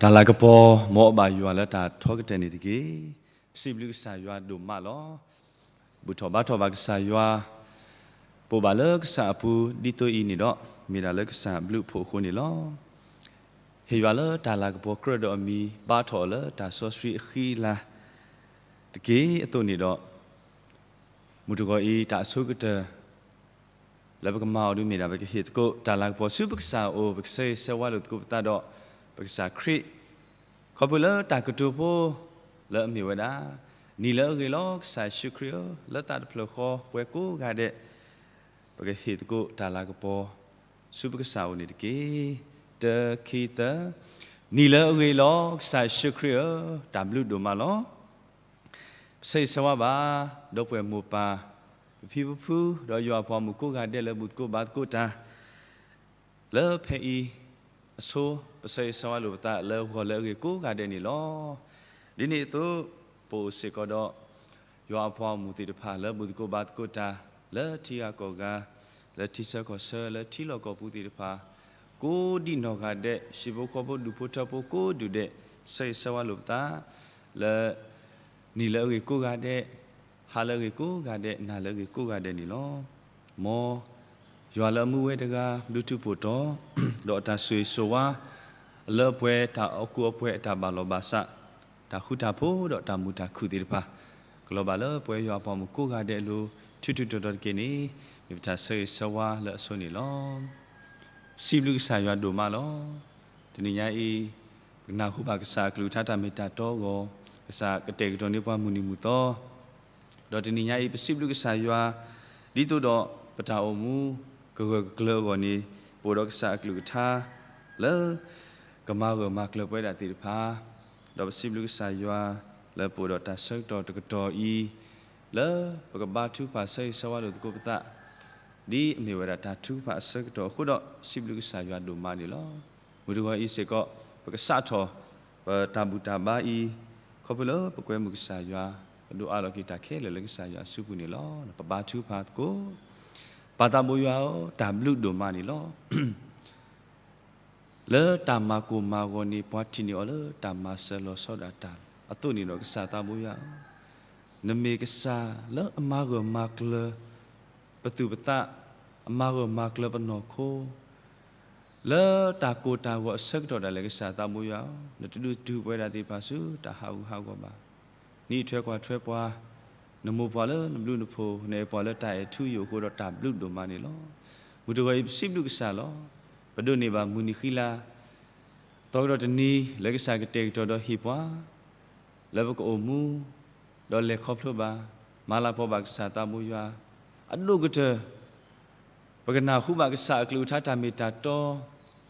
တၢ်လၤကပီၤ မ်အဘၣ်ယွၤလၢတၢ်ထီကတၢၢ်န့ၣ်တက့ၢ်. ပစံးဘျုးကစၢ်ယွၤဒိၣ်မးလီၤ. ဘူၣ်ထီၣ်ဘါထီၣ်ဘၣ်ကစၢ်ယွၤ, ပိာ်ဘၣ်လၢကစၢ်အပူၤ ဒ်သိးအံၤန့ၣ်ဒီး, မ့ၢ်ဒၣ်လၢကစၢ်ဘျုးဖှိၣ်အဃိန့ၣ်လီၤ. ဟ့ၣ်ယွၤလၢတၢ်လၤကပီၤကြၢးဒီးအမံၤ ဘါထီၣ်အီၤလၢတၢ်စီဆှံအဃံအလၤတက့ၢ်အသိးန့ၣ်ဒီး, မုၢ်တဂီၤအံၤ တၢ်အဆိကတၢၢ် လၢပကမၤအီၤဒ်မ့ၢ်ဒၣ် ပကဟ့ၣ်သကိးတၢ်လၤကပီၤဆူပကစၢ်အအိၣ်, ပကဆၢဂ့ၤဆၢဝါလိာ်သကိးပသးဒီးပကစၢ်ခရံာ်, ခီဖျိလၢတၢ်ကတိၤဖိလၢအမ့ၢ်ဝဲဒၣ်, နံၤလၢအဂ့ၤလီၤ ကစၢ်ယ့ၣ်ၡူးခရံာ်ဧၢ, လၢသးတဖျၢၣ်ဃီပှဲၤကိးဂၤဒဲး, ပကဟ့ၣ်သကိးတၢ်လၤကပီၤဆူပကစၢ်အအိၣ်န့ၣ်တက့ၢ်. တၢ ခံ သၢ. နံၤလၢအဂ့ၤလီၤ ကစၢ်ယ့ၣ်ၡူးခရံာ်ဧၢ, တၢ်ဘျုးဒိၣ်မးလီၤ. ပဆၢဂ့ၤဆၢဝါဘၣ် ဒီပုၢ်ဝဲၢ်မိၢ်ပၢ်, ပဖံပဖု ဒီးယွၤအပှၤမုၣ်ကိးဂၤဒဲးလၢဘူၣ်သကိးဘါသကိးတၢ် လၢဖဲအံၤအဆိ, ပဆၢဂ့ၤဆၢဝါလိာ်ပသးလၢဂီၤလၢအဂ့ၤကိးဂၤဒဲးန့ၣ်လီၤ. ဒ်န့ၣ်အသိး, ပအိၣ်စ့ၢ်ကီးဒီး ယွၤအပှၤမုၣ်သ့ၣ်တဖၣ်လၢဘူၣ်သကိးဘါသကိးတၢ်, လၢထံဂၤကီၢ်ဂၤ, လၢထံဆၢကီၢ်ဆၢ, လၢထံလီၢ်ကီၢ်ပူၤသ့ၣ်တဖၣ်, ကိးဒံနီၢ်ဂၤဒဲး, ဟံၣ်ဖိဃီဖိဒူၣ်ဖိထၢဖိကိးဒူၣ်ဒဲး, ပဆၢဂ့ၤဆၢဝါလိာ်ပသး လၢ နံၤလၢအဂ့ၤကိးဂၤဒဲး, ဟါလၢအဂ့ၤကိးဂၤဒဲး, နၤလၢအဂ့ၤကိးဂၤဒဲးန့ၣ်လီၤ. မ်ယွၤလၢအမူဝဲတဂၤဘျုးထူးဖှိၣ်တီၤ, ဒီးတၢ်ဆိၣ်ဂ့ၤဆိၣ်ဝါ လၢပှဲၤတၢ်အိၣ်ကူအိၣ်ပှဲၤအတၢ်ဘၣ်လီၤဘၣ်စး, တၢ်ဃူတၢ်ဖိးဒီးတၢ်မုာ်တၢ်ခုၣ်သ့ၣ်တဖၣ်, ကလီၤဘၣ်လၢပဝဲယွၤအပှၤမုၣ်ကိးဂၤဒဲးအလိၤ, ထူးထူးတီၤတီၤတက့ၢ်န့ၣ်, မ့ၢ်ပတၢ်ဆၢဂ့ၤဆၢဝါလၢအဆိန့ၣ်လီၤ. ပစံးဘျုးကစၢ်ယွၤဒိၣ်မးလီၤ. တနံၤညါအံၤ, ပကနၢ်ဟူဘၣ်ကစၢ်အကလုၢ်ကထါတၢ်မ့ၢ်တၢ်တီအဂီၢ်, ကစၢ်ကတဲာ်ကတီၤန့ၢ်ပှၤမုၢ်နံၤမုၢ်သီ, ဒီးတနံၤညါအံၤ ပစံးဘျုးကစၢ်ယွၤ, ဒ်သိးဒီးပတၢ်အိၣ်မူ ကဂၢၢ်ကကျၢၤအဂီၢ်န့ၣ်, ပအိၣ်ဒီးကစၢ်အကလုၢ်ကထါ လၢ ကမၤဂၢၢ်မၤကျၢၤပဝဲဒၣ်သ့ၣ်တဖၣ်, ဒီးပစံးဘျုးကစၢ်ယွၤ လၢပအိၣ်ဒီးတၢ်ဆၢကတီၢ်တကတီၢ်အံၤ, လၢပကဘါထုကဖၣ်ဆၢဂ့ၤဆၢဝါလိာ်သကိးပသး, ဒ်အမ့ၢ်ဝဲဒၣ်တၢ်ထုကဖၣ်အဆၢကတီၢ်အဃိဒီး စံးဘျုးကစၢ်ယွၤဒိၣ်မးန့ၣ်လီၤ. မုၢ်တဂီၤအံၤစ့ၢ်ကီး ပကစးထီၣ် ပတၢ်ဘူၣ်တၢ်ဘါအံၤ, ခီဖျိလၢပကွဲမုာ်ကစၢ်ယွၤ, ပဒိးအးလီၤက့ၤတၢ်ခဲလၢာ်လၢကစၢ်ယွၤအစုပူၤန့ၣ်လီၤ. ပဘါထုကဖၣ်သကိး, ပၢ်သးဘိယွၤဧၢ, တၢ်ဘျုးဒိၣ်မးန့ၣ်လီၤ. လၢတၢ်မၤကိၢ်မၤဂီၤန့ၣ် ပှၤထံၣ်န့ၢ်အီၤလၢတၢ်မၤစၢၤလီၤဆီဒၣ်တၢ်အသိးန့ၣ်ဒီး ကစၢ်သးဘိယွၤဧၢ, နမ့ၢ်ကစၢ်လၢအမၤဂၢၢ်မၤကျၢၤပသူၣ်ပသး, အမၤဂၢၢ်မၤကျၢၤပနီၢ်ခိ, လၢတၢ်ကိၢ်တၢ်ဂီၤအဆၢကတီၢ်ဒၣ်လဲာ် ကစၢ်သးဘိယွၤဧၢ, နတဒုးတုၤပဝဲဒၣ်သ့ၣ်တဖၣ်ဆူတၢ်ဟးဂူာ်ဟးဂီၤဘၣ်. နအံးထွဲကွၢ်ထွဲပှၤ, နမိၢ်ပှၢ်လၢနဘျုးနဖှိၣ်, နအဲၣ်ပှၤလၢတၢ်အဲၣ်ထူယိာ်အဃိဒီး တၢ်ဘျုးဒိၣ်မးန့ၣ်လီၤ. မုၢ်တဂီၤအံၤ ပစံးဘျုးကစၢ်လီၤ. ပဒိးန့ၢ်ဘၣ်မုၢ်နံၤဃံလၤ သီကဒီးတနံၤ လၢကစၢ်ကတဲာ်ကတီၤဒီးဟ့ၣ်ပှၤ လၢပကအိၣ်မူ ဒီးလဲၤခီဖျိဘၣ် မၤလၤကပီၤဘၣ်ကစၢ်သးဘိယွၤ အဒိၣ်ကတၢၢ် ပကနၢ်ဟူဘၣ်ကစၢ်အကလုၢ်ကထါတၢ်မ့ၢ်တၢ်တီ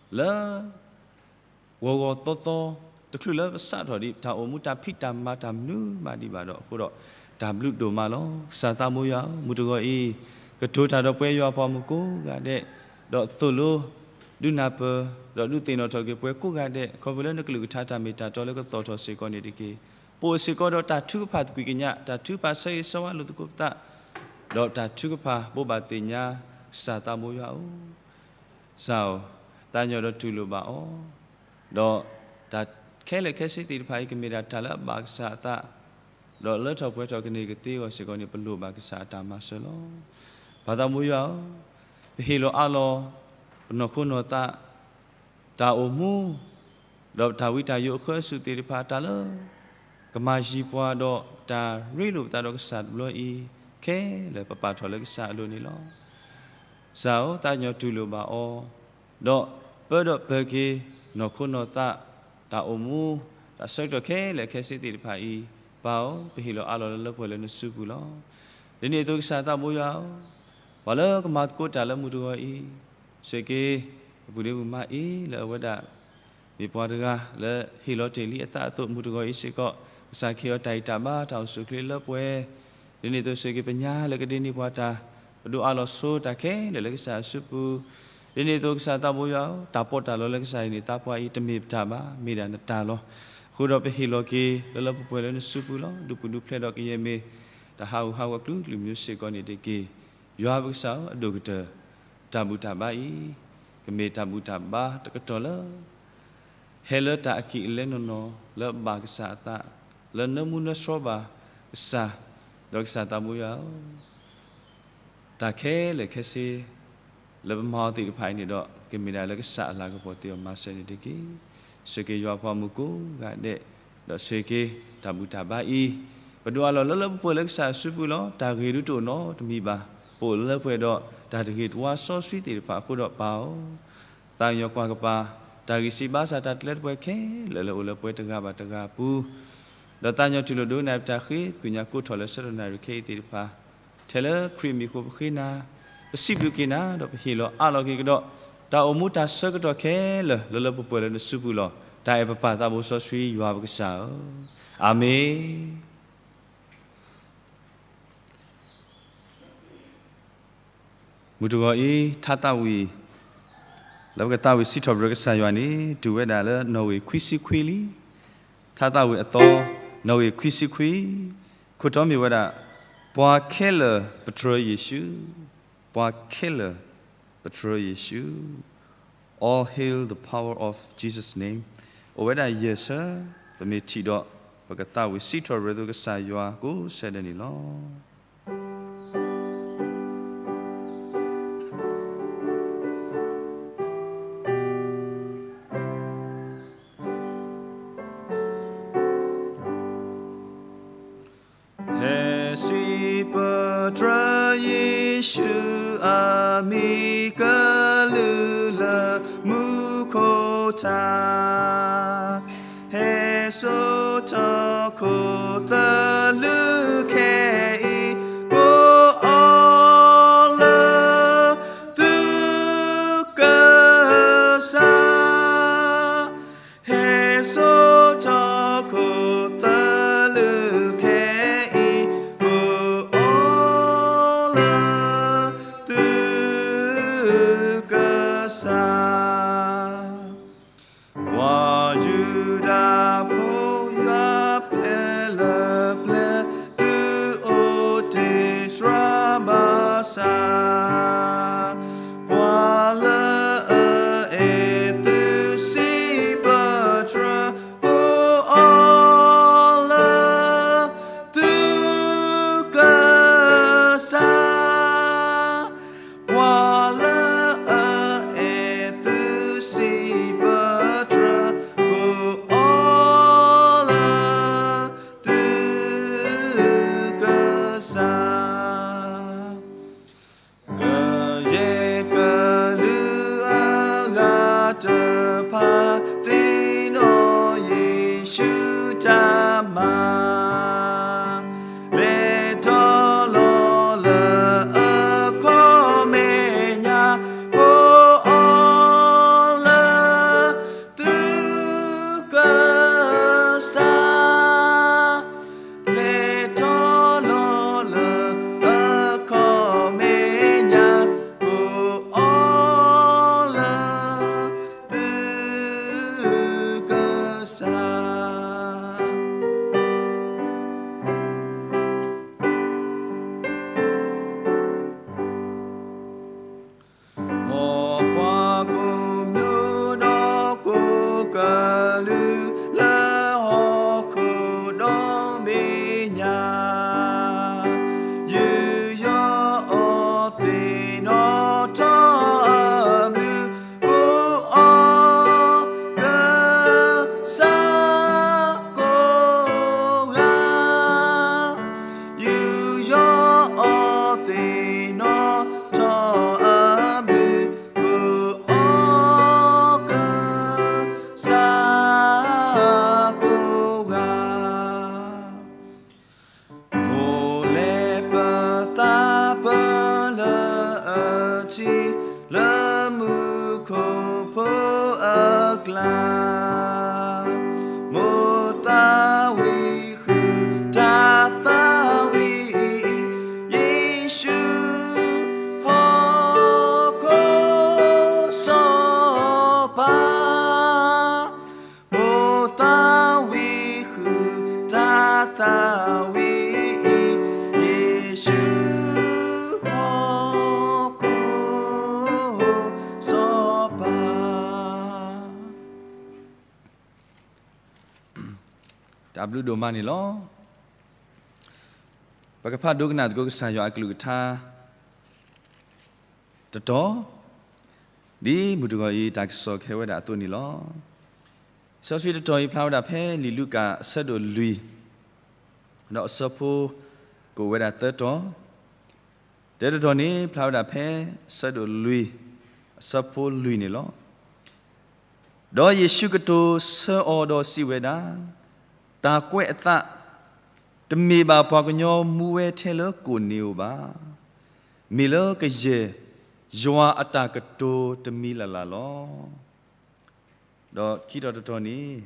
လၢ ဂီၤဂီၤသီသီ တချုးလၢပစးထီၣ်ဒံး တၢ်အိၣ်မူတၢ်ဖံးတၢ်မၤတၢ်မနုၤမးဒံးဘၣ်ဒီး အဃိဒီး တၢ်ဘျုးဒိၣ်မးလီၤ. ကစၢ်သးဘိယွၤဧၢ, မုၢ်တဂီၤအံၤ ကတိၤတၢ်ဒီးပဝဲယွၤအပှၤမုၣ်ကိးဂၤဒဲး, ဒီးသိၣ်လိ ဒုးနၢ်ပၢၢ် ဒီးဒုးသ့ၣ်နီၣ်ထီၣ်က့ၤပှၤကိးဂၤဒဲး ခီဖျိလၢနကလုၢ်ကထါတၢ်မ့ၢ်တၢ်တီလၢကသီၣ်ထီၣ်စ့ၢ်ကီးန့ၣ်တက့ၢ်. ပအိၣ်စ့ၢ်ကီးဒီးတၢ်ထုကဖၣ်သကွံာ်ကညး, တၢ်ထုကဖၣ်ဆၢဂ့ၤဆၢဝါလိာ်သကိးပသး, ဒီးတၢ်ထုကဖၣ်ဘိးဘၣ်သ့ၣ်ညါ ကစၢ်သးဘိယွၤဧၢ, စၢ်ဧၢ, သးကညီၤဒီးတူၢ်လိာ်ဘၣ်အီၤ, ဒီးတၢ်ခဲလၢာ်ခဲဆ့သ့ၣ်တဖၣ်အံၤ ကမ့ၢ်ဒၣ်တၢ်လၢအဘၣ်ကစၢ်အသး, ဒီးလၢထီၣ်ပှဲၤထီၣ်ကန့ၢ်ကသ့အဂီၢ်စ့ၢ်ကီးန့ၣ် ပလိၣ်ဘၣ်ကစၢ်အတၢ်မၤစၢၤလီၤ. ပၢ်သးဘိယွၤဧၢ, ပဟ့ၣ်လီၤအးလီၤ ပနီၢ်ခိနီၢ်သး တၢ်အိၣ်မူ ဒီးတၢ်ဝံတၢ်ယိးအဃၢအစူၢ်သ့ၣ်တဖၣ် တၢ်လၢ ကမၤယံၤပှၤဒီးတၢ်ရ့လိာ်ပသးဒီးကစၢ်တဘျီအံၤ ခဲလၢာ်ပပာ်ထီၣ်လၢကစၢ်အလိၤန့ၣ်လီၤ. ကစၢ်ဧၢ, သးကညီၤတူၢ်လိာ်ဘၣ်အီၤ, ဒီးပၢဒီးပၢၤက့ၤ နီၢ်ခိနီၢ်သး တၢ်အိၣ်မူ တၢ်ဆၢကတီၢ်ခဲလၢာ်ခဲဆ့သ့ၣ်တဖၣ်အံၤ, ပၢ်ဧၢ, ပဟ့ၣ်လီၤအးလီၤလၢလၢပှဲၤလၢနစုပူၤလီၤ. ဒ်န့ၣ်အသိးကစၢ်သးဘိယွၤဧၢ, ပှၤလၢကမၤသကိးတၢ်လၢမုၢ်တဂီၤအံၤ, စ့ၢ်က့ၤ ပပုၢ်ဒ့မုၣ်မါအ့လၢအဝဲဒၣ် မ့ၢ်ပှၤတဂၤလၢဟ့ၣ်လီၤတ့ၢ်လံအသးအသိး မုၢ်တဂီၤအံၤစ့ၢ်ကီး, ကစၢ်ကဟ့ၣ်အီၤတၢ်ဂံၢ်တၢ်ဘါတၢ်အိၣ်ဆူၣ်အိၣ်ချ့လၢပှဲၤ, ဒ်န့ၣ်အသိးစ့ၢ်က့ၤပညါလၢကဒ့န့ၢ်ပှၤတၢ်, ပဒိးအးလီၤဆိတၢ်ခဲလၢာ်လၢကစၢ်အစုပူၤ, ဒ်န့ၣ်အသိးကစၢ်သးဘိယွၤဧၢ, တၢ်ပီးတၢ်လီလၢကစၢ်ဟ့ၣ်န့ၢ်သးပှၢ်အံၤ တမ့ၢ်ပတၢ်ဘၣ်, မ့ၢ်ဒၣ်နတၢ်လီၤ. အဃိဒီးပဟ့ၣ်လီၤက့ၤ လၢလၢပှဲၤပှဲၤလၢနစုပူၤလီၤ. ဒုးပူၤဒုးဖျဲးဒီးကယဲၢ်မ့ၢ် တၢ်ဟးဂူာ်ဟးဂီၤကျူၤကျူၤမံၤစ့ၢ်ကီးန့ၣ်တက့ၢ်. ယွၤပကစၢ်ဧၢ, အဒိၣ်ကတၢၢ် တၢ်ဘူၣ်တၢ်ဘါအံၤ, ကမ့ၢ်တၢ်ဘူၣ်တၢ်ဘါတကတီၢ်လၢ ဟဲလၢတၢ်အကံၢ်အလဲနီၢ်နီၢ် လၢအဘၣ်ကစၢ်အသး, လၢနၢမူနၢဆှီဘၣ်ကစၢ်, ဒီးကစၢ်သးဘိယွၤဧၢ, တၢ်ခဲလၢာ်ခဲဆ့ လၢပမၤအီၤသ့ၣ်တဖၣ်အံၤန့ၣ်ဒီး ကမ့ၢ်ဒၣ်လၢကစၢ်အလၤကပီၤသ့ၣ်အီၤမၤစၢၤန့ၣ်တက့ၢ်. ဆိၣ်ဂ့ၤက့ၤယွၤပှၤမုၣ်ကိးဂၤဒဲး, ဒီးဆိၣ်ဂ့ၤက့ၤတၢ်ဘူၣ်တၢ်ဘါအံၤ, ပဒိးအးလီၤလၢလၢပှဲၤပှဲၤလၢကစၢ်အစုပူၤလီၤ. တၢ်ဂ့ၢ်ဒုးတအိၣ်နီတမံၤဘၣ်. ပအိၣ်လၢပှဲၤဒီးတၢ်တဂ့ၤတဝါစီဆှံသ့ၣ်တဖၣ်အဃိဒီးပၢ်ဧၢ, သးကညီၤကွၢ်ကပၤ တၢ်ဂံၢ်စၢ်ဘါစၢ်တၢ်တလၢတပှဲၤခဲလၢာ်လၢအိၣ်လၢပှဲၤတဂၤဘၣ်တဂၤအပူၤ, ဒီးသးကညီၤတူၢ်လိာ်ဒိကနၣ်ပတၢ်ဃ့ သးကညးကိးထီၣ်လၢဆၢကတီၢ်နၣ်ရံၣ်ခဲအံၤသ့ၣ်တဖၣ်, ထဲလၢခရံာ်အမံၤအဃိပဃ့နၤ, ပစံးဘျုးက့ၤနၤ ဒီးပဟ့ၣ်လီၤအးလီၤက့ၤကဒီး တၢ်အိၣ်မူတၢ်ဆၢကတီၢ်ခဲလၢာ်လၢလၢပှဲၤပှဲၤလၢနစုပူၤလီၤ. တၢ်အဲၣ်ပပၢ်သးဘိစီဆှံယွၤပကစၢ်ဧၢ, အၤမ့ၣ်. မုၢ်တဂီၤအံၤ ထါသးဝံၣ် လၢပကသးဝံၣ်စံးထီၣ်ပတြၢၤကစၢ်ယွၤန့ၣ် တုၤဝဲဒၣ်လၢနီၣ်ဂံၢ်ခွံဆံခွံလံ. ထါသးဝံၣ်အသီ နီၣ်ဂံၢ်ခွံဆံခွံ, ခိၣ်တီမ့ၢ်ဝဲဒၣ် ပှၤခဲလၢာ်ပတြၢၤယ့ၣ်ၡူး, ပှၤခဲလၢာ်ပတြၢၤယ့ၣ်ၡူး, All hail the power of Jesus' name. အိၣ်ဝဲဒၣ်ယဲၢ်ဆၢ, ပမ့ၢ်ထံၣ်ဒီး ပကသးဝံၣ်စံးထီၣ်ပတြၢၤကစၢ်ယွၤကိးဆၢဒဲးန့ၣ်လီၤ. ဟဲစံးပတြၢၤယ့ၣ်ၡူးအမံၤကလုၢ်လၢမူခိၣ်ထါ, ဟဲစိာ်ထီၣ်ခိၣ်သလုးခဲအံၤ ကိးအီၤလၢ သုကစၢ်, ဟဲစိာ်ထီၣ်ခိၣ်သလုးခဲအံၤ ကိးအီၤလၢ သုကစၢ်. ပှၤယူဒၤဖိယွၤပျဲၢ်လၢပျဲၢ် သုအိၣ်တ့ၢ်စှၤဘၣ်ဆၣ်, ပှၤလၢအအဲၣ်သုစံးပတြၢၤ ကိးအီၤလၢ သုကစၢ်, ပှၤလၢအအဲၣ်သုစံးပတြၢၤ ကိးအီၤလၢ သုကစၢ်. ကယဲၢ်ကလုာ်အဂၤတဖၣ် သ့ၣ်နီၣ်ယ့ၣ်ၡူးတၢ်မၤ လဲၤထီၣ်လီၤလၢအခီပညီ ကိးအီၤလၢ သုကစၢ်, လဲၤထီၣ်လီၤလၢအခီပညီ ကိးအီၤလၢ သုကစၢ်. မ်ပှၤကိးမံၤဒီးကိးကလုာ်လၢဟီၣ်ခိၣ်ဒီဘ့ၣ်ညါ, ယူးယီၣ်အီၤသ့ၣ်နီၣ်ထီၣ်အဘျုး ကိးအီၤ ကစၢ်ကိးဂၤ, ယူးယီၣ်အီၤသ့ၣ်နီၣ်ထီၣ်အဘျုး ကိးအီၤ ကစၢ်ကိးဂၤ. မိၢ်လဲၤပသးပၢလၢအထံ လၢမူခိၣ်ဖိအကျါ, မိၢ်သးဝံၣ်ဃုာ်တၢ်သးဝံၣ်အံၤ ယ့ၣ်ၡူးဟီၣ်ခိၣ်စီၤပၤ, မိၢ်သးဝံၣ်ဃုာ်တၢ်သးဝံၣ်အံၤ ယ့ၣ်ၡူးဟီၣ်ခိၣ်စီၤပၤ. တၢ်ဘျုးဒိၣ်မးန့ၣ်လီၤ. ပကဖးဒိကနၣ်သကိးကစၢ်ယွၤအကလုၢ်ကထါ တတီၤ, ဒ်မုၢ်တဂီၤအံၤ တၢ်ကစီၣ်ကဟဲဝဲဒၣ်အသိးန့ၣ်လီၤ. လံာ်စီဆှံတတီၤအံၤ ဖျါဝဲဒၣ်ဖဲလံာ်လူၤကၣ်အဆၢဒိၣ်လွံၢ်, ဒီးအဆၢဖိ ကအိၣ်ဝဲဒၣ်သၢတီၤ, တၢတတီၤန့ၣ် ဖျါဝဲဒၣ်ဖဲအဆၢဒိၣ်လွံၢ်, အဆၢဖိလွံၢ်န့ၣ်လီၤ. ဒီးယ့ၣ်ၡူးကတိၤဆၢအီၤဒီးစံးဝဲဒၣ်, တၢ်ကွဲးအသး, တမ့ၢ်ဘၣ်ပှၤကညီမူဝဲထဲလၢကိးန့ၢ်ဧိၤဘၣ်. မ့ၢ်လၢကယဲၢ်ယွၤအတၢ်ကတိၤတမံၤလၢ်လၢ်လီၤ. ဒီးခံတီၤတတီၤန့ၣ်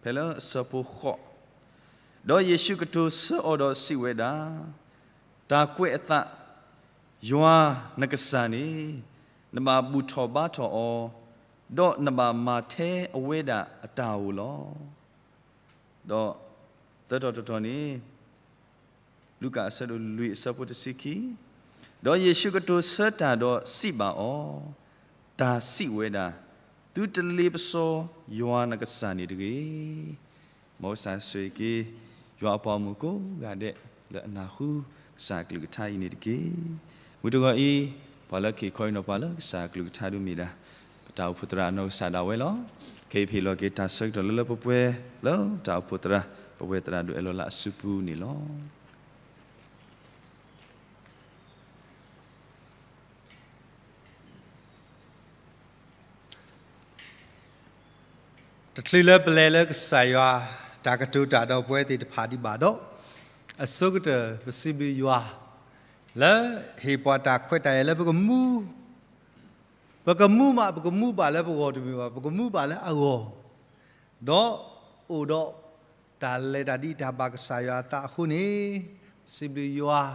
ဖဲလၢအဆၢဖိဃိး, ဒီးယ့ၣ်ၡူးကတိၤဆၢအီၤဒီးစံးဝဲဒၣ်, တၢ်ကွဲးအသး, ယွၤနကစၢ်န့ၣ် နဘၣ်ဘူၣ်ထီၣ်ဘါထီၣ်အီၤ, ဒီးနဘၣ်မၤထဲအဝဲဒၣ်အတၢ်ဧိၤလီၤ. ဒီးသၢတီၤတတီၤန့ၣ် လူၤကၣ်အဆၢဒိၣ်လွံၢ်အဆၢဖိတဆံခံ, ဒီးယ့ၣ်ၡူးကတိၤဆၢတၢ်ဒီးစံးဘၣ်အီၤ, တၢ်စံးဝဲဒၣ်, သုတလ့ပစီယွၤနကစၢ်န့ၣ်တဂ့ၤ. မ်ကစၢ်ဆိၣ်ဂ့ၤက့ၤ ယွၤအပှၤဂီၢ်မုၢ်ကိးဂၤဒဲး လၢအနၢ်ဟူကစၢ်အကလုၢ်ကထါအံၤန့ၣ်တက့ၢ်. မုၢ်တဂီၤအံၤ ပှၤလၢကဟ့ၣ်ခီဟ့ၣ်နီၤပှၤလၢကစၢ်အကလုၢ်ကထါဒုးမ့ၢ်ဒၣ် ပတၢ်အိၣ်ဖှိၣ်သရၣ်အနီၢ်ကစၢ်ဒၣ်ဝဲလီၤ. ခဲအံၤပဟ့ၣ်လီၤက့ၤတၢ်ဆၢကတီၢ်လၢလၢပှဲၤပှဲၤ လၢတၢ်အိၣ်ဖှိၣ်သရၣ် ပဝဲသရၣ်ဒိၣ်အဲၣ်လီၤလၢအစုပူၤန့ၣ်လီၤ. တချုးလၢပလဲၤလၢကစၢ်ယွၤ တၢ်ကတိၤတၢ်ဒီးပဝဲသ့ၣ်တဖၣ်ဒံးဘၣ်ဒီး, အဆိကတၢၢ်ပစံးဘျုးယွၤ လၢဟ့ၣ်ပှၤတၢ်ခွဲးတၢ်ယာ်လၢပကမူ ပကမူမး ပကမူဘၣ်လၢပဂီၢ်တမ့ၢ်ဘၣ်, ပကမူဘၣ်လၢအဂီၢ်, ဒီးအိၣ်ဒီးတၢ်လဲၤတၢ်ဒံးတၢ်ဘၣ်ကစၢ်ယွၤအသးအဃိန့ၣ်, ပစံးဘျုးယွၤ,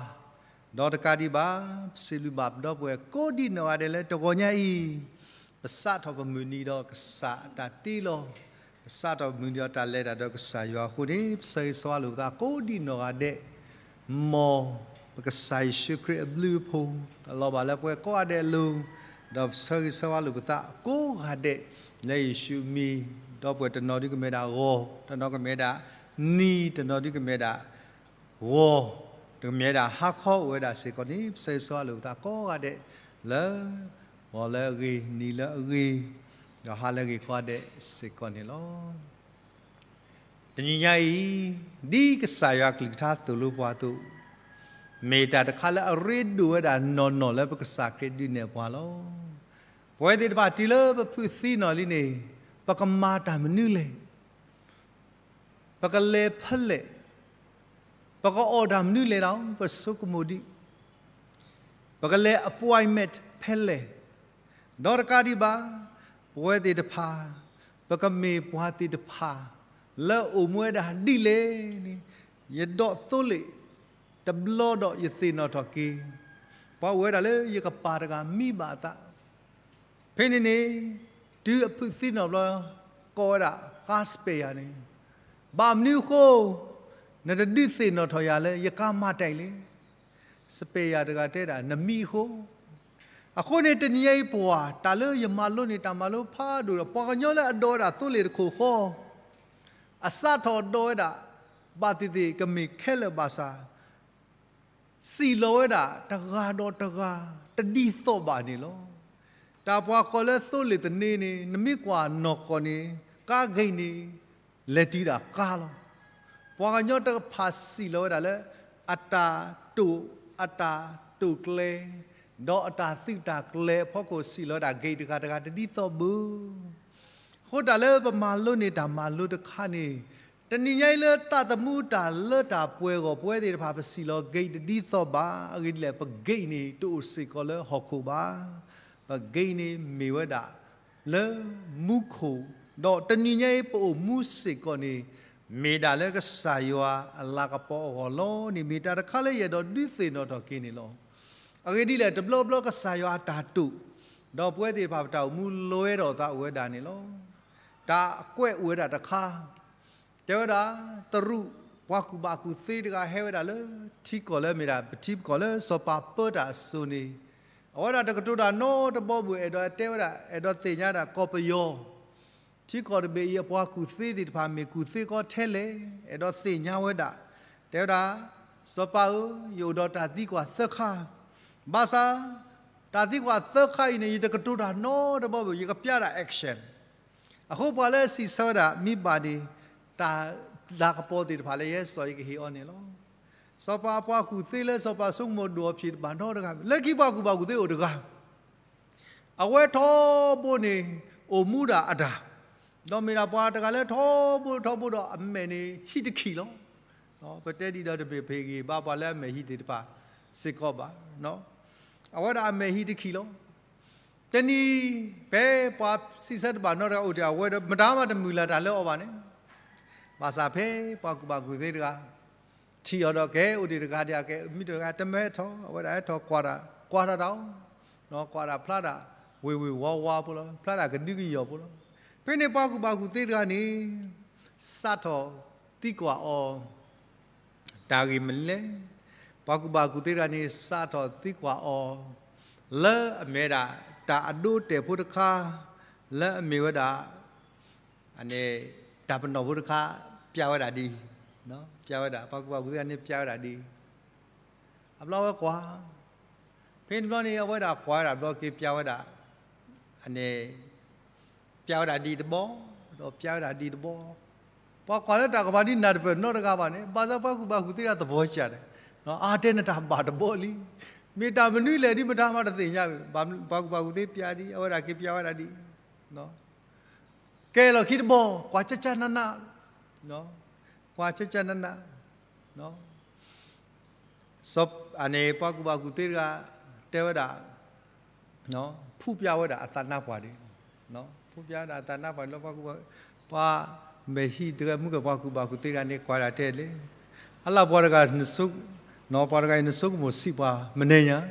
ဒီးတကးဒံးဘၣ်, ပစံးဘျုးဘၣ်ပဒီပုၢ်ဝဲၢ်ကိးဒံနီၢ်ဂၤဒဲးလၢတဂီၤညါအံၤ, ပစးထီၣ်ပမုၢ်နံၤဒီးကစၢ်အတၢ်တ့လီၤ, ပစးထီၣ်ပမုၢ်နံၤဒီးတၢ်လဲၤတၢ်ဒီးကစၢ်ယွၤအဃိန့ၣ်, ပဆၢဂ့ၤဆၢဝါလိာ်ပသးကိးဒံနီၢ်ဂၤဒဲး မ်ပကစၢ်ယ့ၣ်ၡူးခရံာ်အဘျုးအဖှိၣ် အလီၤဘၣ်လၢပဝဲကိးဂၤဒဲးအလိၤ, ဒီးပဆၢဂ့ၤဆၢဝါလိာ်ပသးကိးဂၤဒဲး လၢယ့ၣ်ၡူးအမံၤ, ဒီပုၢ်ဝဲၢ်တနီၤဒုကမ့ၢ်ဒၣ်ဂီၤ, တနီၤကမ့ၢ်ဒၣ်နံၤ, တနီၤဒုကမ့ၢ်ဒၣ်ဂီၤ, တကမ့ၢ်ဒၣ်ဟါခီအိၣ်ဝဲဒၣ်စ့ၢ်ကီးန့ၣ်, ပဆၢဂ့ၤဆၢဝါလိာ်ပသးကိးဂၤဒဲး လၢဂီၤလၢအဂ့ၤ, နံၤလၢအဂ့ၤ, ဒီးဟါလၢအဂ့ၤကိးဂၤဒဲးစ့ၢ်ကီးန့ၣ်လီၤ. တနံၤညါအံၤ, ဒ်ကစၢ်ယွၤကလုၢ်ကထါသိၣ်လိပှၤအသိး, မ့ၢ်တၢ်တခါလၢအရ့ဒိၣ်ဝဲဒၣ်နီၢ်နီၢ်လၢပကစၢ်ခရံာ်ဒုးနဲၣ်ပှၤလီၤ. ပဝဲသ့ၣ်တဖၣ်တုၤလၢပဖုးသံနီၢ်လံန့ၣ်, ပကမၤတၢ်မနုၤလဲၣ်, ပကလဲၤဖဲလဲၣ်, ပကအီၣ်တၢ်မနုၤလဲၣ်ဒီး ပဆိကမိၣ်ဒံး, ပကလဲၤ appointment ဖဲလဲၣ်, ဒီးတကးဒံးဘၣ်, ပဝဲသ့ၣ်တဖၣ်, ပကမ့ၢ်ပှၤသ့ၣ်တဖၣ် လၢအိၣ်မူဝဲဒၣ်ဒ်လဲၣ်န့ၣ်, ယဒိးသိလ့ၣ်တဘျီဒီးယသ့ၣ်နီၣ်ထီၣ်က့ၤ, ပှၤအိၣ်ဝဲဒၣ်လၢယကပၤတဂၤမံဘၣ်အသး, ဖဲန့ၣ်န့ၣ်, တုၤအဖုးသံနီၢ်ဘျီ, ကိးဝဲဒၣ် ကါ spare ယၤန့ၣ်, ဘၣ်မနုၤအဃိ, နတဒုးသ့ၣ်နီၣ်ထီၣ်ယၤလၢယကါမၤတၢ်အံၤလဲၣ်. spare ယၤတဂၤတဲဒၣ် နမံအဃိ, အဃိန့ၣ်တနံၤညါအံၤပှၤ တၢ်လၢယမၤလိန့ၢ်တၢ်မၤလိဖးဒိၣ်ဒီး ပှၤကညီလၢအဒိးဝဲဒၣ်သိလ့ၣ်တခိၣ်ဃီ အစးထီၣ်ဒိးဝဲဒၣ် ဘၣ်သ့ၣ်သ့ၣ်ကမ့ၢ်ခဲလၢာ်ဘၣ်ဆၣ် စံၣ်လီၤဝဲဒၣ်တဂၤဒီးတဂၤ တဒ်သိးဘၣ်န့ၣ်လီၤ. တၢ်ပှၤကိးလၢသိလ့ၣ်သန့န့ၣ် နမ့ၢ်ကွၢ်နီၢ်ကီၢ်န့ၣ် ကါဂ့ၤန့ၣ် လဲၤတုၤဒၣ်ကါလီၤ. ပှၤကညီတဖၣ်စံၣ်လီၤဝဲဒၣ်လၢ အတၢ်တိာ်, အတၢ်တိာ်ကျဲၤ, ဒီးအတၢ်သုးတၢ်ကျဲၤအဖီခိၣ် စံၣ်လီၤဝဲဒၣ် gate တဂၤတဂၤတဒ်သိးဘၣ်. အဃိတၢ်လၢပမၤလိန့ၢ်တၢ်မၤလိတခါန့ၣ်, တနံၤညါအံၤလၢသးသမူတၢ်လၢတၢ်ပှဲၤအဂီၢ် ပဝဲသ့ၣ်တဖၣ်ပစံၣ်လီၤ gate တဒ်သိးဘၣ်. အဂ့ၢ်ဒ်လဲၣ်, ပ gate န့ၣ် တအိၣ်စ့ၢ်ကီးလၢဟီၣ်ခိၣ်ဘၣ်. ပ gate န့ၣ်မ့ၢ်ဝဲဒၣ်လၢမူခိၣ်, ဒီးတနံၤညါအံၤပအိၣ်မူစ့ၢ်ကီးန့ၣ် မ့ၢ်ဒၣ်လၢကစၢ်ယွၤအလၤကပီၤအဂီၢ်လီၤန့ၣ် မ့ၢ်တၢ်တခါလၢယအဲၣ်ဒိးဒုးသ့ၣ်နီၣ်ထီၣ်က့ၤန့ၣ်လီၤ. အဂ့ၢ်ဒ်လဲၣ်, တဘျီဘျီကစၢ်ယွၤအတၢ်တိာ်, ဒီးပဝဲသ့ၣ်တဖၣ်ပတၢ်အိၣ်မူလီၤဝဲဒီးသးအိၣ်ဝဲဒၣ်န့ၣ်လီၤ. တၢ်ကွဲးအိၣ်ဝဲဒၣ်တခါ တဲဝဲဒၣ်, တရူးပှၤကူၣ်ဘၣ်ကူၣ်သ့တဂၤဟဲဝဲဒၣ်လၢ ထံကီၢ်လၢမ့ၢ်ဒၣ် ပထံပကီၢ်လၢစီၤပၤပၢတၢ်အစိၤန့ၣ်, အဝဲဒၣ်တကတိၤတၢ်နီတဘီဘၣ် အဲၣ်ဒိးတဲဝဲဒၣ် အဲၣ်ဒိးသ့ၣ်ညါဒၣ်ကီၢ်ပယီၤ ထံကီၢ်တဘ့ၣ်အံၤအပှၤကူၣ်သ့သ့ၣ်တဖၣ်မ့ၢ်ကူၣ်သ့ကီထဲလဲၣ်, အဲၣ်ဒိးသ့ၣ်ညါဝဲဒၣ်, တဲဝဲဒၣ် စီၤပၤဧၢ, ယအိၣ်ဒီးတၢ်သံကွၢ်သၢခါ, ဘၣ်ဆၣ် တၢ်သံကွၢ်သၢခါအံၤန့ၣ် ယတကတိၤတၢ်နီတဘီဘၣ်, ယကပျၢ်ဒၣ် action. အဃိပှၤလၢအစံးဆၢဝဲဒၣ် မ့ၢ်ဘၣ်န့ၣ် တၢ်လၤကပီၤသ့ၣ်တဖၣ်လၢယဟဲစိာ်ယကဟ့ၣ်အီၤန့ၣ်လီၤ. စီၤပၤအပှၤကူၣ်သ့လၢစီၤပၤဆိကမိၣ်ဒိၣ်အီၤဖံးတဘၣ်နီတဂၤ, လၢခံပှၤကူၣ်ဘၣ်ကူၣ်သ့အိၣ်တဂၤ အဝဲထီဘိန့ၣ် အိၣ်မူဒၣ်အတၢ်, ဒီးမ့ၢ်ဒၣ်ပှၤတဂၤလၢထီဘိထီဘိဒီးအမဲာ်န့ၣ်ဟံးတခံလီၤ. ပတဲဒ်ဒီးတမ့ၢ်ပဟ့ၣ်ဂံၢ်ဘါပှၤလၢအမဲာ်ဟံးသ့ၣ်တဖၣ်စ့ၢ်ကီးဘၣ်. အဝဲဒၣ်အမဲာ်ဟံးတခံလီၤ. တနံၤ ဖဲပှၤစံးဆၢတဘၣ်နီတဂၤအိၣ်တ့ၢ်အဝဲဒီး မတၤမးတမုၢ်လၢ်တၢ်လၢအီၤဘၣ်န့ၣ်, ဘၣ်ဆၣ်ဖဲပှၤကူၣ်ဘၣ်ကူၣ်သ့တဂၤ ထံၣ်အီၤဒီးကဲအိၣ်တ့ၢ်တဂၤဒီး ကဲမ့ၢ်တဂၤတမ့ၢ်ဟဲထီၣ်, အဝဲဒၣ်ဟဲထီၣ်ကွၢ်တၢ်, ကွၢ်တၢ်တၢ်အီၤ, ကွၢ်တၢ်ဖျါဒၣ် ဝ့ၤဝ့ၤဝါဝါဖိလီၤ, ဖျါဒၣ်ကဒုကယီၢ်ဖိလီၤ. ဖဲန့ၣ်ပှၤကူၣ်ဘၣ်ကူၣ်သ့တဂၤန့ၣ် စးထီၣ်သံကွၢ်အီၤ တၢ်ဂ့ၢ်မနုၤလဲၣ်. ပှၤကူၣ်ဘၣ်ကူၣ်သ့တဂၤန့ၣ် စးထီၣ်သံကွၢ်အီၤ လၢအမ့ၢ်ဝဲဒၣ် တၢ်အဒိအတဲာ်ဖိတခါ လၢအမ့ၢ်ဝဲဒၣ် အန့ၣ် တၢ်ပနီၣ်ဖိတခါ ပျၢ်ဝဲဒၣ်ဒ်အံၤ, ပျၢ်ဝဲဒၣ် ပှၤကူၣ်ဘၣ်ကူၣ်သ့တဂၤန့ၣ် ပျၢ်ဝဲဒၣ်ဒ်အံၤ, အဘျီဝဲကွၢ်, ဖဲန့ၣ်တဘျီန့ၣ် အဝဲဒၣ်ကွၢ်ဝဲဒၣ်ဘျီက့ၤပျၢ်ဝဲဒၣ်, အန့ၣ် ပျၢ်ဝဲဒၣ်ဒ်တဘီ, ဒီးပျၢ်ဝဲဒၣ်ဒ်တဘီ, ပှၤကွၢ်လၢတၢ်ကမၤဒ်နၢ်တပၢၢ်နီတဂၤဘၣ်န့ၣ် ဘၣ်ဆၣ်ပှၤကူၣ်ဘၣ်ကူၣ်သ့တဂၤသဘီစၢ်ဒီး, အါတဲနတၢ်ဘၣ်တဘီလံ, မ့ၢ်တၢ်မနုၤလဲၣ်ဒ်မတၤမးတသ့ၣ်ညါ, ပှၤကူၣ်ဘၣ်ကူၣ်သ့ပျၢ်ဒ်အံၤ အဝဲဒၣ်က့ၤပျၢ်ဝဲဒၣ်ဒ်အံၤ, ကဲလီၤခံတဘီ ကွၢ်ကၠၢ်ကၠၢ်နးနး, ကွၢ်ကၠၢ်ကၠၢ်နးနး, အန့ၣ် ပှၤကူၣ်ဘၣ်ကူၣ်သ့တဂၤ တဲဝဲဒၣ်, ဖူးပျၢ်ဝဲဒၣ်အသးနါပှၢ်ဒီး, ဖူးပျၢ်ဝဲဒၣ်အသးနါပှၢ်လၢ ပှၤမဲာ်ဟံးတဂၤမုၢ်ကၢၢ် ပှၤကူၣ်ဘၣ်ကူၣ်သ့တဂၤန့ၣ် ကွၢ်ဒၣ်တဲလဲၣ်, အလၢပှၤတဂၤ, ပှၤတဂၤအံၤနဆိကမိၣ်စံးပှၤမနုၤညါ,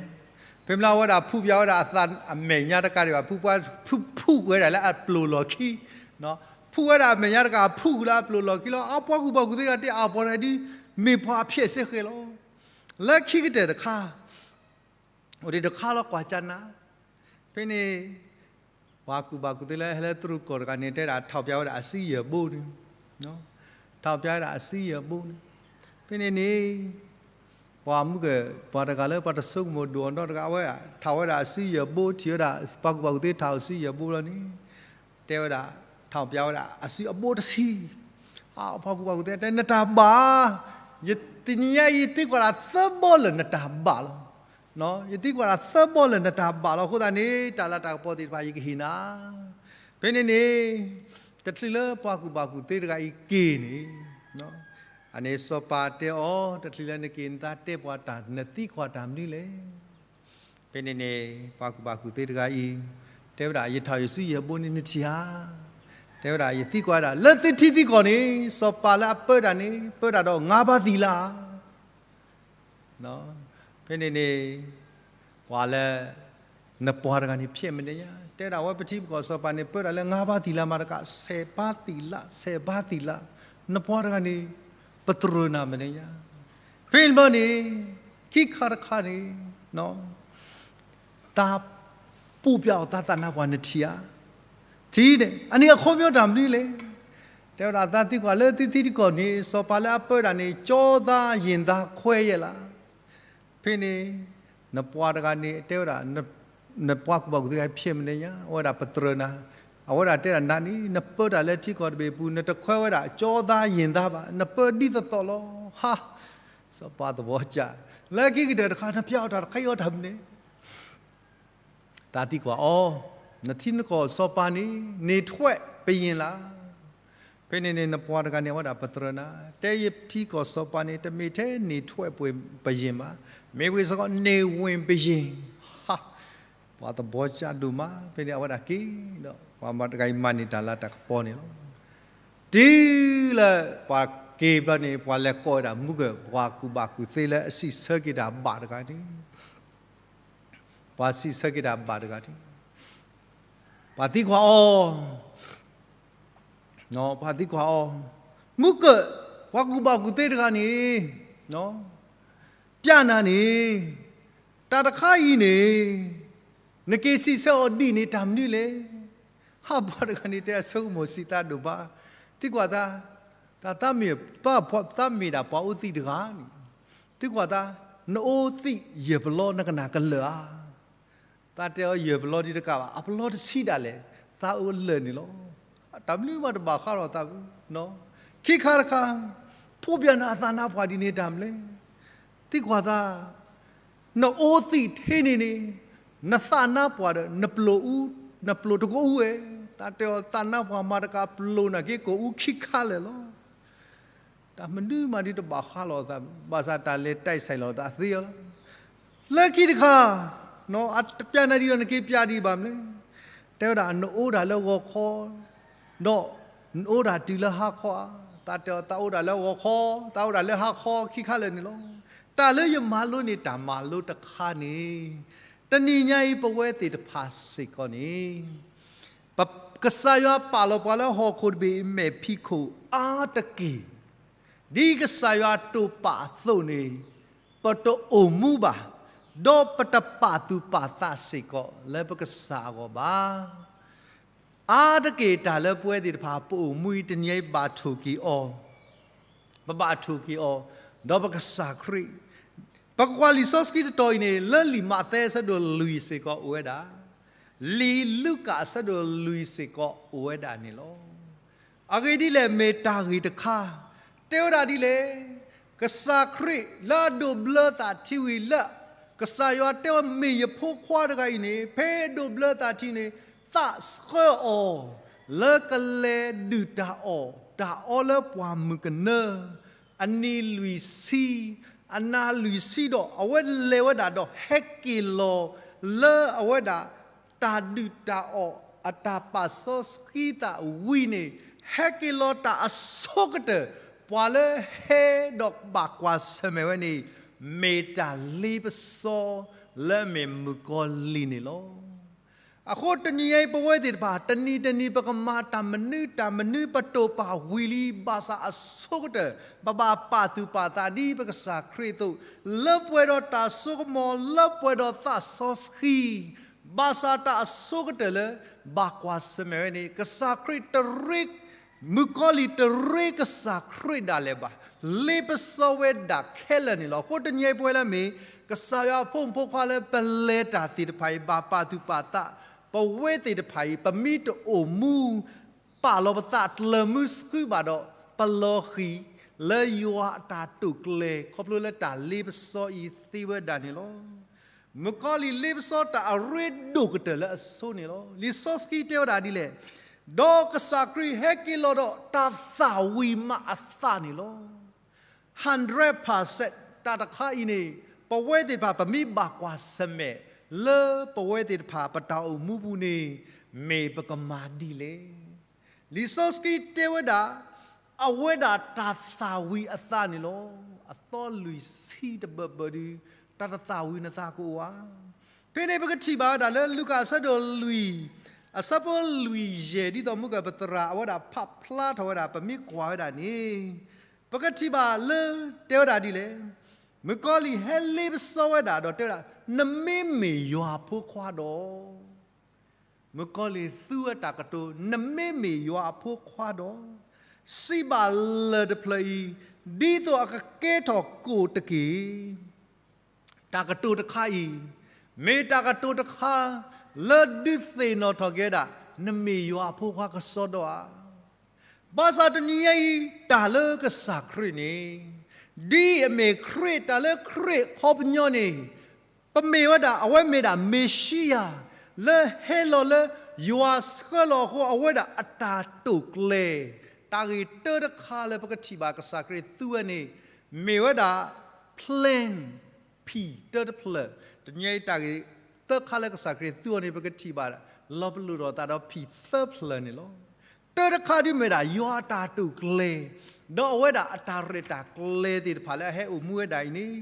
ဖဲမ့ၢ်လၢအဝဲဒၣ်ဖူးပျၢ်ဝဲဒၣ်အသးအမဲာ်ညါတကးဒံးဘၣ်, ဖူးပျၢ်, ဖူးကွံာ်ဝဲဒၣ်လၢအပျိာ်လီၢ်ခံ, ဖူးဝဲဒၣ်အမဲာ်ညါတကး ဖူးကွံာ်လၢအပျိာ်လီၢ်ခံလီၤ. အပှၤကူၣ်ဘၣ်ကူၣ်သ့တဂၤတဲအပှၤတဂၤဒ် မ့ၢ်ပှၤအဖျဲးစ့ၢ်ကီးလီၤ. လၢခံကတၢၢ်တခါ အိၣ်ဒံးတခါလီၤကွၢ်ကၠၢ်နး, ဖဲန့ၣ် ပှၤကူၣ်ဘၣ်ကူၣ်သ့လၢဟဲလၢတရူးကီၢ်တဂၤန့ၣ် တဲဒၣ်ထီၣ်ပျၢ်ဝဲဒၣ်အစုယၢၢ်ဘိန့ၣ်, ထီၣ်ပျၢ်ဝဲဒၣ်အစုယၢၢ်ဘိန့ၣ်, ဖဲန့ၣ်န့ၣ် ပှၤမုၢ်ကၢၢ် ပှၤတဂၤလၢပှၤတဆိကမိၣ်ဒိၣ်အီၤနီတဂၤ အဝဲဒၣ်ထီၣ်ဝဲဒၣ်အစုယၢၢ်ဘိ ထံၣ်ဝဲဒၣ် ပှၤကူၣ်ဘၣ်ကူၣ်သ့ထီၣ်အစုယၢၢ်ဘိလီၤန့ၣ်, တဲဝဲဒၣ် ထီၣ်ပျၢ်ဝဲဒၣ်အစုအဘိတဆံ, ပှၤကူၣ်ဘၣ်ကူၣ်သ့တဲ နတၢ်ဘၣ်, ယတနံၤညါအံၤ ယသံကွၢ်ဒၣ်သၢဘီလၢာ်နတၢ်ဘၣ်လီၤ. ယသံကွၢ်ဒၣ်သၢဘီလၢာ်နတၢ်ဘၣ်လီၤ. အဃိသတးန့ၣ် တၢ်လၤတၢ်ကပီၤသ့ၣ်တဖၣ်ယကဟ့ၣ်နၤ. ဖဲန့ၣ်န့ၣ် တချုးလၢပှၤကူၣ်ဘၣ်ကူၣ်သ့တဂၤအံၤက့ၤန့ၣ်, အန့ၣ်စီၤပၤတဲအီၤ တချုးလၢနက့ၤနသးတဲပှၤတၢ် နသံကွၢ်တၢ်မနုၤလဲၣ်. ဖဲန့ၣ်န့ၣ် ပှၤကူၣ်ဘၣ်ကူၣ်သ့တဂၤအံၤ တဲဝဲဒၣ် ယထီၣ်ယစုယၢၢ်ဘိန့ၣ်နထံၣ်ဧါ, တဲဝဲဒၣ် ယသံကွၢ်ဒၣ် လၢသုထံသံကီၢ်န့ၣ် စီၤပၤလၢအပၢတၢ်န့ၣ် ပၢတၢ်ဒီးငါးပါးသီလ, ဖဲန့ၣ်န့ၣ် ပှၤလၢ နပှၤတဂၤန့ၣ် ဖျဲးမနုၤညါ, တဲဒၣ်ဝဲပထံပကီၢ်စီၤပၤန့ၣ် ပၢတၢ်လၢငါးပါးသီလမးတကး ဆယ်ပါးသီလ, ဆယ်ပါးသီလ, နပှၤတဂၤန့ၣ် ပတြၢၤနၤမနုၤညါ. ဖဲန့ၣ်ဘျီန့ၣ် ခံခါတခါန့ၣ် တၢ်ပူၤပျၢ်အီၤသးသးနါပှၢ်နထံၣ်ဧါ, ထံၣ်န့ၣ် အန့ၣ်အခီပညီတၢ်မနုၤလဲၣ်. တဲဝဲဒၣ် သးသံကွၢ်လၢသုထံသံကီၢ်န့ၣ် စီၤပၤလၢအပၢတၢ်န့ၣ် ကၠီသးယံာ်သးခွဲးယဲၢ်လီၤ. ဖဲန့ၣ် နပှၤတဂၤန့ၣ် တဲဝဲဒၣ် နပှၤကူၣ်ဘၣ်ကူၣ်သ့တဂၤဖျဲးမနုၤညါ, အဝဲဒၣ်ပတြၢၤနၤ, အဝဲဒၣ်တဲဒၣ်နၤန့ၣ် နပၢတၢ်လၢထံကီၢ်တဘ့ၣ်အပူၤ နတခွဲးဝဲဒၣ်ကၠီသးယံာ်သးဘၣ်, နပၢဒ်သိးသိးလီၤ. ဟါ, စီၤပၤသဘီစၢ်, လၢခံကတၢၢ်တခါ နပျၢ်အီၤတၢ်တခါအံၤအီၤတၢ်မနုၤလဲၣ်. သးသံကွၢ်အီၤ, နထံနကီၢ်စီၤပၤန့ၣ် န့ၢ်ထွဲပယ့ၢ်လီၤ. ဖဲန့ၣ်န့ၣ် နပှၤတဂၤန့ၣ် အဝဲဒၣ်ပတြၢၤနၤ, တဲယထံကီၢ်စီၤပၤန့ၣ် တမ့ၢ်ထဲန့ၢ်ထွဲပယ့ၢ်ဘၣ်, မ့ၢ်ဝံၤစ့ၢ်ကီး န့ၢ်ဝ့ၢ်ပယ့ၢ်. ဟါ, ပှၤသဘီစၢ်ဒိၣ်မး, ဖဲန့ၣ်အဝဲဒၣ်က့ၤဒီး ပှၤမၤတဂၤအံၤမၤန့ၢ်တၢ်လၤတၢ်ကပီၤန့ၣ်လီၤ. တုၤလၢပှၤက့ၤဘျီန့ၣ် ပှၤလဲၤကိးဝဲဒၣ်မုၢ်ကၢၢ် ပှၤကူၣ်ဘၣ်ကူၣ်သ့လၢအစံးဆၢက့ၤတၢ်ဘၣ်တဂၤန့ၣ်, ပှၤစံးဆၢက့ၤတၢ်ဘၣ်တဂၤန့ၣ်, ပှၤသံကွၢ်အီၤ, ပှၤသံကွၢ်အီၤ, မုၢ်ကၢၢ် ပှၤကူၣ်ဘၣ်ကူၣ်သ့တဂၤန့ၣ် ပျၢ်နၤန့ၣ် တၢ်တခါအံၤန့ၣ် နက့ၤစံးဆၢအီၤဒ်န့ၣ်တၢ်မနုၤလဲၣ်. ဟးပှၤတဂၤန့ၣ် တဲအဆိကမိၣ်စံးသးဒိၣ်ဘၣ်, သံကွၢ်သး, တၢ်သးမ့ၢ်, သးမ့ၢ်ဒၣ်ပှၤအိၣ်သံးတဂၤန့ၣ်, သ သုကွၢ်သး, နအိသံးယဲၢ်ပလီနကနၣ်ကလၢာ်ဧါ. သးတဲအီၤယဲၢ်ပလီဒံးတကးဘၣ်, အပလီတဆံဒၣ်လဲာ်, သးအိၣ်လၢာ်န့ၣ်လီၤ. တၢ်မနုၤမးတဘၣ်ဃးလီၤသးဘၣ်. ခံခါတခါ, ဖှိၣ်ဘၣ်နၤအသးနါပှၢ်ဒ်န့ၣ်တၢ်မနုၤလဲၣ်. သုကွၢ်သး, နအိသံးထဲန့ၣ်န့ၣ်, နသးနါပှၢ်ဒီး နပျိာ်အူ, နပျိာ်တကအူဝဲ, သးတဲအီၤသးနါပှၢ်မၤတကးပျိာ်နာ်က့ကိာ်အူခံခါလၢာ်လီၤ. တၢ်မနုၤမးဒ်တဘၣ်ဃးလီၤသး, ဘၣ်ဆၣ်တၢ်လဲၤတၢ်ဆဲးလီၤသးသ့လီၤ. လၢခံတခါ, အတပျးနၤဒံးဒီးနက့ၤပျးဒံးဘၣ်မနုၤလဲၣ်. တဲဝဲဒၣ်နအိၣ်ဒၣ်လၢဂီၤခီ, ဒီးနအိၣ်ဒၣ်တုၤလၢဟါခီဧါ. သးတဲအီၤသးအိၣ်ဒၣ်လၢဂီၤခီ, သးအိၣ်ဒၣ်လၢဟါခီခံခါလၢာ်န့ၣ်လီၤ. တၢ်လၢယမၤလိန့ၢ်တၢ်မၤလိတခါန့ၣ်, တနံၤညါအံၤပဝဲသ့ၣ်တဖၣ်စ့ၢ်ကီးန့ၣ် ပ, ကစၢ်ယွၤပာ်လီၤပှၤလၢဟီၣ်ခိၣ်တဘ့ၣ်အံၤမဲာ်ဖံးခိၣ်အါတက့ၢ်, ဒ်ကစၢ်ယွၤတိာ်ပာ်အသိးန့ၣ်, ပတအိၣ်မူဘၣ်, ဒီးပတပာ်သူၣ်ပာ်သးစ့ၢ်ကီးလၢပကစၢ်အဂီၢ်ဘၣ်. အါတက့ၢ်တၢ်လၢပဝဲသ့ၣ်တဖၣ်ပအိၣ်မူအံၤတနံၤအံၤဘၣ်ထိၣ်က့ၤအီၤ ပဘၣ်ထိၣ်က့ၤအီၤ, ဒီးပကစၢ်ခရံာ်, ပကကွၢ်လံာ်စီဆှံတတီၤအံၤန့ၣ် လၢလံာ်မးသဲအဆၢဒိၣ်လွံၢ်စ့ၢ်ကီးအိၣ်ဝဲဒၣ်, လံာ်လူၤကၣ်အဆၢဒိၣ်လွံၢ်စ့ၢ်ကီးအိၣ်ဝဲဒၣ်န့ၣ်လီၤ. အဂ့ၢ်ဒ်လဲၣ်မ့ၢ်တၢ်ဂ့ၢ်တခါ, တဲဝဲဒၣ်ဒ်လဲၣ်, ကစၢ်ခရံာ်လၢအဒိးဘျၢသးထံဝံၤလၢ ကစၢ်ယွၤတဲဝဲမ့ၢ်ယဖိခွါတဂၤအံၤန့ၣ် ဖဲဒိးဘျၢသးထံန့ၣ် သးဆှၢအီၤ လၢကလဲၤဒုၣ်တၢ်အီၣ်တၢ်အီလၢပှၢ်မုၢ်ကနၢ, အနံၤလွံၢ်ဆံ, အနၤလွံၢ်ဆံဒီး အဝဲလဲၤဝဲဒၣ်ဒီးဟဲက့ၤလီၤလၢအဝဲဒၣ် တၢ်ဒုၣ်တၢ်အီၣ်အတၢ်ပာ်စီဆှံသးဝံၤန့ၣ်, ဟဲက့ၤလီၤတၢ်အဆိကတၢၢ်, ပှၤလၢဟဲဒီးဘၣ်ကွၢ်ဆၢၣ်မဲာ်ဝဲန့ၣ် မ့ၢ်တၢ်လ့ပစီလၢအမ့ၢ်မုၣ်ကီၤလံၢ်န့ၣ်လီၤ. အဃိတနံၤအံၤပဝဲသ့ၣ်တဖၣ် တနံၤတနံၤပကမၤတၢ်မနုၤတၢ်မနုၤ ပတိာ်ပာ်ဝံၤလံ ဘၣ်ဆၣ်အဆိကတၢၢ် ပဘၣ်ပာ်သူၣ်ပာ်သးဒ်ပကစၢ်ခရံာ်အသိး, လၢပှဲၤဒီးတၢ်စိကမီၤ လၢပှဲၤဒီးသးစီဆှံ, ဘၣ်ဆၣ်တၢ်အဆိကတၢၢ်လၢ ဘၣ်ကွၢ်ဆၢၣ်မဲာ်ဝဲန့ၣ် ကစၢ်ခရံာ်တရ့ မုၣ်ကီၤလံၢ်တရ့ကစၢ်ခရံာ်ဒၣ်လဲာ်ဘၣ်, လ့ပစီဝဲဒၣ်ခဲလၢာ်န့ၣ်လီၤ. အဃိတနံၤအံၤပဝဲလၢမ့ၢ် ကစၢ်ယွၤအဖိမုၣ်ဖိခွါလၢပလဲၤတၢ်သ့ၣ်တဖၣ်အံၤ ဘၣ်ပာ်သူၣ်ပာ်သး, ပဝဲသ့ၣ်တဖၣ်အံၤ ပမ့ၢ်တအိၣ်မူ ပာ်လီၤပသးတလၢာ်မုၢ်ဆှုဘၣ်ဒီး ပလီၤဃံၤလၢယွၤအတၢ်တိာ်ကျဲၤ ခီဖျိလၢတၢ်လ့ပစီအံၤသ့ဝဲဒၣ်န့ၣ်လီၤ. မုၣ်ကီၤလံၢ်လ့ပစီတၢ်အရ့ဒိၣ်ကတၢၢ်လၢအဆိန့ၣ်လီၤ. လံာ်စီဆှံတဲဝဲဒၣ်ဒ်လဲၣ်, ဒီးကစၢ်ခရံာ်ဟဲက့ၤလီၤဒီးတၢ်သၣ်ဝံၤမးအသးန့ၣ်လီၤ. Hundred percent တၢ်တခါအံၤန့ၣ် ပဝဲသ့ၣ်တဖၣ် ပမ့ၢ်ဘၣ်ကွၢ်ဆၢၣ်မဲာ် လၢပဝဲသ့ၣ်တဖၣ်ပတၢ်အိၣ်မူပူၤန့ၣ် မ့ၢ်ပကမၤဒ်လဲၣ်. လံာ်စီဆှံတဲဝဲဒၣ် အဝဲဒၣ်တၢ်သၣ်ဝံၤအသးန့ၣ်လီၤ. အသီလွံၢ်ဆံတဘၢၣ်ဘၢၣ်ဒီး တၢ်တသၣ်ဝံၤနသးကအိၣ်ဧါ. ဖဲန့ၣ်ပကထံၣ်ဘၣ်ဝဲဒၣ်လၢလူၤကၣ်အဆၢဒိၣ်လွံၢ် အဆၢဖိလွံၢ်ယဲၢ် ဒ်သိးမုၢ်ကပသရၣ်အဝဲဒၣ်ဖးဖျါထီၣ်ဝဲဒၣ် ပမ့ၢ်ကွၢ်ဝဲဒၣ်န့ၣ် ပကထံၣ်ဘၣ်လၢ တဲဝဲဒၣ်ဒ်လဲၣ်, မုၣ်ကီၤလံၢ်ဟဲလ့ပစီဝဲဒၣ်ဒီးတဲဝဲဒၣ် နမ့မ့ၢ်ယွၤအဖိခွါဒီး မုၣ်ကီၤလံၢ်သူဝဲတၢ်ကတိၤ နမ့မ့ၢ်ယွၤအဖိခွါဒီး စံးဘၣ်လၢၢ်တဖျၢၣ်အံၤ ဒ်သိးအကကဲထီၣ်ကိၣ်တက့ၢ်. တၢ်ကတိၤတခါအံၤ မ့ၢ်တၢ်ကတိၤတခါ လၢဒုးသ့ၣ်နီၣ်ထီၣ်က့ၤဝဲဒၣ် နမ့ၢ်ယွၤအဖိခွါကစီဒီဧါ. ဘၣ်ဆၣ်တနံၤညါအံၤ တၢ်လၢကစၢ်ခရံာ်န့ၣ် ဒ်အမ့ၢ်ခရံာ် တၢ်လၢခရံာ်အခီပညီန့ၣ် ပမ့ၢ်ဝဲဒၣ် အဝဲမ့ၢ်ဒၣ်မ့ၤၡံယၤ လၢဟဲလီၤလၢယွၤဆှၢလီၤအဃိ အဝဲဒၣ်အတၢ်တိာ်ကျဲၤ တၢ်ဂ့ၢ်တၢတခါလၢပကထံၣ်ဘၣ်ကစၢ်ခရံာ်သူဝဲန့ၣ် မ့ၢ်ဝဲဒၣ် plan ဖံးတၢတဖျၢၣ်, တနံၤညါအံၤတၢ်ဂ့ၢ်သၢခါလၢကစၢ်ခရံာ်သူအီၤန့ၣ် ပကထံၣ်ဘၣ် လီၤပလိာ်ထီၣ်သးဒီးဖံးသၢဖျၢၣ်န့ၣ်လီၤ. တၢတခါဒုးမ့ၢ်ဒၣ် ယွၤအတၢ်တိာ်ကျဲၤ, ဒီးအဝဲဒၣ်အတၢ်ရဲၣ်တၢ်ကျဲၤသ့ၣ်တဖၣ်လၢအဟဲအိၣ်မူဝဲဒၣ်အံၤန့ၣ်,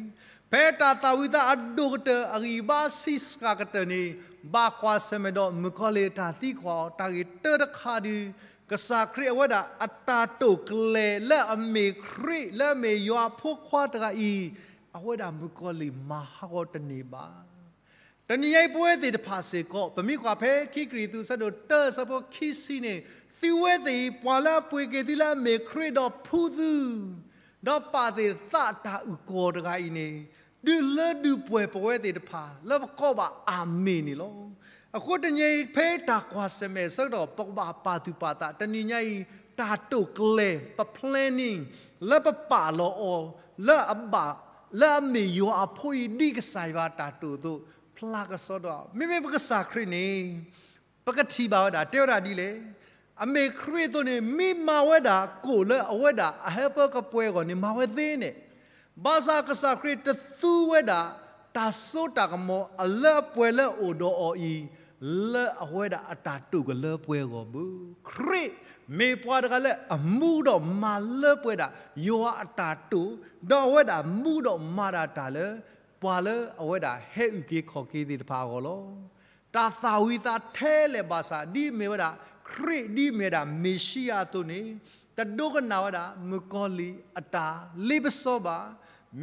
ဖဲတၢ်သၣ်ဝံၤသးအဒိၣ်ကတၢၢ်အဂံၢ်ဘါဆံးစှၤကတၢၢ်န့ၣ် ဘၣ်ကွၢ်ဆၢၣ်မဲာ်ဒီးမုၣ်ကီၤလံၢ်အတၢ်သံကွၢ်အီၤ တၢ်ဂ့ၢ်တၢတခါဒုး ကစၢ်ခရံာ်အဝဲဒၣ်အတၢ်တိာ်ကျဲၤလၢအမ့ၢ်ခရံာ် လၢအမ့ၢ်ယွၤအဖိခွါတဂၤအံၤ အဝဲဒၣ်မုၣ်ကီၤလံၢ်မၤဟးဂီၤတန့ၢ်ဘၣ်. တနံၤညါအံၤပဝဲသ့ၣ်တဖၣ်စ့ၢ်ကီး ပမ့ၢ်ကွၢ်ဖဲခံကရံၣ်သူးအဆၢဒိၣ်တၢအဆၢဖိခံဆံန့ၣ်, သုဝဲသ့ၣ်အံၤ ပှၤလၢအပှ့ၤက့ၤသုလၢအမ့ၢ်ခရံာ်ဒီးဖှူသု, ဒီးပာ်သးသ့ၣ်တဖၣ်တၢ်အုၣ်ကီၤတဂၤအံၤန့ၣ် ဒုးလၢဒုးပှဲၤပဝဲသ့ၣ်တဖၣ် လၢပကိးဘၣ်အၤမ့ၣ်န့ၣ်လီၤ. အဃိတနံၤအံၤ ဖဲတၢ်ကွၢ်ဆၢၣ်မဲာ်အဆၢကတီၢ် ပကဘၣ်ပာ်သူၣ်ပာ်သး တနံၤညါအံၤ တၢ်တိာ်ကျဲၤ ပ planning လၢပပာ်လီၤအီၤ လၢအဘၣ် လၢအမ့ၢ်ယွၤအဖိအံၤ ဒ်ကစၢ်ယွၤတၢ်တိာ်အသိး ဖျါကစီဒီး မ့မ့ၢ်ပကစၢ်ခရံာ်န့ၣ် ပကထံၣ်ဘၣ်ဝဲဒၣ် တဲဝဲဒၣ်ဒ်လဲၣ်. အမ့ၢ်ခရံာ်အသိးန့ၣ် မ့ၢ်မၤဝဲဒၣ်ကိၣ်လၢအဝဲဒၣ်အဟၢဖၢကပှဲၤအဂီၢ်န့ၣ် မၤဝဲသ့န့ၣ်, ဘၣ်ဆၣ်ကစၢ်ခရံာ်တသူဝဲဒၣ် တၢ်စိတၢ်ကမီၤအလၢအပှဲၤလၢအအိၣ်ဒီးအီၤအံၤ လၢအဝဲဒၣ်အတၢ်တိာ်ကလၢပှဲၤအဂီၢ်ဘၣ်. ခရံာ်မ့ၢ်ပှၤတဂၤလၢအမူဒီးမၤလၢပှဲၤဒၣ် ယွၤအတၢ်တိာ်, ဒီးအဝဲဒၣ်မူဒီးမၤဒၣ်တၢ်လၢ ပှၤလၢအဝဲဒၣ်ဟဲအုၣ်က့ၤခီၣ်က့ၤသ့ၣ်တဖၣ်အဂီၢ်လီၤ. တၢ်သၣ်ဝံၤသးထဲလဲၣ်ဘၣ်ဆၣ် ဒ်အမ့ၢ်ဝဲဒၣ် ခရံာ်ဒ်အမ့ၢ်ဝဲဒၣ်မ့ၤၡံယၤအသိးန့ၣ် တဒိကနၣ်ဝဲဒၣ်မုၣ်ကီၤလံၢ်အတၢ်လ့ပစီဘၣ်.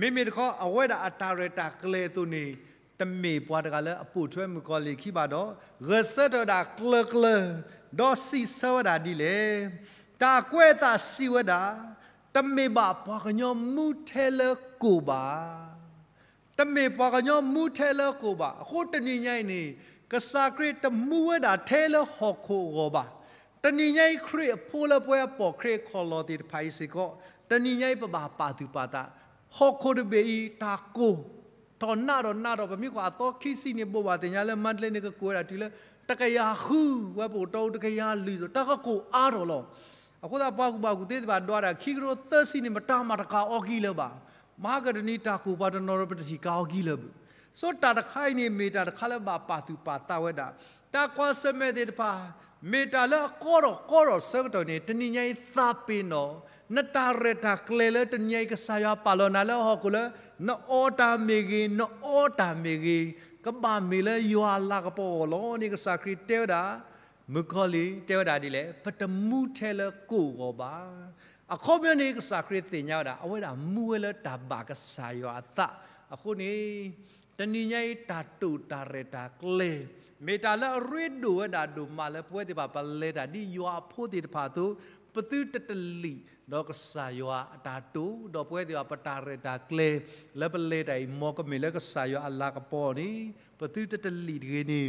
မ့မ့ၢ်တခီ အဝဲဒၣ်အတၢ်ရဲၣ်တၢ်ကျဲၤအသိးန့ၣ် တမ့ၢ်ပှၤတဂၤလၢအပိာ်ထွဲမုၣ်ကီၤလံၢ်အခံဘၣ်ဒီး ဂဲၤဆၢထၢၣ်ဝဲဒၣ်ကျၢၤကျၢၤ ဒီးစံးဆၢဝဲဒၣ်ဒ်လဲၣ်. တၢ်ကွဲးအသးစံးဝဲဒၣ်, တမ့ၢ်ဘၣ်ပှၤကညီမူထဲလၢကိၣ်ဘၣ်. တမ့ၢ်ပှၤကညီမူထဲလၢကိၣ်ဘၣ်. အဃိတနံၤညါအံၤန့ၣ် ကစၢ်ခရံာ်တမူဝဲဒၣ်ထဲလၢဟီၣ်ခိၣ်အဂီၢ်ဘၣ်. တနံၤညါအံၤခရံာ်အဖိလၢပှဲၤအပိာ်ခရံာ်ခီၣ်လီၢ်သ့ၣ်တဖၣ်အံၤစ့ၢ်ကီး တနံၤညါအံၤပဘၣ်ပာ်သူၣ်ပာ်သး ဟီၣ်ခိၣ်တဘ့ၣ်အံၤ တၢ်ကိၢ်ထီၣ်နးထီၣ်နးထီၣ် ပမ့ၢ်ကွၢ်အသီခံဆံန့ၣ် ဘိးဘၣ်သ့ၣ်ညါလၢ မါတလ့န့ၣ် ကကိၢ်ဝဲဒၣ်တုၤလၢ တကယၤဃု ဝဲပအိၣ်တီအိၣ်တကယၤလွံၢ်အသိး တၢ်ကကိၢ်အါထီၣ်လီၤ. အဃိသတးပှၤကူၣ်ဘၣ်ကူၣ်သ့သ့ၣ်တဖၣ်ဒွးဒၣ် ခံကထိသၢဆံန့ၣ် ပတၢ်မၤတကၤအီကံလၢၤဘၣ်. မဟါကတနံၤတၢ်ကိၢ်ပှၤတနီၤဒီး ပတထံၣ်ကၤအီကံလၢၤဘၣ်. ဆိတၢ်တခါအံၤန့ၣ် မ့ၢ်တၢ်တခါလၢဘၣ်ပာ်သူၣ်ပာ်သးဝဲဒၣ် တၢ်ကွၢ်ဆၢၣ်မဲာ်သ့ၣ်တဖၣ် မ့ၢ်တၢ်လၢအကီထီၣ်ကီထီၣ်ဆၢကတီၢ်န့ၣ် တနံၤညါအံၤသးပ့ၤနီၣ် နတၢ်ရဲၣ်တၢ်ကျဲၤလၢတနံၤညါအံၤ ကစၢ်ယွၤပာ်လီၤနၤလၢဟီၣ်ခိၣ်လၢ နအီၣ်တၢ်မ့ၢ်ဂ့ၤ နအီတၢ်မ့ၢ်ဂ့ၤ ကဘၣ်မ့ၢ်လၢယွၤအလၤကပီၤအဂီၢ်လီၤန့ၣ် ကစၢ်ခရံာ်တဲဝဲဒၣ် မုၣ်ကီၤလံၢ်တဲဝဲဒၣ်ဒ်လဲၣ်, ပတမူထဲလၢကိၣ်အဂီၢ်ဘၣ်. အခီပညီန့ၣ် ကစၢ်ခရံာ်သ့ၣ်ညါဝဲဒၣ် အဝဲဒၣ်မူဝဲလၢတၢ်ဘၣ်ကစၢ်ယွၤအသးအဃိန့ၣ်, တနံၤညါအံၤတၢ်တိာ်တၢ်ရဲၣ်တၢ်ကျဲၤ မ့ၢ်တၢ်လၢအရ့ဒိၣ်ဝဲဒၣ်ဒိၣ်မးလၢပဝဲသ့ၣ်တဖၣ် ပလဲၤတၢ်ဒ်ယွၤအဖိသ့ၣ်တဖၣ်အသိး, ပသုတတလံာ်ဒီးကစၢ်ယွၤအတၢ်တိာ်, ဒီးပဝဲသ့ၣ်တဖၣ် ပတၢ်ရဲၣ်တၢ်ကျဲၤ လၢပလဲၤတၢ်အံၤ မ်ကမ့ၢ်လၢကစၢ်ယွၤအလၤကပီၤန့ၣ် ပသုတတလံာ်တဂ့ၤန့ၣ်,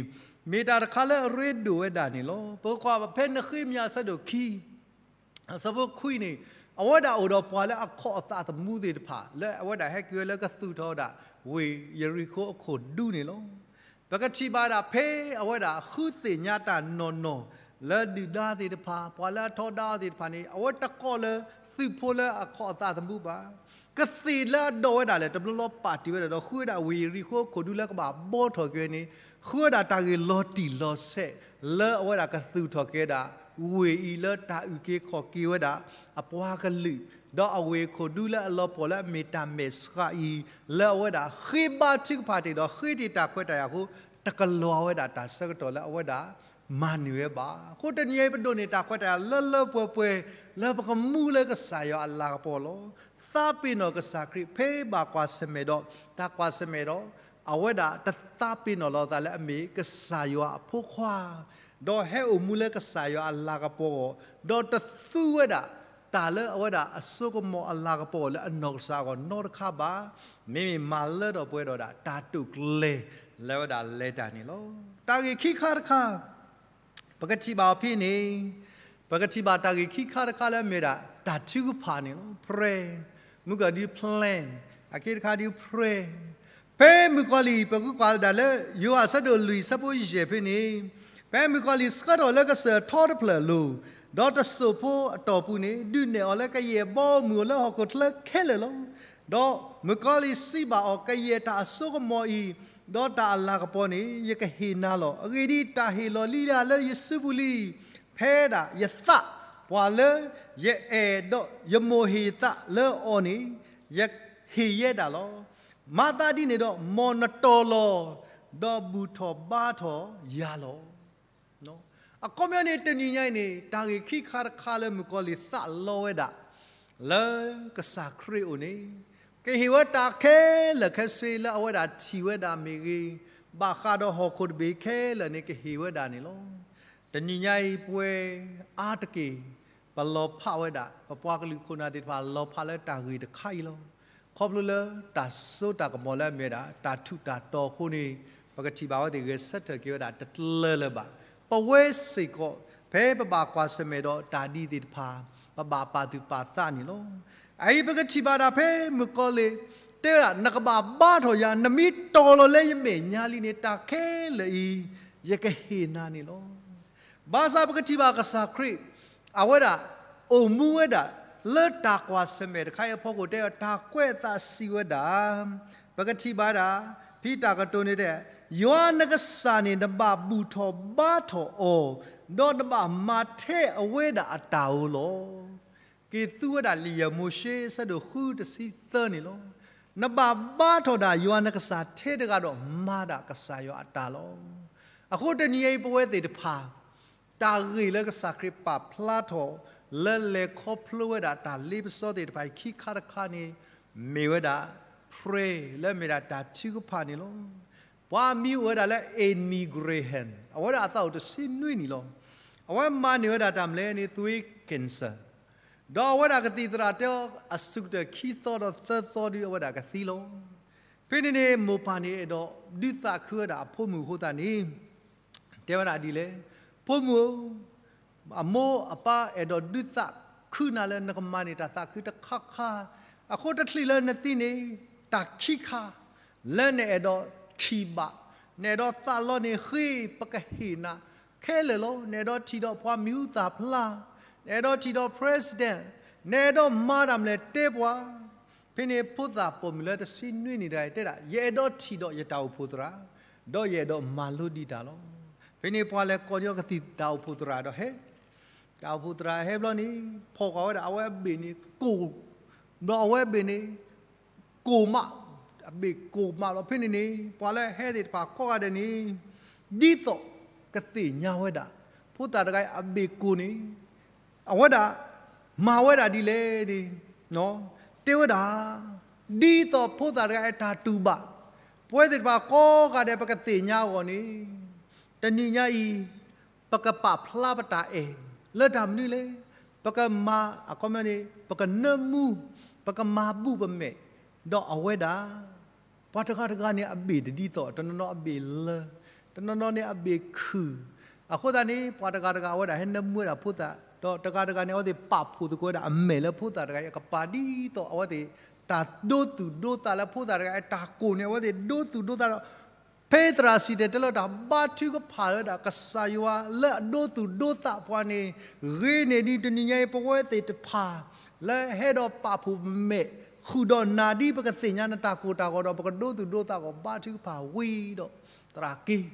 မ့ၢ်တၢ်တခါလၢအရ့ဒိၣ်ဝဲဒၣ်န့ၣ်လီၤ. ပကကွၢ်ဖဲနဃ့မယၤအဆၢဒိၣ်ခံ အဆၢဖိခွံန့ၣ်, အဝဲဒၣ်အိၣ်ဒီးပှၤလၢအခီၣ်အသးသမူသ့ၣ်တဖၣ် လၢအဝဲဒၣ်ဟဲက့ၤဝဲလၢကသူၣ်ထီၣ်ဝဲဒၣ် ဝ့ၢ်ယရံၣ်ခိၣ်အခိၣ်ဒူန့ၣ်လီၤ. ပကထံၣ်ဘၣ်ဒၣ်ဖဲအဝဲဒၣ်ဃုသ့ၣ်ညါတၢ်နီၢ်နီၢ် လၢဒုၣ်ဒါသ့ၣ်တဖၣ် ပှၤလၢအထီဒါအီၤသ့ၣ်တဖၣ်န့ၣ် အဝဲတကိးလၢသုးဖိလၢအခီၣ်အသးသမူဘၣ်. ကသ့ၣ်လၢအဒိးဝဲဒၣ်လဲာ် တဘျီလီၤပာ်တ့ၢ်ဝဲဒၣ်ဒီး ဃုဝဲဒၣ်ဝ့ၢ်ယရံၣ်ခိၣ်အခိၣ်ဒူလၢကဘၣ်ဘှီထီၣ်က့ၤဝဲန့ၣ်, ဃုဝဲဒၣ်တၢ်ဂ့ၢ်လီၤတံၢ်လီၤဆဲး လၢအဝဲဒၣ်ကသူၣ်ထီၣ်က့ၤဝဲဒၣ် ဝ့ၢ်အံၤလၢတၢ်အုၣ်က့ၤခီၣ်က့ၤဝဲဒၣ် အပှၤကလုာ်, ဒီးအဝ့ၢ်အခိၣ်ဒူလၢအလီၤပှီၢ်လၢအမ့ၢ်တၢ်မဲာ်ဆှးအံၤ လၢအဝဲဒၣ်ဃ့ဘါထုကဖၣ်တ့ၢ်ဒီး ဃ့တ့ၢ်တၢ်ခွဲးတၢ်ယာ်အဃိ တကလီၤဝဲဒၣ်တၢ်ဆၢကတီၢ်လၢအဝဲဒၣ် မၤန့ၢ်ဝဲဘၣ်. အဃိတနံၤအံၤပဒိးန့ၢ်တၢ်ခွဲးတၢ်ယာ်လၢလၢပှဲၤပှဲၤ လၢပကမူလၢကစၢ်ယွၤအလၤကပီၤလီၤ. သးပ့ၤနီၣ်ကစၢ်ခရံာ် ဖဲဘၣ်ကွၢ်ဆၢၣ်မဲာ်ဒီး တၢ်ကွၢ်ဆၢၣ်မဲာ်ဒီး အဝဲဒၣ်တသးပ့ၤနီၣ်လီၤအသးလၢအမ့ၢ်ကစၢ်ယွၤအဖိခွါ ဒီးဟဲအိၣ်မူလၢကစၢ်ယွၤအလၤကပီၤအဂီၢ်, ဒီးတသူဝဲဒၣ် တၢ်လၢအဝဲဒၣ်အစိကမီၤအလၤကပီၤလၢအနီၢ်ကစၢ်အဂီၢ်နီတခါဘၣ်. မ့မ့ၢ်မၤလၢထီၣ်ပှဲၤထီၣ်ဒၣ် တၢ်တိာ်ကျဲၤလၢအဝဲဒၣ်လဲၤတၢ်န့ၣ်လီၤ. တၢ်ဂ့ၢ်ခံခါတခါ ပကထံၣ်ဘၣ်အီၤဖဲန့ၣ်, ပကထံၣ်ဘၣ်တၢ်ဂ့ၢ်ခံခါတခါလၢအမ့ၢ်ဒၣ် တၢ်ထုကဖၣ်န့ၣ်လီၤ. prayer, မုၢ်ကီၤဒုး plan, အခံတခါဒုး prayer. ဖဲမုၣ်ကီၤလံၢ် ပကကွၢ်ဒၣ်လၢ ယိၤဟၣ်အဆၢဒိၣ်လွံၢ်အဆၢဖိယဲၢ်ဖဲန့ၣ်, ဖဲမုၣ်ကီၤလံၢ်ဆှၢထီၣ်လၢကစၢၢ်ထီတဖျၢၣ်အလိၤ, ဒီးတစိၢ်ဖိအတီၢ်ပူၤန့ၣ် ဒုးနဲၣ်အီၤလၢကယဲၢ်ဘီမုၢ်အိၣ်လၢဟီၣ်ခိၣ်ချၢခဲလၢာ်လီၤ. ဒီးမုၣ်ကီၤလံၢ်စံးဘၣ်အီၤ, ကယဲၢ်တၢ်အစိကမီၤအံၤ, ဒီးတၢ်အလၤကပီၤန့ၣ် ယကဟ့ၣ်နၤလီၤ. အဂ့ၢ်ဒ်အံၤ, တၢ်ဟ့ၣ်လီၤလံလၢယစုပူၤလံ. ဖဲဒၣ်ယသးပှၤလၢယအဲၣ်, ဒီးယမိၣ်ဟ့ၣ်သးလၢအီၤန့ၣ် ယဟ့ၣ်ယဲဒၣ်လီၤ. မၤသးဒ်န့ၣ်ဒီး မ်နတီၤလီၤ, ဒီးဘူၣ်ထီၣ်ဘါထီၣ်ယၤလီၤ. အခီပညီန့ၣ် တနံၤညါအံၤန့ၣ် တၢ်ဂ့ၢ်ခံခါတခါလၢမုၣ်ကီၤလံၢ်သးလီဝဲဒၣ် လၢကစၢ်ခရံာ်အအိၣ်န့ၣ် ကဟ့ၣ်ဝဲတၢ်ခဲလၢာ်ခဲဆ့လၢအဝဲဒၣ်ထံၣ်ဝဲဒၣ်မ့ၢ်ဂ့ၤ, ဘၣ်ဃးဒီးဟီၣ်ခိၣ်တဘ့ၣ်ခဲလၢာ်န့ၣ် ကဟ့ၣ်ဝဲဒၣ်န့ၣ်လီၤ. တနံၤညါအံၤပှဲၤအါတက့ၢ် ပလီၤဖးဝဲဒၣ် ပပှၤကလုာ်ခိၣ်နၢ်သ့ၣ်တဖၣ်လီၤဖးလၢတၢ်ဂ့ၢ်တခါအံၤလီၤ. ခီဖျိလၢတၢ်စိတၢ်ကမီၤလၢအမ့ၢ်ဝဲဒၣ် တၢ်ထူးတၢ်တီၤအဃိန့ၣ် ပကထံၣ်ဘၣ်ဝဲသ့ၣ်ဂဲၤဆၢထၢၣ်က့ၤဝဲဒၣ်တကျၢၤလၢၤဘၣ်. ပဝဲစ့ၢ်ကီး ဖဲပဘၣ်ကွၢ်ဆၢၣ်မဲာ်ဒီးတၢ်ဒ်သ့ၣ်တဖၣ် ပဘၣ်ပာ်သူၣ်ပာ်သးန့ၣ်လီၤ. အအံၤပကထံၣ်ဘၣ်ဒၣ်ဖဲမုၣ်ကီၤလံၢ် တဲဝဲဒၣ် နကဘၣ်ဘါထီၣ်ယၤ နမ့ၢ်တီၤလီၤလၢယမဲာ်ညါလံန့ၣ် တၢ်ခဲလၢာ်အံၤ ယကဟ့ၣ်နၤန့ၣ်လီၤ. ဘၣ်ဆၣ်ပကထံၣ်ဘၣ်ကစၢ်ခရံာ် အဝဲဒၣ် အိၣ်မူဝဲဒၣ် လၢတၢ်ကွၢ်ဆၢၣ်မဲာ်တခါအံၤအဖီခိၣ် တဲတၢ်ကွဲးအသးစံးဝဲဒၣ်, ပကထံၣ်ဘၣ်ဒၣ် ဖဲတၢ်ကတိၤန့ၣ်တဲ, ယွၤနကစၢ်န့ၣ် နဘၣ်ဘူၣ်ထီၣ်ဘါထီၣ်အီၤ, ဒီးနဘၣ်မၤထဲအဝဲဒၣ်အတၢ်ဧိၤလီၤ. က့ၤသူဝဲဒၣ်လံာ်ယဲၢ်မိၤၡ့ ဆၢဒိၣ်ဃု တဆံသၢန့ၣ်လီၤ. နဘၣ်ဘါထီၣ်ဒၣ်ယွၤနကစၢ်ထဲတဂၤဒီး မၤဒၣ်ကစၢ်ယွၤအတၢ်လီၤ. အဃိတနံၤအံၤ ပဝဲသ့ၣ်တဖၣ် တၢ်ဂ့ၢ်လၢကစၢ်ခရံာ်ပာ်ဖျါထီၣ် လၢလဲၤခီဖျိဝဲဒၣ်တၢ်လ့ပစီသ့ၣ်တဖၣ်အံၤခံခါတခါန့ၣ် မ့ၢ်ဝဲဒၣ် prayer လၢအမ့ၢ်ဒၣ်တၢ်ထုကဖၣ်န့ၣ်လီၤ. ပှၤမံၤအိၣ်ဝဲဒၣ်လၢ Amy Graham အဝဲဒၣ်အသးအိၣ်တဆံနွံနံၣ်လီၤ. အဝဲမၤန့ၢ်ဝဲဒၣ်တၢ်မနုၤလဲၣ်န့ၣ် သွေး cancer ဒီးအဝဲဒၣ်ကသံၣ်သရၣ်တဲအီၤ အဆိကတၢၢ်ခံသီဒီးသၢသီဒု အဝဲဒၣ်ကသံလီၤ. ဖဲန့ၣ်န့ၣ် မိၢ်ပၢ်န့ၣ်အဲၣ်ဒိးဒုးသးခုဝဲဒၣ်အဖိမုၣ်အဃိသတးန့ၣ် တဲဝဲဒၣ်ဒ်လဲၣ်, ဖိမုၣ်ဧၢ, အမိၢ်အပၢ်အဲၣ်ဒိးဒုးသးခုနၤလၢနကမၤန့ၢ်တၢ်သးခုတခါခါ, အဃိတချုးလၢနသံန့ၣ် တၢ်ခံခါ လၢနအဲၣ်ဒိးထံၣ်ဘၣ်, နအဲၣ်ဒိးသးလီန့ၣ် ဃ့ပကဟ့ၣ်နၤခဲလၢာ်လီၤ. နအဲၣ်ဒိးထံၣ်ဒီးပှၤမံၤဟူသၣ်ဖျါ, နအဲၣ်ဒိးထံၣ်ဒီး president, နအဲၣ်ဒိးမၤတၢ်မနုၤလဲၣ်တဲပှၤ. ဖဲန့ၣ်ဖိသၣ်ပိာ်မုၣ်လၢတဆံနွံနံၣ်တဂၤအံၤတဲဒၣ် ယအဲၣ်ဒိးထံၣ်ဒီးယတၢ်အိၣ်ဖှိၣ်သရၣ်, ဒီးယအဲၣ်ဒိးမၤလိဒံးတၢ်လီၤ. ဖဲန့ၣ်ပှၤလဲၤကိးန့ၢ်အီၤကသံၣ်တၢ်အိၣ်ဖှိၣ်သရၣ်ဒီးဟဲ, တၢ်အိၣ်ဖှိၣ်သရၣ်ဟဲဘျီန့ၣ် ဖီၣ်ဃာ်ဝဲဒၣ်အဝဲအဘ့ၣ်န့ၣ်ကိၢ်, ဒီးအဝဲအဘ့ၣ်န့ၣ် ကိၢ်မး, အဘ့ၣ်ကိၢ်မးလီၤ. ဖဲန့ၣ်န့ၣ် ပှၤလၢဟဲသ့ၣ်တဖၣ်ကိးဂၤဒဲးန့ၣ် ဒ်သိးကသ့ၣ်ညါဝဲဒၣ် ဖိသၣ်တဂၤအံၤအဘ့ၣ်ကိၢ်န့ၣ် အဝဲဒၣ်မၤဝဲဒၣ်ဒ်လဲၣ်န့ၣ် တဲဝဲဒၣ် ဒ်သိးဖိသၣ်တဂၤအတၢ်တူၢ်ဘၣ် ပဝဲသ့ၣ်တဖၣ်ကိးဂၤဒဲး ပကသ့ၣ်ညါအဂီၢ်န့ၣ် တနံၤညါအံၤ ပကပာ်ဖျါပတၢ်အဲၣ်လၢတၢ်မနုၤလဲၣ်. ပကမၤအခီပညီန့ၣ် ပကနၢမူ ပကမၤဘူၣ်ပမဲာ် ဒီးအဝဲဒၣ် ပှၤတဂၤတဂၤန့ၣ်အဘ့ၣ်တဒ်သိး, တနီၤနီၤအဘ့ၣ်လၢ, တနီၤနီၤန့ၣ်အဘ့ၣ်ခုၣ်. အဃိသတးန့ၣ် ပှၤတဂၤတဂၤအဝဲဒၣ်ဟဲနၢမူဝဲဒၣ်ဖိသၣ်, ဒီးတဂၤတဂၤန့ၣ် အဝဲသ့ၣ်ပာ်ဖှိၣ်သကိးဝဲဒၣ်အမဲာ်လၢဖိသၣ်တဂၤအံၤ အကပၤဒ်သိးအဝဲသ့ၣ် တၢ်ဒိသူၣ်ဒိသးလၢဖိသၣ်တဂၤအံၤတၢ်ကိၢ်န့ၣ် အဝဲသ့ၣ်ဒိသူၣ်ဒိသးဒီး ဖဲသရၣ်စံၣ်တဲၤတဲလီၤတၢ်ဘါထုကဖၣ်ဝဲဒၣ်ကစၢ်ယွၤလၢအဒိသူၣ်ဒိသးပှၤန့ၣ် ဂ့ၤန့ၢ်ဒံးတနံၤညါအံၤ ပဝဲသ့ၣ်တဖၣ် လၢဟဲဒီးပာ်ဖှိၣ်မဲာ် ဃုာ်ဒီးနၤဒ်ပကသ့ၣ်ညါနတၢ်ကိၢ်တၢ်ဂီၤဒီး ပကဒိသူၣ်ဒိသးအဂီၢ် ဘါထုကဖၣ်ဝံၤဒီးသရၣ်က့ၤ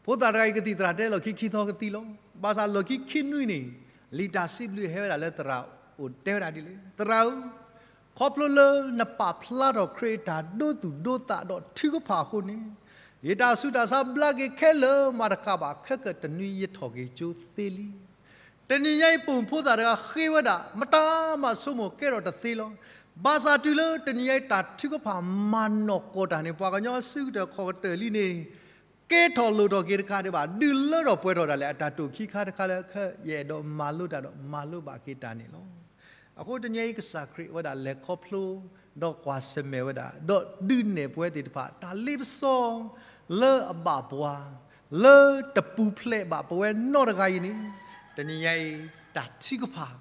ဖိသၣ်တဂၤအံၤကသံၣ်သရၣ်တဲလီၢ်ခံခံသီကသံလီၤ. ဘၣ်ဆၣ်လီၢ်ခံခံနွံန့ၣ် လံာ်တၢ်စံးဘျုးဟဲဝဲဒၣ်လၢသရၣ်အိၣ်တဲဝဲဒၣ်ဒ်လဲၣ်, သရၣ်ဧၢ, ခီဖျိလၢနပာ်ဖျါထီၣ်ခရံာ်အတၢ်ဒိသူၣ်ဒိသးဒီးထုကဖၣ်အဃိန့ၣ် ယတၢ်ဆူးတၢ်ဆါဘျါက့ၤခဲလၢာ်မးတကးဘၣ် ခဲကတနွံယထီၣ်က့ၤကၠိသ့လံ. တနံၤညါအံၤပိာ်မုၣ်ဖိသၣ်တဂၤဃ့ဝဲဒၣ် မတၤမၤဆိကမိၣ်ကဲထီၣ်တသ့လီၤ. ဘၣ်ဆၣ်တုၤလၢတနံၤညါအံၤတၢ်ထုကဖၣ်မၤနီၢ်ကီၢ်တၢ်န့ၣ် ပှၤကညီအစုကတၢၢ်ခီၣ်ကတၢၢ်လံန့ၣ် ကဲထီၣ်လိၣ်ထီၣ်က့ၤတကးဒံးဘၣ် ဒုးလၢထီၣ်ပှဲၤထီၣ်ဒၣ်လဲာ် အတၢ်တိာ်ခံခါတခါလၢခဲ ယအဲၣ်ဒိးမၤလိတၢ်ဒီးမၤလိဘၣ်က့ၤတၢ်န့ၣ်လီၤ. အဃိတနံၤညါအံၤကစၢ်ခရံာ်အဝဲဒၣ်လဲၤခီဖျိ ဒီးကွၢ်ဆၢၣ်မဲာ်ဝဲဒၣ် ဒီးဒုးနဲၣ်ပဝဲသ့ၣ်တဖၣ် တၢ်လ့ပစီ လၢအဘၣ်ပှၤ လၢတပူၤဖျဲးဘၣ်ပဝဲနီတဂၤအံၤန့ၣ် တနံၤညါအံၤ တၢ်ထုကဖၣ်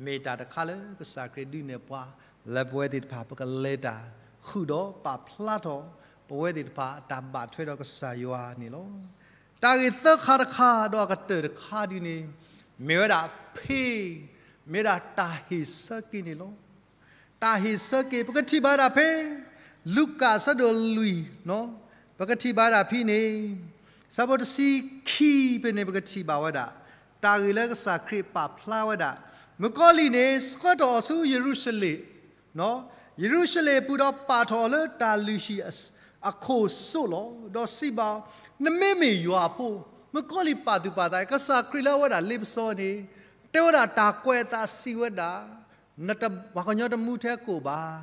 မ့ၢ်တၢ်တခါလၢကစၢ်ခရံာ်ဒုးနဲၣ်ပှၤ လၢပဝဲသ့ၣ်တဖၣ် ပကလဲၤတၢ်ဃုာ်ဒီးပာ်ဖျါထီၣ် ပဝဲသ့ၣ်တဖၣ် တၢ်ဘၣ်ထွဲဒီးကစၢ်ယွၤန့ၣ်လီၤ. တၢ်ဂ့ၢ်သၢခါတခါ ဒီးအကတၢၢ်တခါဒ်န့ၣ် မ့ၢ်ဝဲဒၣ် prayer မ့ၢ်ဝဲဒၣ်တၢ်ဟ့ၣ်ဆၢက့ၤန့ၣ်လီၤ. တၢ်ဟ့ၣ်ဆၢက့ၤ ပကထံၣ်ဘၣ်ဒၣ်ဖဲ လူၤကၣ်ဆၢဒိၣ်လွံၢ် ပကထံၣ်ဘၣ်ဒၣ်ဖဲန့ၣ် ဆၢဖိတဆံခံဖဲန့ၣ် ပကထံၣ်ဘၣ်ဝဲဒၣ် တၢ်ဂ့ၢ်လၢကစၢ်ခရံာ်ပာ်ဖျါဝဲဒၣ် မုၣ်ကီၤလံၢ်န့ၣ် ဆှၢထီၣ်အီၤဆူယရူၤၡလ့ၣ် ယရူၤၡလ့ၣ်အပူၤဒီးပာ်ထီၣ်အီၤလၢတၢ်လုၢ်ဟံၣ်အခိၣ်စိးလီၤ. ဒီးစံးဘၣ်အီၤ, နမ့မ့ၢ်ယွၤအဖိ, မုၣ်ကီၤလံၢ်ပာ်သူၣ်ပာ်သး ကစၢ်ခရံာ်လၢအဝဲဒၣ်လ့ပစီန့ၣ် တဲဝဲဒၣ်တၢ်ကွဲးအသးစံးဝဲဒၣ်, ပှၤကညီတမူထဲကိၣ်ဘၣ်.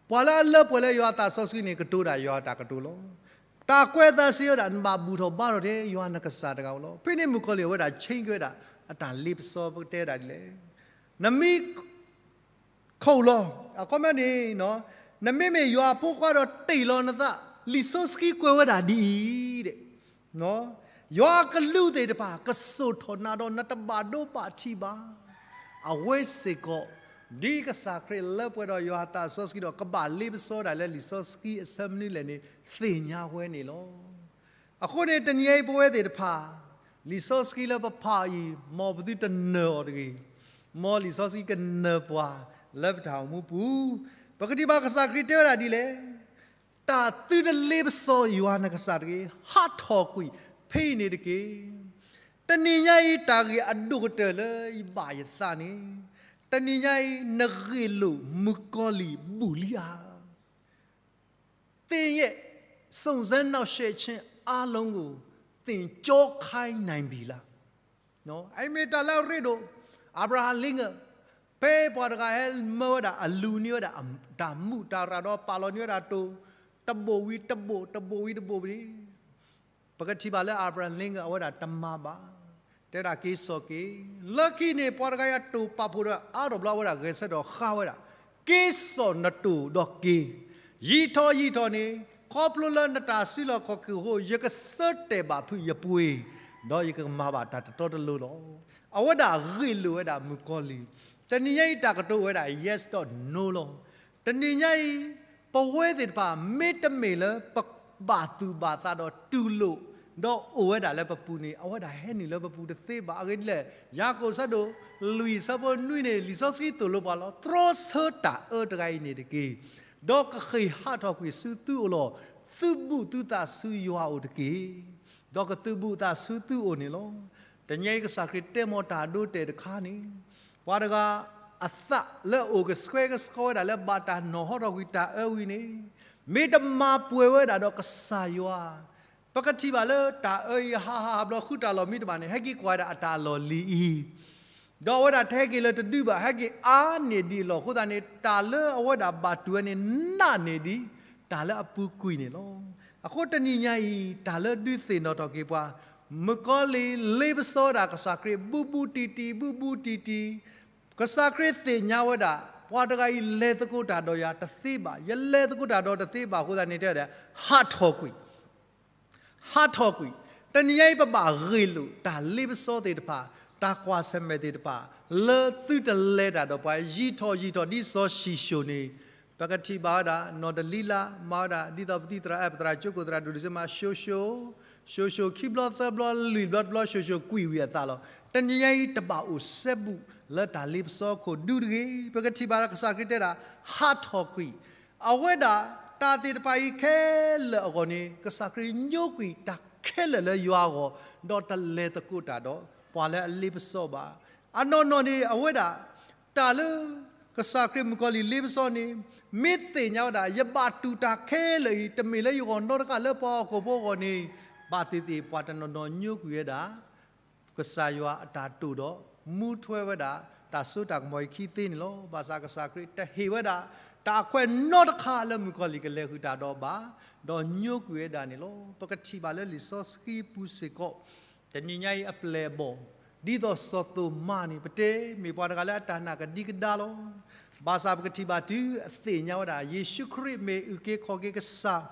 ပှၤလၢအလၢပှဲၤလၢယွၤအသးစီဆှံန့ၣ် ကတိၤဒၣ်ယွၤအတၢ်ကတိၤလီၤ. တၢ်ကွဲးအသးစံးဝဲဒၣ် နဘၣ်ဘူၣ်ထီၣ်ဘါထီၣ်ထဲယွၤနကစၢ်တဂၤဧိၤလီၤ. ဖဲန့ၣ်မုၣ်ကီၤလံၢ်အဝဲဒၣ် change က့ၤဝဲဒၣ် အတၢ်လ့ပစီပကတဲဝဲဒၣ်ဒ်လဲၣ်. နမ့ၢ် ခိၣ်လီၤ, အခီပညီန့ၣ်, နမ့မ့ၢ်ယွၤအဖိခွါဒီးတ့ၢ်လီၤနသး, လံာ်စီဆှံကွဲးဝဲဒၣ်ဒ်အံၤ, ယွၤအကလူးသ့ၣ်တဖၣ် ကစိာ်ထီၣ်နၤဒီးနတဘၣ်ဒိဘၣ်ထံးဘၣ်. အဝဲစ့ၢ်ကီး ဒ်ကစၢ်ခရံာ်လၢပှဲၤဒီးယွၤအသးစီဆှံဒီး ကဘၣ်လ့ပစီဒၣ်လၢလံာ်စီဆှံအဆၢမနုၤလဲၣ်န့ၣ် သ့ၣ်ညါဝဲန့ၣ်လီၤ. အဃိန့ၣ် တနံၤအံၤပဝဲသ့ၣ်တဖၣ် လံာ်စီဆှံလၢပဖးအံၤ မ်ပသုတနၢၤအီၤတဂ့ၤ. မ်လံာ်စီဆှံကနၢၤပှၤလၢပတၢ်အိၣ်မူပူၤ, ပကထံၣ်ဘၣ်ကစၢ်ခရံာ်တဲဝဲဒၣ်ဒ်လဲၣ်. တၢ်သုတလ့ပစီယွၤနကစၢ်တဂ့ၤ, ဟးထီၣ်ကွံာ်ဖဲအံၤန့ၣ်တက့ၢ်. တနံၤညါအံၤ တၢ်ဂ့ၢ်အဒိၣ်ကတၢၢ်လၢယဘၣ်ယသးန့ၣ်, တနံၤညါအံၤ နဂ့ၢ်လိာ်မုၣ်ကီၤလံၢ်ဘူးလံဧါ. သင်ရဲ့စုံစမ်းနှောင့်ယှက်ခြင်းအားလုံးကို သင်ကျောခိုင်းနိုင်ပြီလား. အအံၤမ့ၢ်တၢ်လၢအရ့ဒိၣ်, Abraham Lincoln, ဖဲပှၤတဂၤဟဲမၢဝဲဒၣ် အလူၤန့ၢ်ဝဲဒၣ်တၢ်မူးတၢ်ရၢ်ဒီးပာ်လီၤန့ၢ်ဝဲဒၣ်တိၤ, တဘိၣ်ဝံၤတဘိၣ်, တဘိၣ်ဝံၤတဘိၣ်ဝံၤ ပကထံၣ်ဘၣ်လၢ Abraham Lincoln အဝဲဒၣ်တမၤဘၣ်, တဲဒၣ်က့ၤစိာ်က့ၤ, လၢခံန့ၣ် ပှၤတဂၤအံၤတိၤပာ်ဖှိၣ်ဒီးအါထီၣ်ဘျီ အဝဲဒၣ်ဂဲၤဆၢထၢၣ်ဃါဝဲဒၣ်, က့ၤစိာ်နတိၤဒီးက့ၤ, ယံာ်ထီၣ်ယံာ်ထီၣ်န့ၣ် ခီဖျိလၢနတၢ်စုလီၢ်ခီၣ်ခိၣ်အဃိ ယကဆၢတဲာ်ဘၣ်ဖုးယပှ့ၤ, ဒီးယကမၤဘၣ်တၢ်တတီတလိၤလီၤ. အဝဲဒၣ်ဂ့ၢ်လိာ်ဝဲဒၣ်မုၣ်ကီၤလံၢ်, တနံၤညါအံၤတၢ်ကတိၤဝဲဒၣ် yes ဒီး no လီၤ. တနံၤညါအံၤ ပဝဲသ့ၣ်တဖၣ် မ့တမ့ၢ်လၢပဘၣ်သူၣ်ဘၣ်သးဒီးတူၢ်လိာ် ဒီးအိၣ်ဝဲဒၣ်လၢပပူၤန့ၣ် အဝဲဒၣ်ဟဲနုာ်လၢပပူၤတသ့ဘၣ်. အဂ့ၢ်ဒ်လဲၣ်, ယၤကိာ်ဆၢဒိၣ်လွံၢ်ဆၢဖိနွံန့ၣ် လံာ်စီဆှံသိၣ်လိပှၤလီၤ. တြီဆၢတၢ်အၢတဂၤအံၤန့ၣ်တက့ၢ်, ဒီးကဃ့ၢ်ဟးထီၣ်ကွံာ်ဆူသုအိၣ်လီၤ. သုးဘူးသုသးဆူယွၤအအိၣ်တက့ၢ်, ဒီးကသုးဘူးသးဆူသုအိၣ်န့ၣ်လီၤ. တနံၤအံၤကစၢ်ခရံာ်တဲမီၤတၢ်ဒိတဲာ်တခါန့ၣ်, ပှၤတဂၤအသးလၢအအိၣ်ကဆှဲကဆှီဝဲဒၣ်လၢဘၣ်တၢ်နီၢ်ဟီထီၣ်ကွံာ်တၢ်အၢဝံၤန့ၣ်, မ့ၢ်တမၤပှဲၤဝဲဒၣ်ဒီးကစၢ်ယွၤ, ပကထံၣ်ဘၣ်လၢတၢ်အၢအံၤဟးဟးဟးဘျီဃုတၢ်လီၢ်မံတဘၣ်န့ၣ် ဟဲက့ၤကွၢ်ဝဲဒၣ်အတၢ်လီၢ်လံၤအံၤ, ဒီးအဝဲဒၣ်တဟဲက့ၤလၢတဒုဘၣ် ဟဲက့ၤအါန့ၢ်ဒံးအလီၢ်အဃိသတးန့ၣ် တၢ်လၢအဝဲဒၣ်ဘၣ်တူၢ်ဝဲန့ၣ် နးန့ၢ်ဒံး တၢ်လၢအပူၤကွံာ်န့ၣ်လီၤ. အဃိတနံၤညါအံၤ တၢ်လၢဒုးသ့ၣ်နီၣ်ထီၣ်က့ၤပှၤ, မုၣ်ကီၤလံၢ်လ့ပစီဝဲဒၣ်ကစၢ်ခရံာ် ဘူးဘူးတံၢ်တံၢ် ဘူးဘူးတံၢ်တံၢ်, ကစၢ်ခရံာ်သ့ၣ်ညါဝဲဒၣ် ပှၤတဂၤအံၤလဲၤသကိးတၢ်ဒီးယၤတသ့ဘၣ်, ယလဲၤသကိးတၢ်ဒီးတသ့ဘၣ်အဃိသတးန့ၣ် တဲဝဲဒၣ် ဟးထီၣ်ကွံာ် ဟးထီၣ်ကွံာ်. တနံၤညါအံၤ ပဘၣ်ဂ့ၢ်လိာ်တၢ်လ့ပစီသ့ၣ်တဖၣ်, တၢ်ကွၢ်ဆၢၣ်မဲာ်သ့ၣ်တဖၣ်, လၢသုတလဲၤတၢ်ဒီးပှၤ ယံာ်ထီၣ်ယံာ်ထီၣ် ဒ်စီၤၡံၣ်ၡိၣ်န့ၣ်, ပကထံၣ်ဘၣ်ဝဲဒၣ် နီၢ်ဒလံလး မၤဝဲဒၣ် ဒ်သိးပသံၣ်သရၣ်အဲၣ် ပသရၣ်ကၠိခိၣ် သရၣ်ဒိၣ်ဒုးစ့မး ၡိၣ်ၡိၣ်, ၡိၣ်ၡိၣ်ခံဘျီသၢဘျီလွံၢ်ဘျီတဘျီ ၡိၣ်ၡိၣ်ကွံာ်ဝံၤအသးလီၤ. တနံၤညါအံၤ တဘၣ်အိၣ်စဲဘူးလၢတၢ်လ့ပစီခိၣ်ဒူတဂ့ၤ. ပကထံၣ်ဘၣ်ဒီးကစၢ်ခရံာ်တဲဒၣ် ဟးထီၣ်ကွံာ် အဝဲဒၣ်တၢ်သ့ၣ်တဖၣ်အံၤခဲလၢာ်အဂီၢ်န့ၣ် ကစၢ်ခရံာ်ညိကွံာ်တၢ်ခဲလၢာ်လၢယွၤအဂီၢ်, ဒီးတလဲၤသကိးတၢ်ဒီးပှၤလၢအလ့ပစီဘၣ်. အနီၢ်နီၢ်န့ၣ် အဝဲဒၣ် တၢ်လၢ ကစၢ်ခရံာ်မုၣ်ကီၤလံၢ်လ့ပစီန့ၣ် မ့ၢ်သ့ၣ်ညါဝဲဒၣ် ယဘၣ်တူၢ်တၢ်ခဲလၢာ်အံၤ တမ့ၢ်လၢယဂီၢ်နီတဂၤလၢပှၤဟီၣ်ခိၣ်ဖိအဂီၢ်န့ၣ်, ဘၣ်သ့ၣ်သ့ၣ်ပှၤတနီၤနီၤညိကွံာ်ဝဲဒၣ် ကစၢ်ယွၤအတၢ်တိာ်ဒီး မူထွဲဝဲဒၣ် တၢ်စိတၢ်ကမီၤအံၤခံသ့န့ၣ်လီၤ. ဘၣ်ဆၣ်ကစၢ်ခရံာ်တဟ့ၣ်ဝဲဒၣ် တၢ်အခွဲးနီတခါလၢမုၣ်ကီၤလံၢ်ကလဲၤဃုာ်တၢ်ဒီးဘၣ်, ဒီးညိကွံာ်ဝဲဒၣ်န့ၣ်လီၤ. ပကထံၣ်ဘၣ်လၢလံာ်စီဆှံပူၤစ့ၢ်ကီး, တနံၤညါအံၤအပျဲၢ်အဘီၣ်, ဒ်သိးစီၤသိၤမါန့ၣ် ပတဲမ့ၢ်ပှၤတဂၤလၢအတၢ်နာ်ကဒံကဒါလီၤ. ဘၣ်ဆၣ်ပကထံၣ်ဘၣ်တုၤအသ့ၣ်ညါဝဲဒၣ် ယ့ၣ်ၡူးခရံာ်မ့ၢ်အုၣ်က့ၤခီၣ်က့ၤကစၢ်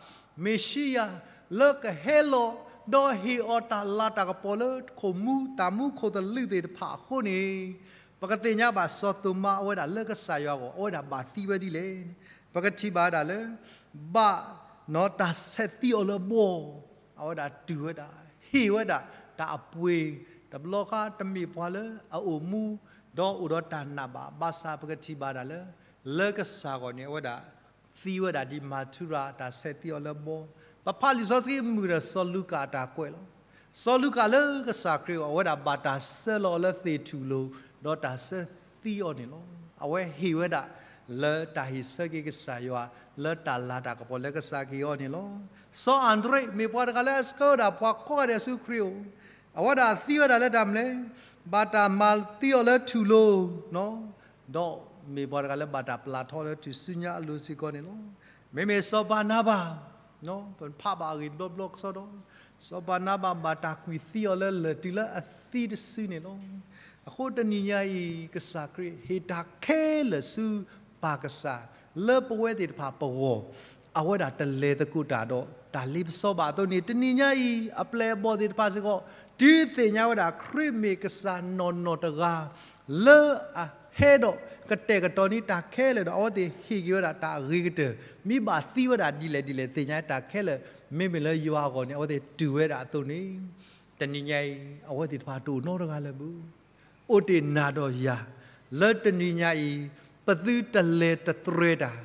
မ့ၣ်ၡံယၤ လၢကဟဲလီၤ ဒီးဟ့ၣ်အီၤတၢ်လၤတၢ်ကပီၤလၢခိၣ်မူတၢ်မူခိၣ်သလုးသ့ၣ်တဖၣ်အဃိန့ၣ်, ပကသ့ၣ်ညါဘၣ်စီၤသိၤမါအဝဲဒၣ်လၢကစၢ်ယွၤအဂီၢ် အဝဲဒၣ်ဘၣ်သံဝဲဒ်လဲၣ်. ပကထံၣ်ဘၣ်ဝဲဒၣ်လၢ ဘၣ် တၢ်ဆဲးသံအီၤလၢဘီ, အဝဲဒၣ်တူၢ်ဝဲဒၣ် ဟ့ၣ်ဝဲဒၣ်တၢ်အပှ့ၤ, တဘျီဃီတမ့ၢ်ပှၤလၢအအိၣ်မူ ဒီးအိၣ်ဒီးတၢ်နာ်ဘၣ်. ဘၣ်ဆၣ်ပကထံၣ်ဘၣ်ဒၣ်လၢ လၢကစၢ်အဂီၢ်န့ၣ် အဝဲဒၣ်သံဝဲဒၣ်ဒ်မၤထူရၤ တၢ်ဆဲးသံအီၤလၢဘီ. ပဖးလံာ်စီဆှံမုၢ်ဒီးစီၤလူၤကၣ်အတၢ်ကွဲးလီၤ. စီၤလူၤကၣ်လၢကစၢ်ခရံာ်အဂီၢ် အဝဲဒၣ်ဘၣ်တၢ်ဆှၢလီၤအီၤလၢသ့ၣ်ထူၣ်လိၤ ဒီးတၢ်ဆှၢသံအီၤန့ၣ်လီၤ. အဝဲဟ့ၣ်ဝဲဒၣ်လၢတၢ်ဟ့ၣ်ဆၢက့ၤကစၢ်ယွၤ လၢတၢ်လၤတၢ်ကပီၤလၢကစၢ်ကဟ့ၣ်အီၤန့ၣ်လီၤ. စီၤအၤဒြ့း မ့ၢ်ပှၤတဂၤလၢအဆှၢဝဲဒၣ်ပှၤကိးဂၤဒဲးဆူခရံာ်အအိၣ်, အဝဲဒၣ်သံဝဲဒၣ်လၢတၢ်မနုၤလဲၣ်, ဘၣ်တၢ်မၤသံအီၤလၢထူၣ်လိၤ ဒီးမ့ၢ်ပှၤတဂၤလၢဘၣ်တၢ်ပျၢ်ထီလၢထူၣ်စုညါအလိၤစ့ၢ်ကီးန့ၣ်လီၤ. မ့မ့ၢ်စီၤဘၤနါဘၤ, ပဖးဘၣ်အဂ့ၢ်တဘျီဘျီကစီဒီး, စီၤဘၤနါဘၤဘၣ်တၢ်ကွံာ်သံအီၤလၢလၢၢ်တုၤလၢအသံတစုန့ၣ်လီၤ. အဃိတနံၤညါအံၤ ကစၢ်ခရံာ်ဟ့ၣ်တၢ်ခဲလၢာ်ဆူပၢ်ကစၢ် လၢပဝဲသ့ၣ်တဖၣ်ပဂီၢ်, အဝဲဒၣ်တလဲၤသကိးတၢ်ဒီးတၢ်လ့ပစီဘၣ်အသိးန့ၣ် တနံၤညါအံၤ အပျဲၢ်အဘီၣ်သ့ၣ်တဖၣ်စ့ၢ်ကီး တုၤသ့ၣ်ညါဝဲဒၣ်ခရံာ်မ့ၢ်ကစၢ်နီၢ်နီၢ်တဂၤ လၢအဟဲဒီးကတဲာ်ကတီၤန့ၢ်တၢ်ခဲလၢာ်ဒီး အဝဲသ့ၣ်ဟ့ၣ်က့ၤဝဲဒၣ်တၢ်အဂ့ၤကတၢၢ် မ့ၢ်ဘၣ်သံဝဲဒၣ်ဒ်လဲၣ်ဒ်လဲၣ် သ့ၣ်ညါတၢ်ခဲလၢာ် မ့မ့ၢ်လၢယွၤအဂီၢ်န့ၣ် အဝဲသ့ၣ်တူၢ်ဝဲဒၣ်အသိးန့ၣ် တနံၤညါအံၤ အဝဲသ့ၣ်တဖၣ်တအိၣ်နီတဂၤလၢၤဘၣ်. အိၣ်တ့ၢ်နၤဒီးယၤ လၢတနံၤညါအံၤ ပသုတလဲၤတတြဲၤတၢ်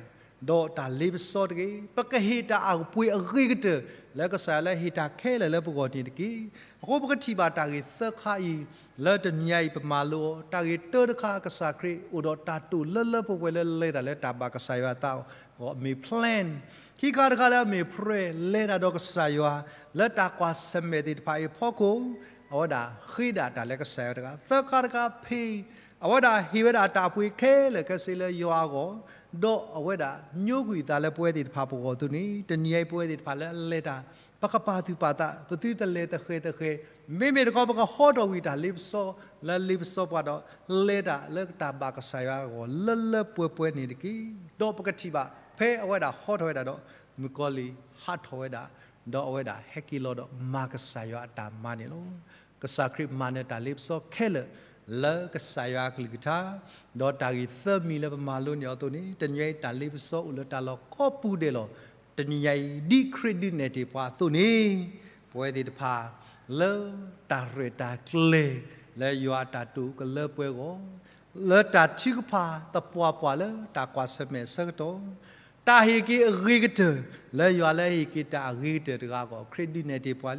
ဒီးတၢ်လ့ပစီတဂ့ၤ. ပကဟ့ၣ်တၢ်အပှ့ၤအဂ့ၤကတၢၢ် လၢကစၢ်ယွၤလၢဟ့ၣ်တၢ်ခဲလၢာ်လၢပဂီၢ်န့ၣ်တက့ၢ်. အဃိပကထံၣ်ဘၣ်တၢ်ဂ့ၢ်သၢခါအံၤ လၢတနံၤညါအံၤပမၤလိအီၤ တၢ်ဂ့ၢ်တၢတခါ ကစၢ်ခရံာ်အိၣ်ဒီးတၢ်တိာ်လၢလၢပှဲၤပှဲၤလၢလဲၤတၢ်လၢ တၢ်ဘၣ်ကစၢ်ယွၤအသးအဂီၢ် မ့ၢ် plan. ခံခါတခါလၢအမ့ၢ် prayer လဲၤတၢ်ဒီးကစၢ်ယွၤ လၢတၢ်ကွၢ်ဆၢၣ်မဲာ်သ့ၣ်တဖၣ်အံၤအဖီခိၣ် အဝဲဒၣ်ဃ့ဒၣ်တၢ်လၢကစၢ်ယွၤတဂၤ. သၢခါတခါ pay, အဝဲဒၣ်ဟ့ၣ်ဝဲဒၣ်တၢ်အပှ့ၤခဲလၢာ်ခဲဆ့လၢယွၤအဂီၢ် ဒီးအဝဲဒၣ်ညိကွံာ်အသးလၢပဝဲသ့ၣ်တဖၣ်ပဂီၢ်အသိးန့ၣ် တနံၤညါအံၤပဝဲသ့ၣ်တဖၣ်လၢအလဲၤတၢ် ပကပာ်သူၣ်ပာ်သး ပသုတလဲၤတဃဲၤတဃဲၤ, မ့မ့ၢ်တခီပကဟီထီၣ်ကွံာ်တၢ်လ့ပစီ လၢလ့ပစီပှၤဒီး လဲၤတၢ်လၢတၢ်ဘၣ်ကစၢ်ယွၤအဂီၢ် လၢလၢပှဲၤပှဲၤန့ၣ်တက့ၢ်. ဒီးပကထံၣ်ဘၣ် ဖဲအဝဲဒၣ်ဟီထီၣ်ဝဲဒၣ်ဒီး မုၣ်ကီၤလံၢ်ဟးထီၣ်ဝဲဒၣ် ဒီးအဝဲဒၣ်ဟဲက့ၤလီၤဒီးမၤကစၢ်ယွၤအတၢ်မၤန့ၣ်လီၤ. ကစၢ်ခရံာ်မၤနၢၤတၢ်လ့ပစီခဲလၢာ် လၢကစၢ်ယွၤအကလုၢ်ကထါ, ဒီးတၢ်ဂ့ၢ်သၢမံၤလၢပမၤလိန့ၢ်အီၤအသိးန့ၣ် တနံၤညါအံၤတၢ်လ့ပစီအိၣ်လၢတၢ်လီၢ်ကိးပူၤဒဲးလီၤ. တနံၤညါအံၤ ဒ်ခရံာ်ဒုးနဲၣ်တ့ၢ်ပှၤအသိးန့ၣ် ပဝဲသ့ၣ်တဖၣ် လၢတၢ်ရဲၣ်တၢ်ကျဲၤ လၢယွၤအတၢ်တိာ်ကလၢပှဲၤအဂီၢ် လၢတၢ်ထုကဖၣ်သပှၢ်ပှၢ်လၢတၢ်ကွၢ်ဆၢၣ်မဲာ်အဆၢကတီၢ်, တၢ်ဟ့ၣ်က့ၤအဂ့ၤကတၢၢ် လၢယွၤလၢဟ့ၣ်က့ၤတၢ်အဂ့ၤကတၢၢ်တဂၤအဂီၢ် ခရံာ်ဒုးနဲၣ်တ့ၢ်ပှၤလံ.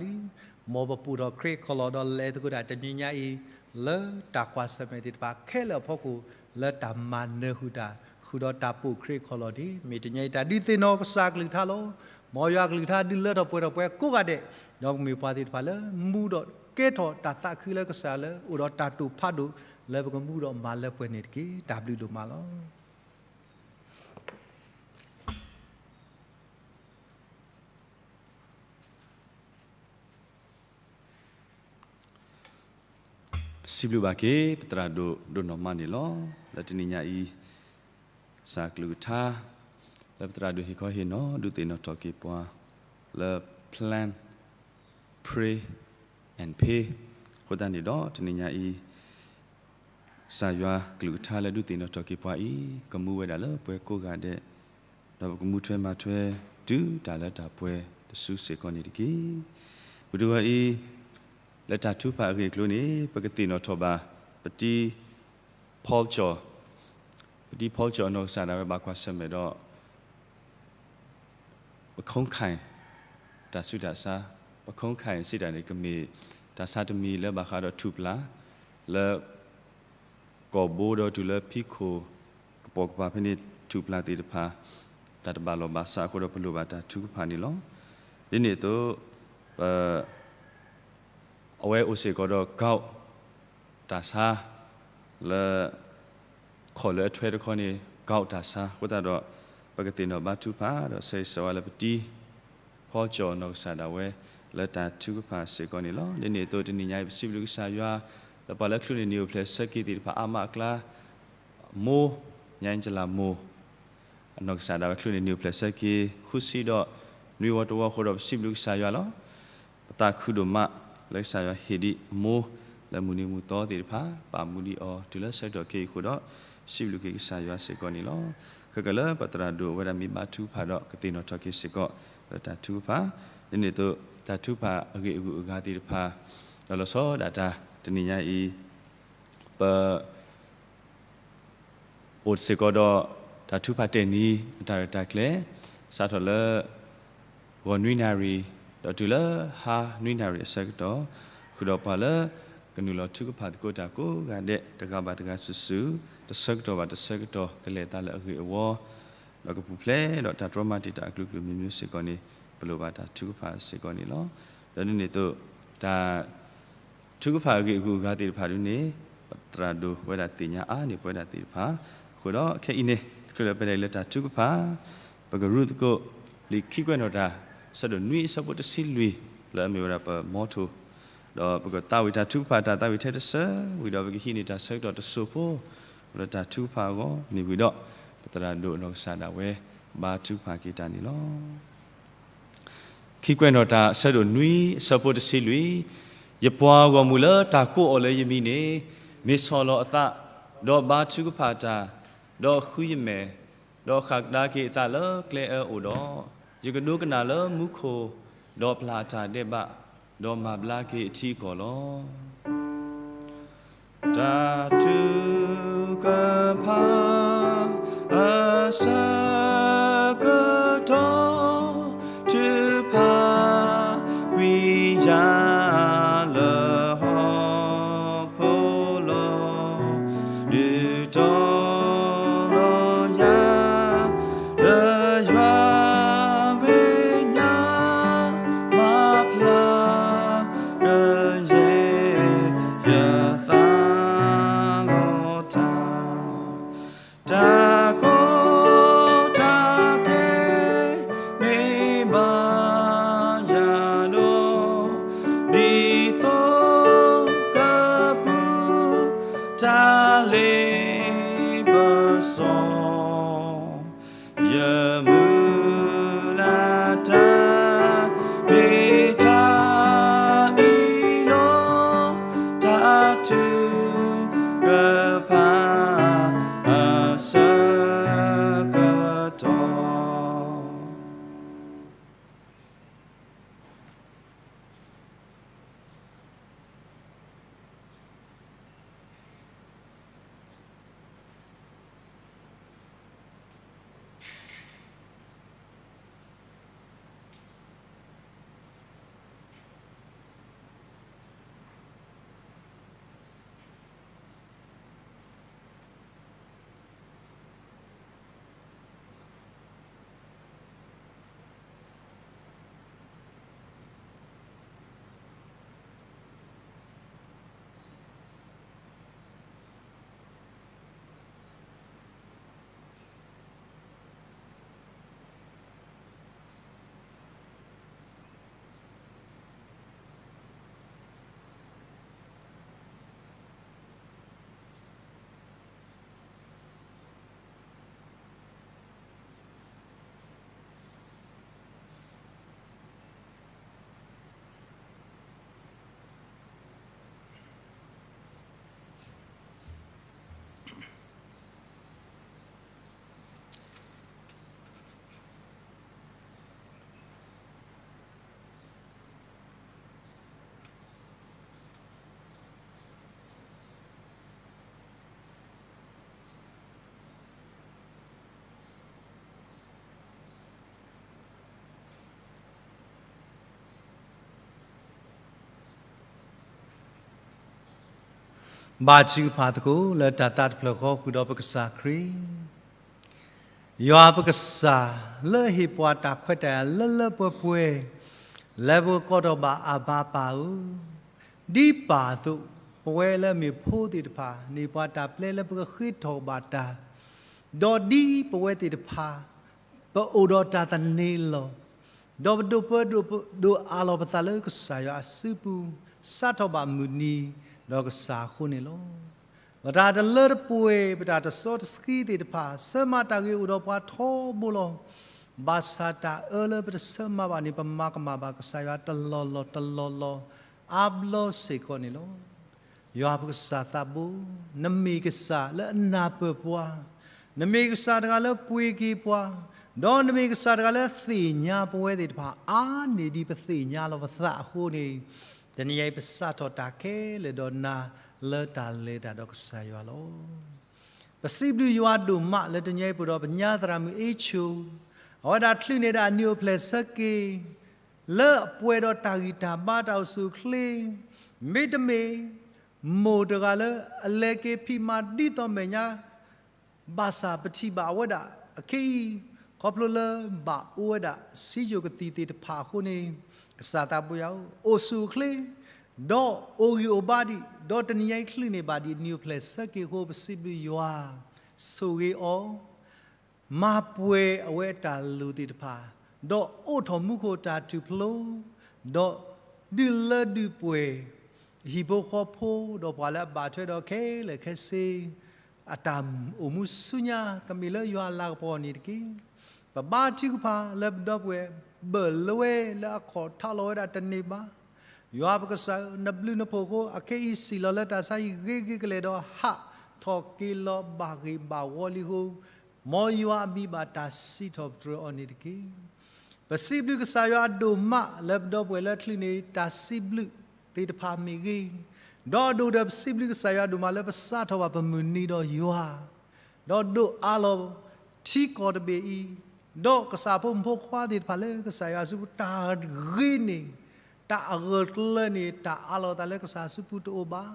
မ်ပပိာ်ထီၣ်ခရံာ်ခီၣ်လီၢ်ဒီးလဲၤသကိးတၢ်တနံၤညါအံၤ လၢတၢ်ကွၢ်ဆၢၣ်မဲာ်သ့ၣ်တဖၣ်ခဲလၢာ်အဖီခိၣ် လၢတၢ်မၤနၢၤဃုာ်တၢ် ဃုာ်ဒီးတၢ်ပိာ်ခရံာ်ခီၣ်လီၢ်န့ၣ် မ့ၢ်တနံၤညါအံၤတၢ်ဒုးသ့ၣ်နီၣ်ကစၢ်အကလုၢ်ကထါလီၤ. မ်ယွၤအကလုၢ်ကထါဒုးလၢထီၣ်ပှဲၤထီၣ်ပှဲၤကိးဂၤဒဲး, ဒီးပကမ့ၢ်ပှၤသ့ၣ်တဖၣ်လၢမူဒီးကဲထီၣ်တၢ်သးခုလၢကစၢ်လၢအိၣ်ဒီးတၢ်တိာ်ဖးဒိၣ် လၢပကမူဒီးမၤလၢပှဲၤန့ၣ်တက့ၢ်. တၢ်ဘျုးဒိၣ်မးလီၤ. ပစံးဘျုးဘၣ်က့ၤ ပသရၣ်ဒိၣ်ဒိၣ်နီၢ်မးန့ၣ်လီၤ. လၢတနံၤညါအံၤ ကစၢ်အကလုၢ်ကထါ လၢပသရၣ်ဒိၣ်ဟ့ၣ်ခီဟ့ၣ်နီၤ ဒုးသ့ၣ်နီၣ်ထီၣ်က့ၤပှၤ လၢ plan, pray and pay အဃိသတးန့ၣ်ဒီး တနံၤညါအံၤ ကစၢ်ယွၤကလုၢ်ကထါလၢဒုးသ့ၣ်နီၣ်ထီၣ်က့ၤပှၤအံၤ ကမူဝဲဒၣ်လၢပှဲၤကိးဂၤဒဲး, ဒီးပကမူထွဲမၤထွဲ တုၤတၢ်လၢတၢ်ပှဲၤတစုစ့ၢ်ကီးန့ၣ်တက့ၢ်. ပတုၤဝဲအံၤ လၢတၢ်ထုကဖၣ်အဂ့ၢ်အကျိၤန့ၣ် ပကသ့ၣ်နီၣ်ထီၣ်ဘၣ် ပတံၤဖီကၠီၣ်, ပတံၤဖီကၠီၣ်အနီၢ်ကစၢ်ဒၣ်ဝဲဘၣ်ကွၢ်ဆၢၣ်မဲာ်ဒီး ပခိးခၢၣ် တၢ်ဆူးတၢ်ဆါ, ပခိးခၢၣ်စံးတၢ်န့ၣ် ကမ့ၢ်တၢ်ဆါတမံၤလၢဘၣ်ဃးဒီးထူၣ်ပျၢ် လၢ ကီၢ်ဘိဒီးတုၤလၢဖံးခိၣ် ကပိာ်ကပၤဖဲန့ၣ် ထူၣ်ပျၢ်သ့ၣ်တဖၣ် တၢ်တဘၣ်လီၢ်ဘၣ်စးအဃိဒီး ပလိၣ်ဘၣ်တၢ်ထုကဖၣ်န့ၣ်လီၤ. ဒ်န့ၣ်အသိး ပ အဝဲအိၣ်စ့ၢ်ကီးဒီး gout တၢ်ဆါ လၢ ခီၣ်လၢအထွဲတခီန့ၣ် gout တၢ်ဆါအဃိသတးဒီး ပကသ့ၣ်နီၣ်ဘါထုကဖၣ်ဒီး ဆၢဂ့ၤဆၢဝါလၢပတံၤဖီကၠီၣ်နီၢ်ကစၢ်ဒၣ်ဝဲ လၢတၢ်ထုကဖၣ်စ့ၢ်ကီးန့ၣ်လီၤ. ဒ်န့ၣ်အသိးတနံၤညါအံၤ ပစံးဘျုးကစၢ်ယွၤ လၢပှၤလၢအချုးန့ၢ်နံၤအိၣ်ဖျဲၣ်ဆၢက့ၤသ့ၣ်တဖၣ်အါမးအကျါ မိၢ် ညါအံၤကလၢမိၢ် အနီၢ်ကစၢ်ဒၣ်ဝဲချုးန့ၢ်နံၣ်အိၣ်ဖျဲၣ်ဆၢက့ၤ ဃုဆံဒီးနွံဝီတဝီအဃိဒီး ပစံးဘျုးကစၢ်ယွၤလီၤ. ပသးခုဒိၣ်မး လၢကစၢ်ယွၤဟ့ၣ်ဒံးအမိၢ်လၢမုၢ်နံၤမုၢ်သီသ့ၣ်တဖၣ် ပာ်မူဒံးအီၤတုၤလၢဆၢကတီၢ်ခဲအံၤအဃိဒီး စံးဘျုးက့ၤကစၢ်ယွၤစ့ၢ်ကီးန့ၣ်လီၤ. ခဲကလၢပသရၣ်ဒိၣ်အဝဲဒၣ်မ့ၢ်ဘါထုကဖၣ်ဒီး ကသ့ၣ်နီၣ်ထီၣ်က့ၤစ့ၢ်ကီးလၢတၢ်ထုကဖၣ် ဒ်န့ၣ်အသိး တၢ်ထုကဖၣ်အဂ့ၢ်အဂုၤအဂၤသ့ၣ်တဖၣ် ဒီးလီၤဆီဒၣ်တၢ်တနံၤညါအံၤ ပ အိၣ်စ့ၢ်ကီးဒီး တၢ်ထုကဖၣ်တဲာ်နံၤ အတၢ်ရဲၣ်တၢ်ကျဲၤ စးထီၣ်လၢ ဂီၤနွံနၣ်ရံၣ် ဒီးတုၤလၢဟါနွံနၣ်ရံၣ်အဆၢကတီၢ် ဃုာ်ဒီးပှၤလၢ ကနုာ်လီၤထုကဖၣ်သကိးတၢ်ကိးဂၤဒဲး တဂၤဘၣ်တဂၤစုာ်စုာ် တဆၢကတီၢ်ဘၣ်တဆၢကတီၢ် ကလဲၤသးလၢအဂ့ၢ်အဝီ ဒီးကပူၤဖျဲးဒီးတၢ်တြီမၤတံာ်တာ်အကလုာ်ကလုာ်မံၤမံၤစ့ၢ်ကီးန့ၣ် ပလိၣ်ဘၣ်တၢ်ထုကဖၣ်စ့ၢ်ကီးန့ၣ်လီၤ. ဒီးဒ်န့ၣ်အသိး တၢ် ထုကဖၣ်အဂ့ၢ်အဂုၤအဂၤသ့ၣ်တဖၣ်ဒ်န့ၣ် ပသရၣ်ဒိၣ်ဝဲဒၣ်သ့ၣ်ညါအါန့ၢ်ပဝဲဒၣ်သ့ၣ်တဖၣ် အဃိဒီးခဲအံၤန့ၣ် တချုးလၢပလဲၤလၢတၢ်ထုကဖၣ် ပကရူၢ်သကိး လံာ်ခံကွဲးနီၣ်တၢ် ဆၢဒိၣ်နွံအဆၢဖိတဆံလွံၢ် လၢအမ့ၢ်ဝဲဒၣ်ပ motto ဒီးပကသးဝံၣ်တၢ်ထုကဖၣ်တၢ်သးဝံၣ်ထဲတဆၢဝံၤဒီး ပကဟံးန့ၢ်တၢ်ဆၢကတီၢ်တစိၢ်ဖိ လၢတၢ်ထုကဖၣ်အဂီၢ်န့ၣ်ဝံၤဒီး ပသရၣ်ဒိၣ်အနီၢ်ကစၢ်ဒၣ်ဝဲ ဘါထုကဖၣ်က့ၤတၢ်န့ၣ်လီၤ. ခံကွဲးနီၣ်တၢ် အဆၢဒိၣ်နွံ အဆၢဖိတဆံလွံၢ်, ယပှၤဂီၢ်မုၢ်လၢတၢ်ကိးအီၤလၢယမံၤန့ၣ် မ့ၢ်ဆီၣ်လီၤအသး, ဒီးဘါထုကဖၣ်တၢ်, ဒီးဃုယမဲာ်, ဒီးဃၣ်ကဒါက့ၤအသးလၢကျဲအၢအိၣ်ဒီး, ယကဒိကနၣ်လၢမူခိၣ်, ဒီးပျၢ်အတၢ်ဒဲးဘး, ဒီးမၤဘျါက့ၤအထံအကီၢ်လီၤ. တၢ်ထုကဖၣ် အဆၢကတီၢ် ထုကဖၣ်ကွံာ်ယၤလၢဟီၣ်ခိၣ်လီၤ. ဒုးတီၤလီၤယၤ လၢယွၤမဲာ်ညါ မၤဘျါ ကယဲၢ်ယသးလီၤတၢ်, တၢ်ကီတၢ်ခဲ မ့ၢ်ဘၣ်ယၤဒီး, ဒ်သိးကပူၤ တၢ်လ့ပစီ ယမုၢ်လၢ်တၢ် မ့ၢ်တၢ်အံၤလီၤ, တၢ်ထုကဖၣ် အဆၢကတီၢ်. ဘါထုကဖၣ်သကိး လၢတၢ်သးတဖျၢၣ်ဃီဃုာ်ဒီးပကစၢ်ခရံာ်, ယွၤပကစၢ် လၢအဟ့ၣ်ပှၤတၢ်ခွဲးတၢ်ယာ်လၢလၢပှဲၤပှဲၤ, လၢပကကိးထီၣ်ဘၣ်အၤဘၤပၢ်ဧၢ, ဒ်ပၢ်အသိး ပဝဲလၢအမ့ၢ်ဖိသ့ၣ်တဖၣ် န့ၢ်ပှၤတၢ်ပျဲလၢပကဃ့ထီၣ်ဘၣ်တၢ်, ဒီးဒ်ပဝဲသ့ၣ်တဖၣ် ပအိၣ်ဒီးတၢ်သန့ၤလီၤ, ဒီးပဒိၣ်ပၢဒိၣ်အးလီၤပသးလၢကစၢ်ယွၤအစုပူၤ, စးထီၣ်ဘၣ်မုၢ်နံၤဒီးကစၢ်အဃိန့ၣ်လီၤ. ပတၢ်တလၢတပှဲၤ, ပတၢ်တစီတဆှံသ့ၣ်တဖၣ် ဆၢမၤတၢ်ဂ့ၤအိၣ်ဒီးပှၤထီဘိလီၤ. ဘၣ်ဆၣ်တၢ်အၢလၢပတဆၢမၤဘၣ်န့ၣ် ပမၤကမၣ်ဘၣ်ကစၢ်ယွၤတလီၢ်လီၢ်တလီၢ်လီၢ် အါဘျီစ့ၢ်ကီးန့ၣ်လီၤ. ယွၤပကစၢ်သးဘိ, နမ့ၢ်ကစၢ်လၢအနၢ်ပၢၢ်ပှၤ, နမ့ၢ်ကစၢ်တဂၤလၢပှ့ၤက့ၤပှၤ, ဒီးနမ့ၢ်ကစၢ်တဂၤလၢသ့ၣ်ညါပဝဲသ့ၣ်တဖၣ် အါန့ၢ်ဒံးပသ့ၣ်ညါလီၤပသးအဃိန့ၣ်, တနံၤအံၤပစးထီၣ်တၢ်ခဲလၢာ်ဒီးနၤလၢတၢ်လဲၤတၢ်ဒီးကစၢ်ယွၤလီၤ. ပစံးဘျုးယွၤဒိၣ်မးလၢတနံၤအံၤပအိၣ်ဒီးပညါသရၣ်မုၣ်အ့ဆိ, အဝဲဒၣ်ချုးန့ၢ်ဒၣ်အနံၣ်အိၣ်ဖျဲၣ်ဆၢက့ၤ လၢအပှဲၤဒီးတၢ်ဂံၢ်တၢ်ဘါတၢ်အိၣ်ဆူၣ်အိၣ်ချ့, မ့တမ့ၢ် မိၢ်တဂၤလၢအလဲၤက့ၤဖံးမၤဒ်သိးမဲာ်ညါ, ဘၣ်ဆၣ်ပထံၣ်ဘၣ်အဝဲဒၣ်အခဲအံၤ, ခီဖျိလၢဘၣ်အိၣ်ဝဲဒၣ်စံယိၣ်ကသံၣ်သ့ၣ်တဖၣ်အဃိန့ၣ်, ကစၢ်သးဘိယွၤဧၢ, အိၣ်ဆူၣ်အိၣ်ချ့ ဒီးအိၣ်ဂံၢ်အိၣ်ဘါဒံး, ဒီးတနံၤအံၤချုးန့ၢ်ဘၣ်ဒံးနံၣ်အိၣ်ဖျဲၣ်ဆၢက့ၤအဃိ ပစံးဘျုးယွၤ, ဆိၣ်ဂ့ၤအီၤ, မၤပှဲၤအဝဲအတၢ်လိၣ်သ့ၣ်တဖၣ်, ဒီးအိးထီၣ်မူခိၣ်တၢ်ထူၣ်ဖျိ, ဒီးဒုးလၢဒုးပှဲၤ ဟံၣ်ဖိဃီဖိ ဒီးပှၤလၢအဘၣ်ထွဲဒီးခဲလၢာ်ခဲဆ့ အတၢ်အိၣ်မူဆူညါ ကမ့ၢ်လၢယွၤအလၤကပီၤန့ၣ်တက့ၢ်. ပဘါထုကဖၣ်လၢပဒီပုၢ်ဝဲၢ် ဘၢၣ်လၢဝဲလၢအခီၣ်ထးလီၤဝဲဒၣ်တန့ၢ်ဘၣ်. ယွၤပကစၢ်ဧၢ, နဘျုးနဖှိၣ်အဃိ အခဲအံၤစံၣ်လီၤလၢတၢ်ဆါဟံၣ်ဂ့ၤဂ့ၤကလဲာ်ဒီး ဟးထီၣ်က့ၤလီၤဘၣ်ဂ့ၤဘၣ်ဝီလံအဃိ, မ်ယွၤအမံၤဘၣ်တၢ်စံးထီၣ်ပတြၢၤအီၤန့ၣ်တက့ၢ်. ပစံးဘျုးကစၢ်ယွၤအဒိၣ်မးလၢပဒီပုၢ်ဝဲၢ်လၢချုးန့ၣ် တၢ်စံးဘျုးသ့ၣ်တဖၣ်မ့ၢ်ဂ့ၤ, ဒီးဒိၣ်ဒီးပစံးဘျုးကစၢ်ယွၤဒိၣ်မးလၢပစးထီၣ်ဘၣ်ပမုၢ်နံၤဒီးယွၤ ဒီးဒိးအးလီၤထံကီၢ်တဘ့ၣ်အံၤ, ဒီးကစၢ်ဖိမုၣ်ဖိခွါသ့ၣ်တဖၣ်လၢကစၢ်ယွၤအစုပူၤ တၢ်ဂ့ၤန့ၣ် တၢ်အဂၢၢ်ကျၢၤန့ၣ် တၢ်အးလီၤသးလၢကစၢ်အစုပူၤတအိၣ်ဘၣ်.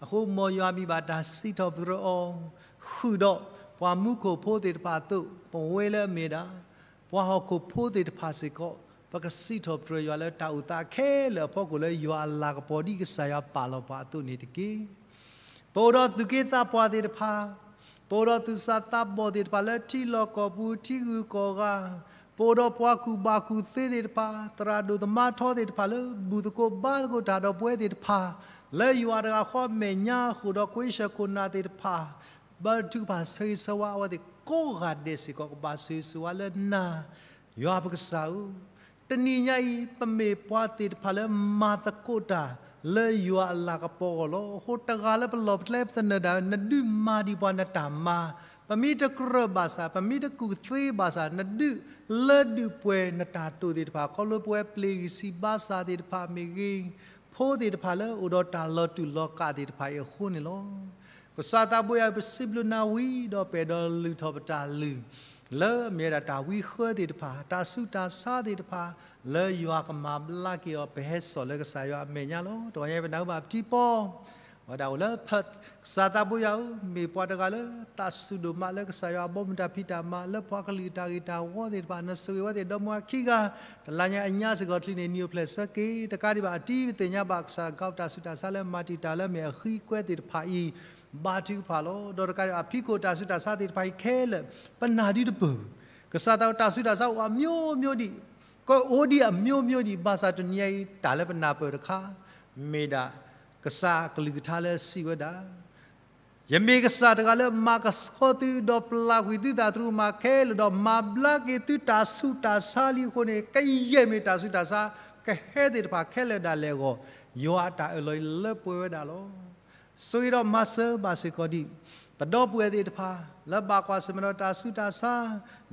အဃိမ်ယွၤမံၤဘၣ်တၢ်စံးထီၣ်ပတြၢၤအီၤ, ဃုာ်ဒီးပှၤမူခိၣ်ဖိသ့ၣ်တဖၣ်အသိး ပဝဲလၢအမ့ၢ်ဒၣ် ပှၤဟီၣ်ခိၣ်ဖိသ့ၣ်တဖၣ်စ့ၢ်ကီး ပကစံးထီၣ်ပတြၢၤယွၤလၢတၢ်အိၣ်သးခဲလၢာ်အဖီခိၣ်လၢယွၤအလၤကပီၤဒ်ကစၢ်ယွၤပာ်လီၤပှၤအသိးန့ၣ်တက့ၢ်. ပအိၣ်ဒီးသူၣ်က့သးပှၢ်သ့ၣ်တဖၣ်, ပအိၣ်ဒီးသူၣ်စၢ်သးဘီၣ်သ့ၣ်တဖၣ်လၢထံလီၢ်ကီၢ်ပူၤထံဂုၤကီၢ်ဂၤ, ပအိၣ်ဒီးပှၤကူၣ်ဘၣ်ကူၣ်သ့သ့ၣ်တဖၣ်, သရၣ်ဒိၣ်သမါထီသ့ၣ်တဖၣ်လၢဘူၣ်သကိးဘါသကိးတၢ်ဒီးပဝဲသ့ၣ်တဖၣ်, လၢယွၤတဂၤဃီအမဲာ်ညါဃုာ်ဒီးကွ့ၢ်ဆၢခိၣ်နၢ်သ့ၣ်တဖၣ် ဘါထုကဖၣ်ဆၢဂ့ၤဆၢဝါအဝဲသ့ၣ်ကိးဂၤဒဲးစ့ၢ်ကီး ကဘၣ်ဆၢဂ့ၤဆၢဝါလၢနၤ, ယွၤပကစၢ်ဧၢ, တနံၤညါအံၤ ပမ့ၢ်ပှၤသ့ၣ်တဖၣ်လၢမၤသကိးတၢ်လၢယွၤအလၤကပီၤအဂီၢ်လီၤ. အဃိတဂၤလၢပလီၢ်ပကျဲပသနၢၣ်ဒၣ် နဒုးမၤဒံးပှၤနတၢ်မၤ, ပမ့ၢ်တကြၢးဘၣ်ဆၣ်, ပမ့ၢ်တကူၣ်သ့ဘၣ်ဆၣ်, နဒုးလၢဒုးပှဲၤနတၢ်တိာ်သ့ၣ်တဖၣ် ခီဖျိပဝဲပျ့ၤဂံၢ်စၢ်ဘါစၢ်သ့ၣ်တဖၣ်မ့ၢ်ဂ့ၤ, ဖိသ့ၣ်တဖၣ်လၢအိၣ်ဒီးတၢ်လီၤတူာ်လီၤကာ်သ့ၣ်တဖၣ်အံၤအဃိန့ၣ်လီၤ. ကစၢ်သးဘိယွၤဧၢ, ပစံးဘျုးနၤဝံၤဒီးပအဲၣ်ဒိးလုၢ်ထီၣ်ပတၢ်လုၢ် လၢအမ့ၢ်ဝဲဒၣ်တၢ်ဝံဃၢသ့ၣ်တဖၣ်, တၢ်ဆူးတၢ်ဆါသ့ၣ်တဖၣ်, လၢယွၤကမၤဘျါက့ၤအီၤ ပဟဲစိာ်လၢကစၢ်ယွၤအမဲာ်ညါလီၤ. တဂီၤညါပနၢ်ဟူဘၣ်ပထံပီ ဝဲဒၣ်အိၣ်လၢ Perth, ကစၢ်သးဘိယွၤဧၢ, မ့ၢ်ပှၤတဂၤလၢသးစူၤဒိၣ်မးလၢကစၢ်ယွၤအဘီမုၢ်တၢ်ဖံးတၢ်မၤ လၢပှၤကလုာ်တၢ်ဂ့ၤတၢ်ဝီသ့ၣ်တဖၣ်, နဆိၣ်ဂ့ၤဝဲသ့ၣ်ဒီမါခံဂၤ, တလါညါအညါစ့ၢ်ကီးချုးန့ၣ် နံၣ်အိၣ်ဖျဲၣ်ဆၢက့ၤ, တကးဒံးဘၣ်အတံၤပသ့ၣ်ညါဘၣ်ကစၢ်ကီးတၢ်ဆူးတၢ်ဆါလၢမၤတံာ်တာ်လၢအမ့ၢ်အဃံကွဲသ့ၣ်တဖၣ်အံၤ ဘါထုကဖၣ်လီၤ. ဒီးတကးဒံးဘၣ်ဖံးခိၣ်တၢ်ဆူးတၢ်ဆါသ့ၣ်တဖၣ်အံၤခဲလၢာ် ပနၢ်ဒုတပၢၢ်, ကစၢ်သးဘိတၢ်ဆူးတၢ်ဆါအိၣ်အမျိုးမျိုးဒံး, ကအိၣ်ဒံးအမျိုးမျိုးဒံး, ဘၣ်ဆၣ်တနံၤညါအံၤ တၢ်လၢပနၢ်ပၢၢ်တခါ မ့ၢ်ဒၣ် ကစၢ်အကလုၢ်ကထါလၢအစံးဝဲဒၣ် ယမ့ၢ်ကစၢ်တဂၤလၢမၤကဆှီသု ဒီးပျၢ်ကွံာ်သုသးတရူးမၤခဲလၢာ်, ဒီးမၤဘျါက့ၤသုတၢ်ဆူးတၢ်ဆါလံအဃိန့ၣ်, ကယဲၢ်မ့ၢ်တၢ်ဆူးတၢ်ဆါ ကဟဲသ့ၣ်တဖၣ်ခဲလၢာ်ဒၣ်လဲာ်အဂီၢ်, ယွၤအတၢ်အၢၣ်လီၤအံၤလၢပှဲၤဝဲဒၣ်လီၤ. ဆိၣ်ဂ့ၤဒီးမၤစၢၤဘၣ်စ့ၢ်ကီးဒံး ပဒီပုၢ်ဝဲၢ်သ့ၣ်တဖၣ် လၢဘၣ်ကွၢ်ဆၢၣ်မဲာ်ဒီးတၢ်ဆူးတၢ်ဆါ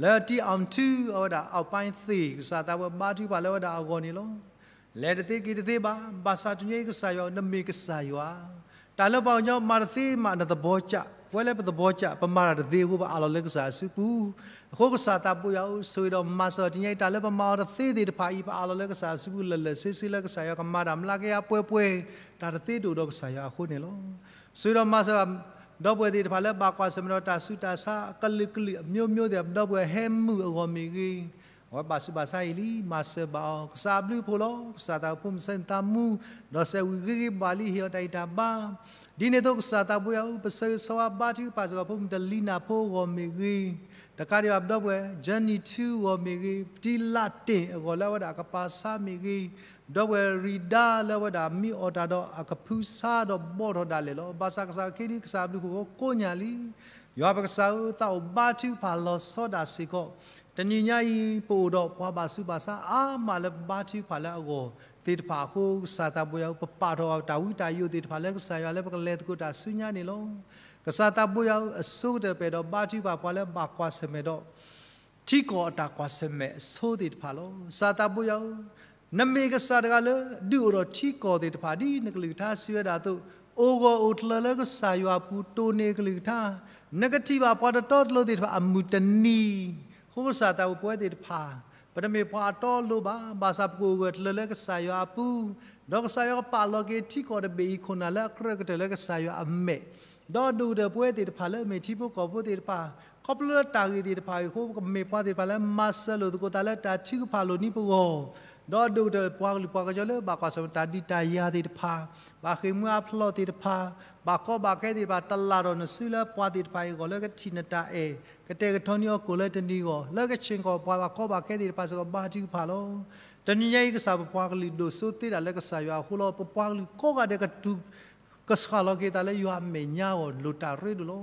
လၢတံၤအီၣ်ထူ အဝဲဒၣ် အီၣ်ပၢၢ်သ့ၣ် ကစၢ်သးဘိယွၤဘါထုကဖၣ်လၢဝဲဒၣ်အဂီၢ်န့ၣ်လီၤ. လဲၤတသ့က့ၤတသ့ဘၣ်, ဘၣ်ဆၣ်တနံၤညါအံၤ ကစၢ်ယွၤဧၢ, နမ့ၢ်ကစၢ်ယွၤ, တၢ်လၢပှၤကညီမၤတသ့မး နသဘောကျ, ပဝဲလၢပသဘောကျ, ပမၤတၢ်တသ့အဃိ ပအးလီၤလၢကစၢ်အစုပူၤ. အဃိကစၢ်သးဘိယွၤဧၢ, ဆိၣ်ဂ့ၤဒီးမၤစၢၤတနံၤညါအံၤ တၢ်လၢပမၤအီၤတသ့သ့ၣ်တဖၣ်အံၤ ပအးလီၤလၢကစၢ်အစုပူၤ လၢာ်လၢာ်ဆ့ဆ့လၢကစၢ်ယွၤကမၤတၢ်မျးကယၤပှဲၤပှဲၤ, တၢ်တသ့တအိၣ်ဒီးကစၢ်ယွၤအဃိန့ၣ်လီၤ. ဆိၣ်ဂ့ၤဒီးမၤစၢၤ ဒီပုၢ်ဝဲၢ်သ့ၣ်တဖၣ်လၢဘၣ်ကွၢ်ဆၢၣ်မဲာ်ဒီးတၢ်ဆူးတၢ်ဆါ အကလုာ်ကလုာ်အမျိုးမျိုးသ့ၣ် ပဒီပုၢ်ဝဲၢ်ဟဲမုာ်အဂီၢ်မ့ၢ်ဂ့ၤ, အဝဲဘၣ်ဆူးဘၣ်ဆါအံၤလံ မၤစၢၤဘၣ်အီၤ, ကစၢ်အဘျုးအဖှိၣ်လီၤ. ကစၢ်သးဘိဖိမုၣ်ဆၢနသးမူ, ဒီးစဲးဝံၤဂ့ၤဂ့ၤဘၣ်လံ ဟ့ၣ်အီၤတၢ်အံၤတၢ်ဘါ, ဒ်န့ၣ်အသိးကစၢ်သးဘိယွၤဧၢ, ပဆၢဂ့ၤဆၢဝါဘါထုကဖၣ်စ့ၢ်ကီးဖိမုၣ်တလံနၢ်ဖိအဂီၢ်မ့ၢ်ဂ့ၤ, တကးဒံးဘၣ်ပဒီပုၢ်ဝဲၢ် Journey Two အဂီၢ်မ့ၢ်ဂ့ၤ, ပတံၤလးတ့ၢ်အဂီၢ်လၢအဝဲဒၣ်အကပၤဆါမ့ၢ်ဂ့ၤ, ဒီပုၢ်ဝဲၢ်ရံဒါလၢအဝဲဒၣ်မံအီၣ်တၢ်ဒီးအကဖုဆါဒီးဘီၣ်ထီၣ်ဒၣ်လဲာ်လီၤ. ဘၣ်ဆၣ်ကစၢ်ခ့ဒံ ကစၢ်အဘျုးအဖှိၣ်ကိးညါလံ. ယွၤပကစၢ်ဧၢ, သးအိၣ်ဘါထုကဖၣ်လီၤဆီဒၣ်စ့ၢ်ကီး, တနံၤညါအံၤ ပအိၣ်ဒီးပှၤဘၣ်ဆူးဘၣ်ဆါအါမးလၢပဘါထုကဖၣ်လၢအဂီၢ်သ့ၣ်တဖၣ်အဃိ ကစၢ်သးဘိယွၤဧၢ, ပပာ်ထီၣ်အီၤတၢ်ဝံတၢ်ယိာ်သ့ၣ်တဖၣ်လၢကစၢ်ယွၤလၢပကလဲၤသကိးတၢ်ဆူညါန့ၣ်လီၤ. ကစၢ်သးဘိယွၤဧၢ, အဆိကတၢၢ်ပအဲၣ်ဒိးဘါထုကဖၣ်ပှၤလၢဘၣ်ကွၢ်ဆၢၣ်မဲာ်ဒီး ထံကီၢ်အတၢ်ကွၢ်ဆၢၣ်မဲာ်အဆိသ့ၣ်တဖၣ်လီၤ. ကစၢ်သးဘိယွၤဧၢ, နမ့ၢ်ကစၢ်တဂၤလၢဒုးအိၣ်ဒီးထံကီၢ်သ့ၣ်တဖၣ် ဒ်နကလုၢ်ကထါစံးဝဲဒၣ်အသိး, အိၣ်ဂၢၢ်အိၣ်ကျၢၤလၢကစၢ်ယွၤအပူၤ တိၢ်န့ၢ်ကလုၢ်ကထါ, နကထံၣ်ဘၣ်ပှၤတတီတလိၤသ့ၣ်တဖၣ်အမုၢ်တနံၤ, အဃိကစၢ်သးဘိပဝဲသ့ၣ်တဖၣ် ပတမ့ၢ်ပှၤအတီအလိၤဘၣ်, ဘၣ်ဆၣ်ပကအိၣ်ဂၢၢ်ကျၢၤလၢကစၢ်ယွၤအပူၤ, ဒီးကစၢ်ယွၤကပာ်လီၤက့ၤထံကီၢ်တဘ့ၣ်အံၤခိၣ်နၢ်လၢအကြၢးကတၢၢ်လၢကစၢ်ယွၤအမဲာ် ဒီးဒိၣ်ကတၢၢ်ပဝဲသ့ၣ်တဖၣ်လၢအမ့ၢ်ထံဖိကီၢ်ဖိသ့ၣ်တဖၣ်, ခီဖျိလၢတၢ်ဂ့ၢ်သ့ၣ်တဖၣ်အံၤအဃိ ပကမ့ၢ်ပှၤသ့ၣ်တဖၣ်လၢမၤစၢၤလိာ်သကိးသးလၢတၢ်ထုကဖၣ်လိာ်န့ၢ်ပဂီၢ်, ဒီးဒိၣ်ကတၢၢ်ပှၤကလုာ်ပှၤကညီလၢဘၣ်ကွၢ်ဆၢၣ်မဲာ်တၢ်ဒုးတၢ်ယၤသ့ၣ်တဖၣ်, ဘၣ်ဃ့ၢ်မှံဟးဖျိးသ့ၣ်တဖၣ်, ဘၣ်ကီဘၣ်ခဲသ့ၣ်တဖၣ် တလၢ်ထီၣ်နစုလၢပှၤသ့ၣ်တဖၣ်အံၤအဂီၢ်လၢကထံၣ်နတၢ်အဲၣ်, ကတဲာ်ကတီၤန့ၢ်အီၤကိၣ်လၢတနံၤအဂီၢ်, လၢကဆ့ၣ်ကီၢ်ပှၤဘၣ်ကီဘၣ်ခဲသ့ၣ်တဖၣ်စ့ၢ်ကီးဘါထုကဖၣ်လီၤ. တနံၤညါအံၤ ကစၢ်ပပှၤကလုာ်ဒိၣ်စိသ့ဒၣ်လၢကစၢ်ယွၤအဃိလီၤ. ပပှၤကလုာ်ကိးဂၤဒဲးကတူၢ်ကဆှၣ်လီၤက့ၤသးလၢယွၤအမဲာ်ညါအဂီၢ် လိၣ်တၢ်ရ့ဒိၣ်လီၤ.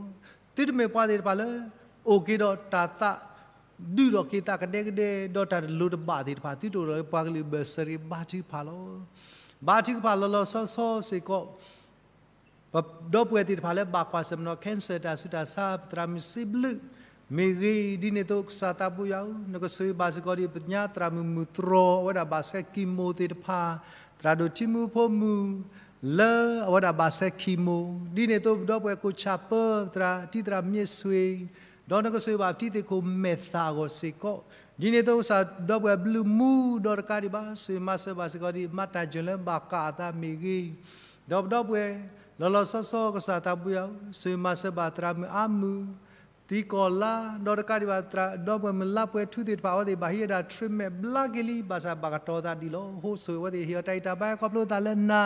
သုတမ့ၢ်ပှၤသ့ၣ်တဖၣ်လၢ အိၣ်က့ၤဒီးတၢ်သးဒုးထီၣ်က့ၤသးကဒဲကဒဲ ဒီးတၢ်တလိၤတဘၣ်သ့ၣ်တဖၣ် သုတအိၣ်ဒီးပှၤကလုာ်ဘၢၣ်စၢၤရ့ ဘါထုကဖၣ်လီၤ. ဘါထုကဖၣ်လီၤလီၤဆီဆီစ့ၢ်ကီး ပဒီပုၢ်ဝဲၢ်သ့ၣ်တဖၣ်လၢဘၣ်ကွၢ်ဆၢၣ်မဲာ်ဒီး cancer တၢ်ဆူးတၢ်ဆါ ပသရၣ်မုၣ်စ့ဘျုးမ့ၢ်ဂ့ၤ, ဒ်န့ၣ်အသိးကစၢ်သးဘိယွၤဧၢ, နကဆိၣ်ဂ့ၤဘၣ်စ့ၢ်ကီးဒံး ပညါသရၣ်မုၣ်မုၢ်တြီၤ အဝဲဒၣ်ဘၣ်ဆဲ chemo သ့ၣ်တဖၣ်, သရၣ်ဒိၣ်ထံမူဖိမုၣ် လၢအဝဲဒၣ်ဘၣ်ဆဲ chemo, ဒ်န့ၣ်အသိးပဒီပုၢ်ဝဲၢ်ကိၣ်ဆၣ်ပၢ သရၣ်တံသရၣ်မ့ၢ်ဆွ့ၣ် ဒီးနကဆိၣ်ဂ့ၤဘၣ်ပတံၤသ့ၣ်ခိၣ်မဲာ်သၣ်အဂီၢ်စ့ၢ်ကီး, ဒ်န့ၣ်အသိးကစၢ်ဒီပုၢ်ဝဲၢ်ဘျုးမူဒီးတကးဒံးဘၣ် ဆိၣ်ဂ့ၤမၤစၢၤဘၣ်စ့ၢ်ကီးဒံး မၤတၢ်ယၢၢ်လၢဘၣ်ကးအသးမ့ၢ်ဂ့ၤ, ဒီးပဒီပုၢ်ဝဲၢ် လီၤလီၤဆီဆီကစၢ်သးဘိယွၤဧၢ, ဆိၣ်ဂ့ၤမၤစၢၤဘၣ်သရၣ်မုၣ်အါမုၢ် သံကီၢ်လါ, ဒီးတကးဒံးဘၣ် သရၣ်ဒီပုၢ်ဝဲၢ်မုၣ်လါပှဲၤထူသ့ၣ်တဖၣ် အဝဲသ့ၣ်ဘၣ်ဟံးဝဲဒၣ် treatment ဘျါက့ၤလံ ဘၣ်ဆၣ်ဘၣ်ကတီၤသးဒံးလီၤ. အဃိဆိၣ်ဂ့ၤအဝဲသ့ၣ် ဟ့ၣ်အီၤတၢ်ဂံၢ်တၢ်ဘါ ခီဖျိသးလၢနၤ,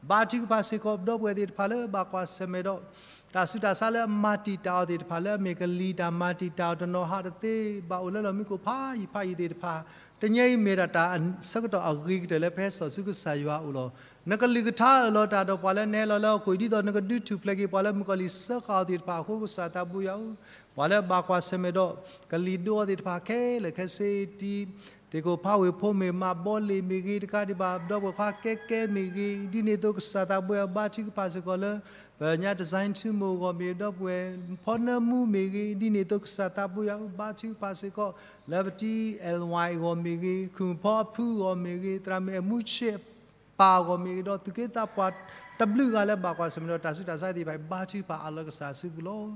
ဘါထုကဖၣ်စ့ၢ်ကီးပဒီပုၢ်ဝဲၢ်သ့ၣ်တဖၣ်လၢဘၣ်ကွၢ်ဆၢၣ်မဲာ်ဒီး တၢ်ဆူးတၢ်ဆါလၢအမၤတံာ်တာ်အီၤသ့ၣ်တဖၣ် လၢအမ့ၢ်ကလံၤတၢ်မၤတံာ်တာ်အီၤတနီၤဟးတသ့ ဘၣ်အိၣ်လၢလီၢ်မံခိၣ်ဖးယံၤဖးယံၤသ့ၣ်တဖၣ်, တနံၤအံၤမ့ၢ်ဒၣ်တၢ်ဆၢကတီၢ်အဂ့ၤကတၢၢ်လၢပဟဲစိာ်ဆူကစၢ်ယွၤအအိၣ်လီၤ. နကလုၢ်ကထါအၢၣ်လီၤတၢ်ဒီးပှၤလၢနဟဲလီၤလၢဟီၣ်ခိၣ်အံၤ ဒ်သိးနကဒုးထူၣ်ဖျဲးက့ၤပှၤလၢမုၣ်ကီၤလံၢ်စၢဃာ်အီၤသ့ၣ်တဖၣ်အဃိ ကစၢ်သးဘိယွၤဧၢ, ပှၤလၢဘၣ်ကွၢ်ဆၢၣ်မဲာ်ဒီး ကလံၤဒိအီၤသ့ၣ်တဖၣ်ခဲလၢာ်ခဲဆ့ တံၤသကိးဖးဝ့ၢ်ဖိမ့ၢ်ဂ့ၤ မးဘီလ့ၣ်မ့ၢ်ဂ့ၤ တကးဒံးဘၣ် ပဒီပုၢ်ဝဲၢ်ခွါကဲကဲမ့ၢ်ဂ့ၤ ဒ်န့ၣ်အသိးကစၢ်သးဘိယွၤ ဘါထုကဖၣ်စ့ၢ်ကီးလၢ ပညါ design ထူမိၢ်အဂီၢ်မ့ၢ်ဂ့ၤ ဒီပုၢ်ဝဲၢ်ဖီနၢမူမ့ၢ်ဂ့ၤ ဒ်န့ၣ်အသိးကစၢ်သးဘိယွၤ ဘါထုကဖၣ်စ့ၢ်ကီး လၢပတံၤ L Y အဂီၢ်မ့ၢ်ဂ့ၤ ခုၣ်ဖီအဖုအဂီၢ်မ့ၢ်ဂ့ၤ သရၣ်မုၣ်အဲၣ်မူဆ့ၣ်ပၢ်အဂီၢ်မ့ၢ်ဂ့ၤ ဒီးသူၣ်က့သးပှၢ်တဘျုးဂၤလၢဘၣ်ကွၢ်ဆၢၣ်မဲာ်ဒီးတၢ်ဆူးတၢ်ဆါသ့ၣ်တဖၣ် ဘါထုကဖၣ်အါလၢကစၢ်အစုပူၤလီၤ.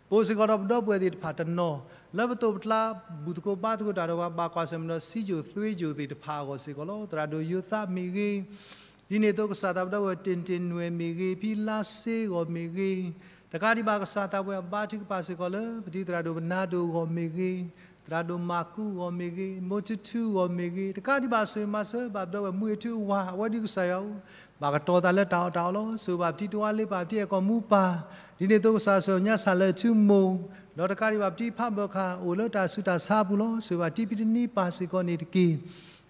ပအိၣ်စ့ၢ်ကီးဒီးပဒီပုၢ်ဝဲၢ်သ့ၣ်တဖၣ်တနီၤ လၢပသိးပကျါ ဘူၣ်သကိးဘါသကိးတၢ်ဒီးပှၤဘၣ်ကွၢ်ဆၢၣ်မဲာ်ဒီး စံယိၣ်သွ့ယိၣ်သ့ၣ်တဖၣ်အဂီၢ်စ့ၢ်ကီးလီၤ. သရၣ်ဒိၣ်ယိၤသးမ့ၢ်ဂ့ၤ ဒ်န့ၣ်အသိးကစၢ်သးဘိယွၤ တ့ၢ်တ့ၢ်နွဲၣ်မ့ၢ်ဂ့ၤ ဖံလါစ့အဂီၢ်မ့ၢ်ဂ့ၤ တကးဒံးဘၣ်ကစၢ်သးဘိယွၤ ဘါထုကဖၣ်စ့ၢ်ကီးလၢ ပတံၤသရၣ်ဒိၣ်ပနၢ်ဒိၣ်အဂီၢ်မ့ၢ်ဂ့ၤ သရၣ်ဒိၣ်မၤကူအဂီၢ်မ့ၢ်ဂ့ၤ မိၢ်ထူထူအဂီၢ်မ့ၢ်ဂ့ၤ တကးဒံးဘၣ်ဆိၣ်ဂ့ၤမၤစၢၤဘၣ်ပဒီပုၢ်ဝဲၢ်မူအ့ၣ်ထူအဝၤ အဝဲဒုးကစၢ်ယွၤဧၢ, ဘၣ်ကတီၤသးလၢတၢ်အီၣ်တၢ်အီလီၤ. ဆိၣ်ဂ့ၤဘၣ်ပတံၤတဝါလ့ပၢ် ပတံၤအဲၣ်ကီၢ်မူပၢ် ဒ်န့ၣ်အသိးကစၢ်ဆိၣ်ဂ့ၤညါစၢ်လၢထူမိၢ် ဒီးတကးဒံးဘၣ်ပတံၤဖးဘၢၣ်ခၣ် အိၣ်လၢတၢ်ဆူးတၢ်ဆါအပူၤလီၤ. ဆိၣ်ဂ့ၤဘၣ်တံၤဖံတနံၤပၢ်စ့ၢ်ကီးန့ၣ်တက့ၢ်.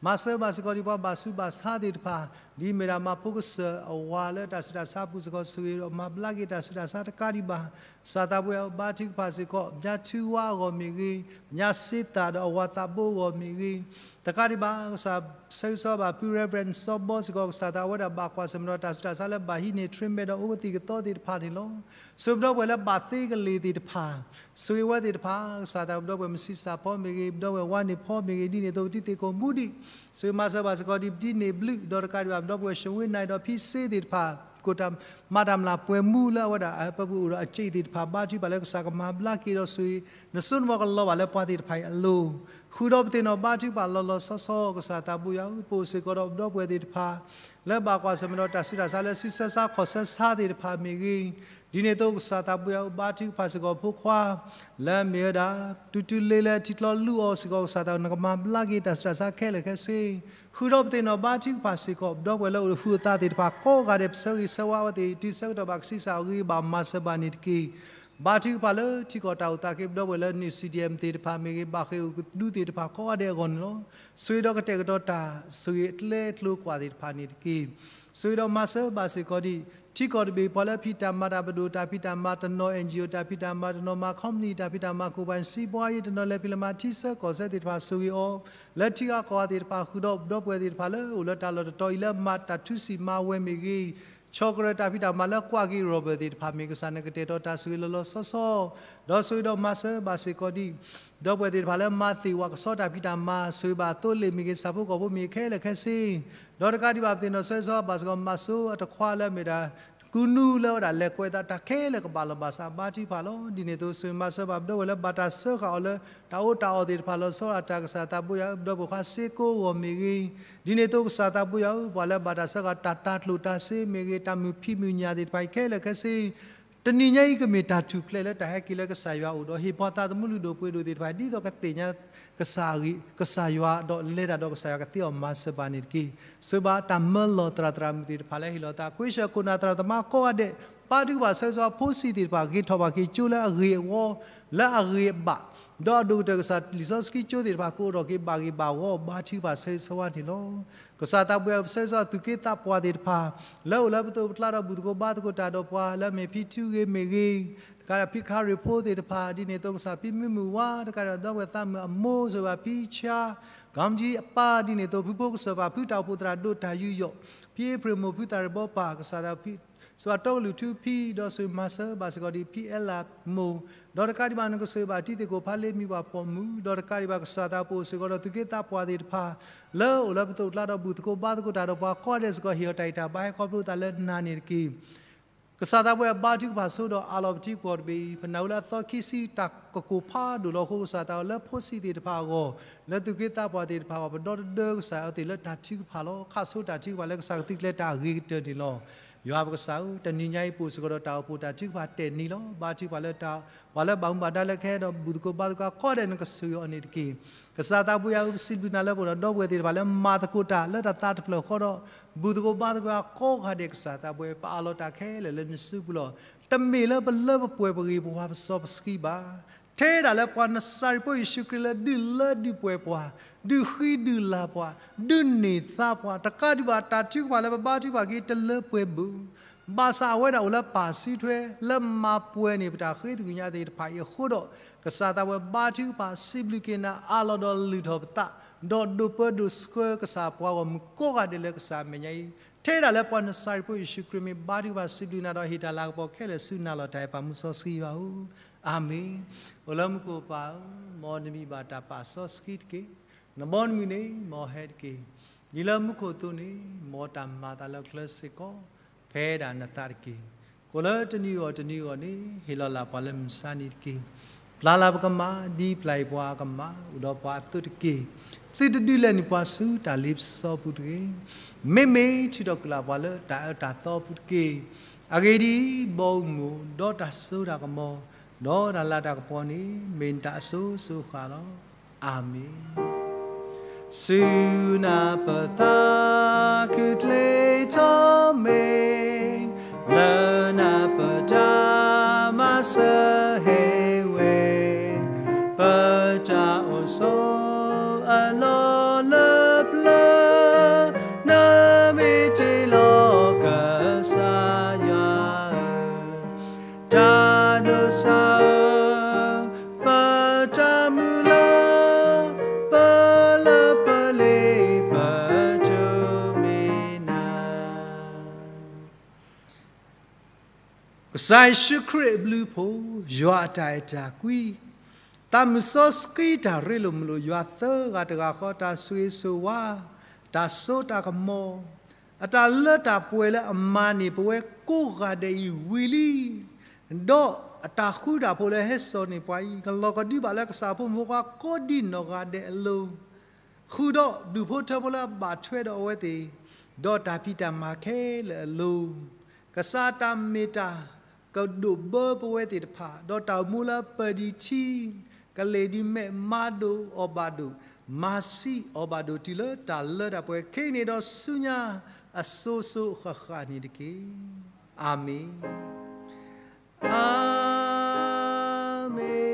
မၤစၢၤဘၣ်စ့ၢ်ကီးဒ်ပှၤဘၣ်ဆူးဘၣ်ဆါသ့ၣ်တဖၣ် ဒ်မ့ၢ်ဒၣ်မၤဖိကစၢၢ်အဝၤလၢတၢ်ဆူးတၢ်ဆါအပူၤစ့ၢ်ကီး ဆိၣ်ဂ့ၤဒီးမၤဘျါက့ၤတၢ်ဆူးတၢ်ဆါတကးဒံးဘၣ် ကစၢ်သးဘိယွၤ ဘါထုကဖၣ်စ့ၢ်ကီး ညါထူဝါအဂီၢ်မ့ၢ်ဂ့ၤ, ညါစ့သၣ်ဒီးအဝၤသးဘိအဂီၢ်မ့ၢ်ဂ့ၤ, တကးဒံးဘၣ် ကစၢ်ဆၢဂ့ၤဆၢဝါဘၣ် ဖု Reverend စီၤဘီစ့ၢ်ကီး ကစၢ်သးဝဲဒၣ်ဘၣ်ကွၢ်ဆၢၣ်မဲာ်ဒီးတၢ်ဆူးတၢ်ဆါလၢဘၣ်ဟံးန့ၢ် treatment ဒီးအိၣ်ကသံၣ်ကသီသ့ၣ်တဖၣ်န့ၣ်လီၤ. ဆိၣ်ဂ့ၤပဒီပုၢ်ဝဲၢ်လၢဘၣ်သ့ကလ့ၢ်သ့ၣ်တဖၣ်, ဆိၣ်ဂ့ၤဝဲသ့ၣ်တဖၣ် ကစၢ်သးပဒီပုၢ်ဝဲၢ်မုၣ်ဆံးစၢ်ဖီမ့ၢ်ဂ့ၤ, ပဒီပုၢ်ဝဲၢ်ဝါန့ၢ်ဖီမ့ၢ်ဂ့ၤ, ဒ်န့ၣ်အသိးပတံၤသ့ၣ်ခိၣ်မူဒံး, ဆိၣ်ဂ့ၤမၤစၢၤဘၣ်စ့ၢ်ကီးဒ်ပတံၤန့ၢ်ဘျုး ဒီးတကးဒံးဘၣ် ပဒီပုၢ်ဝဲၢ် ရှဝ့နၢၣ် ဒီးဖံစ့သ့ၣ်တဖၣ် ကိၣ်တၢ်မၤတၢ်မျၢ်ပှဲၤမူလၢအဝဲဒၣ်အပူၤအိၣ်ဒီးအစ့သ့ၣ်တဖၣ် ဘါထုကဖၣ်လၢကစၢ်ကမၤဘျါက့ၤဒီးဆိၣ်ဂ့ၤ နစိနမီၢ်ကလီၤဘၣ်လၢပှၤသ့ၣ်တဖၣ်အံၤအလိၤ, ဃုာ်ဒီးပသ့ၣ်နီၣ်ဘါထုကဖၣ်လီၤလီၤဆီဆီ ကစၢ်သးဘိယွၤဧၢ, ပအိၣ်စ့ၢ်ကီးဒီးပဒီပုၢ်ဝဲၢ်သ့ၣ်တဖၣ် လၢဘၣ်ကွၢ်ဆၢၣ်မဲာ်ဒီးတၢ်ဆူးတၢ်ဆါလၢဆူးဆါဆါခီၣ်ဆၢဆါသ့ၣ်တဖၣ်မ့ၢ်ဂ့ၤ, ဒ်န့ၣ်အသိးကစၢ်သးဘိယွၤဧၢ ဘါထုကဖၣ်စ့ၢ်ကီးဖိခွါ လၢအမ့ၢ်ဝဲဒၣ် တုၤတုၤလ့လၢထံချီလူအီၤစ့ၢ်ကီး ကစၢ်သးနကမၤဘျါက့ၤတၢ်ဆူးတၢ်ဆါခဲလၢာ်ခဲဆ့ ဃုာ်ဒီးပသ့ၣ်နီၣ်ဘါထုကဖၣ်စ့ၢ်ကီး ပဒီပုၢ်ဝဲၢ်လၢအိၣ်ဃုာ်အသးသ့ၣ်တဖၣ်ကိးဂၤဒဲး ပဆၢဂ့ၤဆၢဝါအဝဲသ့ၣ် တုၤဆၢကတီၢ်ဘၣ်ကဆံးစၢ်အဂ့ၤဘၣ်မၤစၢၤဘၣ်န့ၣ်တက့ၢ်. ဘါထုကဖၣ်လၢထံကီၢ်တၢ်အိၣ်သးက့ၤ ပဒီပုၢ်ဝဲၢ်လၢန့ၢ် CDM သ့ၣ်တဖၣ်မ့ၢ်ဂ့ၤ ဘၣ်ဃ့ၢ်အိၣ်ကဒုသ့ၣ်တဖၣ်ကိးဂၤဒဲးအဂီၢ်န့ၣ်လီၤ. ဆိၣ်ဂ့ၤဒီးကတဲာ်ကတီၤတၢ် ဆိၣ်ဂ့ၤအကျဲအကျိၤကွၢ်သ့ၣ်တဖၣ်န့ၣ်တက့ၢ်. ဆိၣ်ဂ့ၤဒီးမၤစၢၤဘၣ်စ့ၢ်ကီးဒံး ထံကီၢ်တဘ့ၣ်ပှၤလၢဖံးတၢ်မၤတၢ်ပဒိၣ် တၢ်ဖံးတၢ်မၤတနီၤ NGO တၢ်ဖံးတၢ်မၤတနီၤ မၤ company တၢ်ဖံးတၢ်မၤ ခိၣ်ပှၢ်စံးပှၤယံၤတနီၤ လဲၤဖံးလဲၤမၤထံဆၢကီၢ်ဆၢသ့ၣ်တဖၣ် ဆိၣ်ဂ့ၤအီၤ လၢထံဂၤကီၢ်ဂၤသ့ၣ်တဖၣ် ဃုာ်ဒီးပဒီပုၢ်ဝဲၢ်သ့ၣ်တဖၣ်လၢအိၣ်လၢတၢ်လီၢ်တတီၤအံၤလၢမၤတၢ်ထူစံၣ်မၤဝဲမ့ၢ်ဂ့ၤ ဆီၣ်ကရၢၢ်တၢ်ဖံးတၢ်မၤလၢကွၢ်က့ၤ Robert သ့ၣ်တဖၣ်မ့ၢ် ကစၢ်နကတဲာ်ကတီၤတၢ်ဆိၣ်ဂ့ၤလီၤလီၤဆီဆီ ဒီးဆိၣ်ဂ့ၤဒီးမၤစၢၤဘၣ်စ့ၢ်ကီးဒံး ဒီပုၢ်ဝဲၢ်သ့ၣ်တဖၣ်လၢမၤသ့ၣ်ဝဲကဆီတၢ်ဖံးတၢ်မၤ ဆိၣ်ဂ့ၤဘၣ်သိလ့ၣ်မ့ၢ်ဂ့ၤ ဆၣ်ဖိကီၢ်ဖိမ့ၢ်ဂ့ၤခဲလၢာ်ခဲဆ့ ဒီးတကးဒံးဘၣ်ပသ့ၣ်နီၣ်ဆၢဂ့ၤဆၢဝါဘၣ်စ့ၢ်ကီး မၤစိအတခွါလၢအမ့ၢ်ဒၣ် ကူနူလၢဝဲဒၣ်လဲၤကွဲးသးတၢ်ခဲလၢာ်ကဘၣ်လီၤဘၣ်စးဘါထုကဖၣ်လီၤ. ဒ်န့ၣ်အသိးဆိၣ်ဂ့ၤမၤစၢၤဘၣ်ပဒီပုၢ်ဝဲၢ်လၢဘၣ်တၢ်စၢဃာ်အီၤလၢ တၢ်အီၣ်တၢ်အီသ့ၣ်တဖၣ်လီၤဆီဒၣ်တၢ် ကစၢ်သးဘိယွၤ ပဒီပုၢ်ဝဲၢ်ခွါစ့ကိအဂီၢ်မ့ၢ်ဂ့ၤ ဒ်န့ၣ်အသိးကစၢ်သးဘိယွၤ ပှၤလၢဘၣ်တၢ်စၢဃာ်တၢ်တၤကျိၣ်တၤစ့မ့ၢ်ဂ့ၤ တၢ်မုာ်ဖံးမုာ်ညၣ်သ့ၣ်တဖၣ်အံၤခဲလၢာ်ခဲဆ့ တနံၤညါအံၤကမ့ၢ်တၢ်ထူၣ်ဖျဲးလၢတၢ်ဟဲက့ၤလၢကစၢ်ယွၤအအိၣ်ဒီး ဟ့ၣ်ပှၤသးသမူလုၢ်ဒိၣ်ပှ့ၤဒိၣ်သ့ၣ်တဖၣ် ဒ်သိးကသ့ၣ်ညါ ကစၢ်အဂ့ၢ် ကစၢ်ယွၤဒီးလဲၤတၢ်ဒီးကစၢ်ယွၤကသ့အီၤမၤစၢၤဘၣ်န့ၣ်တက့ၢ်. ဆိၣ်ဂ့ၤဘၣ်တၢ်မၢလီၤသရၣ်သရၣ်မုၣ်သ့ၣ်တဖၣ်လၢဟ့ၣ်လီၤသး ခွ့ၡၢၣ်ခိၣ်နၢ်သရၣ်သမါကိးဂၤဒဲး ဘါထုကဖၣ်ဆၢဂ့ၤဆၢဝါ ဖိဆံးသ့ၣ်တဖၣ် ဂ့ၤထီၣ်ဘၣ်က့ၤကၠိလၢအဂ့ၤအဝီ လၢအဂ့ၤအဘၣ်, ဒီးအဒိၣ်ကတၢၢ်ကစၢ်လံာ်စီဆှံကၠိသ့ၣ်တဖၣ် ကအိၣ်ထီၣ်က့ၤဘၣ်ဂ့ၤဘၣ်ဝီ ဘါထုကဖၣ်ဆၢဂ့ၤဆၢဝါန့ၣ်လီၤ. ကစၢ်သးပှၢ်ပဆၢဂ့ၤဆၢဝါသူၣ်က့သးပှၢ်သ့ၣ်တဖၣ် လၢအိၣ်လၢပသိးပကျါဒီးဘူၣ်သကိးဘါသကိးတၢ်ဒီးပှၤ လၢအမ့ၢ်ဖံထူဂ့ၤမ့ၢ်ဂ့ၤ, တကးဒံးဖံခရံာ်ဖိသ့ၣ်တဖၣ် ဒ်န့ၣ်အသိး ကစၢ်ဖံမုၢ်မုၢ်ဝါ တကးဒံးဒီပုၢ်ဝဲၢ်သးမုၢ်အမိၢ် စၢၤဘၣ်ဖံဆါ ကီမတံအပၢ် ဒ်န့ၣ်အသိး ဖုဖိကစၢၢ်ပၢ် ဖုတၢ်အိၣ်ဖှိၣ်သရၣ်ဒိၣ်တၢ်ယူးယီၣ် ဖံအ့ဖြ့ၣ်မိၢ် ဖုသးရ့ၣ်ဘီပၢ် ကစၢ်သး စၢၤဘၣ်တီကလုာ်ထူဖံ ဒီးစၢၤမၤစၢၤဘၣ်စ့ၢ်ကီးဒ်ဖံအဲလးမိၢ်, ဒီးတကးဒံးဘၣ် နကစၢၤဘၣ်တံၤသကိးဖးလ့မံၤပှၤပိာ်မုၣ်, ဒီးတကးဒံးဘၣ် ကစၢ်သးပှၢ်အိၣ်စ့ၢ်ကီးဒီးသူၣ်က့သးပှၢ်သ့ၣ်တဖၣ် လၢအိၣ်လၢပသိးပကျါဒီးဘူၣ်သကိးဘါသကိးတၢ်ဒီးပှၤကိးဂၤဒဲးစ့ၢ်ကီး ဟ့ၣ်အီၤတၢ်ဂံၢ်တၢ်ဘါ ဟဲခီဖျိသးလၢနၤန့ၣ်တက့ၢ်. ကစၢ်သးပှၢ်ဘါထုကဖၣ်ဆိဒီးအးလီၤပထံပကီၢ်တဘ့ၣ်အံၤ ပနၢ်ဟူလၢအသီခံဆံတၢ်ကကိးဖးဒိၣ်လီၤအဃိ ကစၢ်သးပှၢ်လၢဖိဆံးသ့ၣ်တဖၣ်အဂီၢ် လၢသူၣ်က့သးပှၢ်သ့ၣ်တဖၣ်အဂီၢ် ပဒီတဒၢကစၢ်အီၤသ့ၣ်လၢတၢ်ထုကဖၣ်လီၤ. ခးဆိတၢ်ထုကဖၣ်လၢကစၢ်ကသုးကျဲၤတၢ်အဂ့ၤကတၢၢ်န့ၣ်လီၤ. ယွၤပကစၢ်ဧၢ, တနံၤညါအံၤပအိၣ်စ့ၢ်ကီးဒီးတၢ်အိၣ်ဖှိၣ်တၢ်ထုကဖၣ်တဲာ်နံၤလီၤ. ဘါထုကဖၣ်လၢတၢ် ပှၤလၢဘၣ်မူဘၣ်ဒါလၢကဟဲဒီးဘူၣ်သကိးဘါသကိးကိးဂၤဒဲး နကစၢၤအီၤန့ၣ်တက့ၢ်. ကစၢ်သးပှၢ်ဧၢ, ပစံးဘျုးနၤလၢပအိၣ်ဒီးဒီပုၢ်ဝဲၢ်သ့ၣ်တဖၣ်လၢမၤသကိးတၢ်လၢတၢ်သးတဖျၢၣ်ဃီဒီး ဘူၣ်သကိးဘါသကိးကိးဂၤဒဲး ကစၢ်သးပှၢ်ဧၢ, ပအးလီၤတၢ်ခဲလၢာ်လၢနစုပူၤလီၤ. တမ့ၢ်လၢပလၢပပှဲၤပဂ့ၤပဝါပစီပဆှံဘၣ်. ထဲဒၣ်လၢပှၤနစၤရ့းဖိယ့ၣ်ၡူးခရံာ်လၢဒုးလၢဒုးပှဲၤပှၤ, ဒုးဃံဒုးလၤပှၤ, ဒုးန့ၢ်သါပှၤ, တကးဒံးဘၣ်တၢ်ထုကဖၣ်လၢပဘါထုကဖၣ်က့ၤတလၢပှဲၤဘၣ် ဘၣ်ဆၣ်အဝဲဒၣ်အိၣ်လၢပၢ်စုထွဲ လၢမၤပှဲၤန့ၢ်ပတၢ်ဃ့သကွံာ်ညါသ့ၣ်တဖၣ်အံၤအဃိဒီး ကစၢ်သးပှၢ်ဘါထုကဖၣ်စံးဘျုးက့ၤနၤ အးလီၤဒီးလုၢ်ထီၣ်ပသး ဒီးဒိးပၢဒိးဆှၢကစၢ်ပှၤဂီၢ်မုၢ်ကိးဂၤဒဲးလၢကစၢ်အမဲာ်ညါအံၤ ထဲဒၣ်လၢပှၤနစၤရ့းဖိယ့ၣ်ၡူးခရံာ်မ့ၢ်ဘါထုကဖၣ်စံးဘျုးနၤဒီးဟ့ၣ်တၢ်လၤကပီၤခဲလၢာ်ဆူနၤလီၤ. တၢ်အဲၣ်ပၢ်မူစီဆှံယွၤဧၢ, အၤမ့ၣ်. အိၣ်လၢမူခိၣ်ပၢ်ဧၢ, မ်နမံၤဘၣ်တၢ်ပာ်စီဆှံတက့ၢ်. နဘီနမုၢ်န့ၣ်မ်ဟဲတက့ၢ်. ဒ်လၢမူခိၣ်အသိးန့ၣ် မ်တၢ်မၤအသးလၢကျဲစ့ၢ်ကီး ဖဲဒၣ်နသးတက့ၢ်. ကိးလၢတနံၤအဂီၢ်တနံၤအဂီၢ်န့ၣ် ဟ့ၣ်လီၤလၢ်ပှၤလၢမုၢ်ဆါနံၤတက့ၢ်. ပျၢ်လၢ်ပကမၣ် ဒ်ပျၢ်အံၤပှၤအကမၣ် အိၣ်ဒီးပှၤအသိးတက့ၢ်. သုတဒုးလဲၤနုာ်ပှၤဆူတၢ်လ့ပစီပူၤတဂ့ၤ. မ့မ့ၢ်ထုးထီၣ်ကွံာ်လၢ်ပှၤလၢတၢ်အၢတၢ်သီပူၤတက့ၢ်. အဂ့ၢ်ဒ်အံၤ, ဘီမုၢ်ဒီးတၢ်စိတၢ်ကမီၤ ဒီးတၢ်လၤတၢ်ကပီၤန့ၣ် မ့ၢ်နတၢ်အစိၤစိၤအဃၣ်လီၤ. အၤမ့ၣ်. ဆူနၢ်ပၢၢ်သးခုကျ့ထီၣ်မ့ၢ် လၢနၢ်ပၢၢ်တၢ်မၤစၢၤဟ့ဝဲ ပတၢ်အိၣ်ဆိးအလီၢ်လၢပျၢၤ နမ့ၢ်တ့လီၤကစၢ်ယွၤဧၢ တၢ်ဒိးစၢ်ဧၢ, ပတၢ်မုၢ်လၢ် ပလၢပလ့ပတိၢ်မ့ၢ်နၤ. ကစၢ်ယ့ၣ်ၡူးခရံာ်အဘျုးအဖှိၣ်, ယွၤအတၢ်အဲၣ်တၢ်ကွံ, သးမုၢ်စီဆှံတၢ်ရ့လိာ်မုာ်လိာ်ယွၤသၢဂၤတဂၤဃီ တၢ်ဆိၣ်ဂ့ၤဆိၣ်ဝါ, တၢ်စိတၢ်ကမီၤ, အတၢ်လၢတၢ်ပှဲၤလၢအမၤန့ၢ်ပဝဲကိးဂၤဒဲးအံၤဝံၤလံ. ဒီးအတၢ်ဃူတၢ်ဖိးလၢဟဲစိာ်န့ၢ်ပှၤအံၤ ကလီၤကဒုဘၣ်လၢကစၢ်ဖိမုၣ်ဖိခွါကိးဒံနီၢ်ဂၤဒဲးအလိၤ ဃုာ်ဒီးဒူၣ်ဖိထၢဖိလၢအဘၣ်ထွဲဒီးအဝဲသ့ၣ်, ဒီးတၢ်ဖံးတၢ်မၤခဲလၢာ်အလိၤ, ကစၢ်တၢ်မ့ၢ်တၢ်ကဒိးဘၢပဝဲသ့ၣ်တဖၣ်, ဒီးတၢ်အိၣ်မူလၢပၢၤဒံးထံ ကလ့ၣ်ဒံးမဲး မၤဒိၣ်အီၤဘၣ်ဒိၣ်, မၤဆံးအီၤဘၣ်ဒိၣ် တုၤလၢတၢ်လၢတၢ်ပှဲၤ ခဲအံၤန့ၣ်ဒီးဆူညါအစိၤစိၤအဃၣ်ဃၣ်န့ၣ်တက့ၢ်. အၤမ့ၣ်, အၤမ့ၣ်.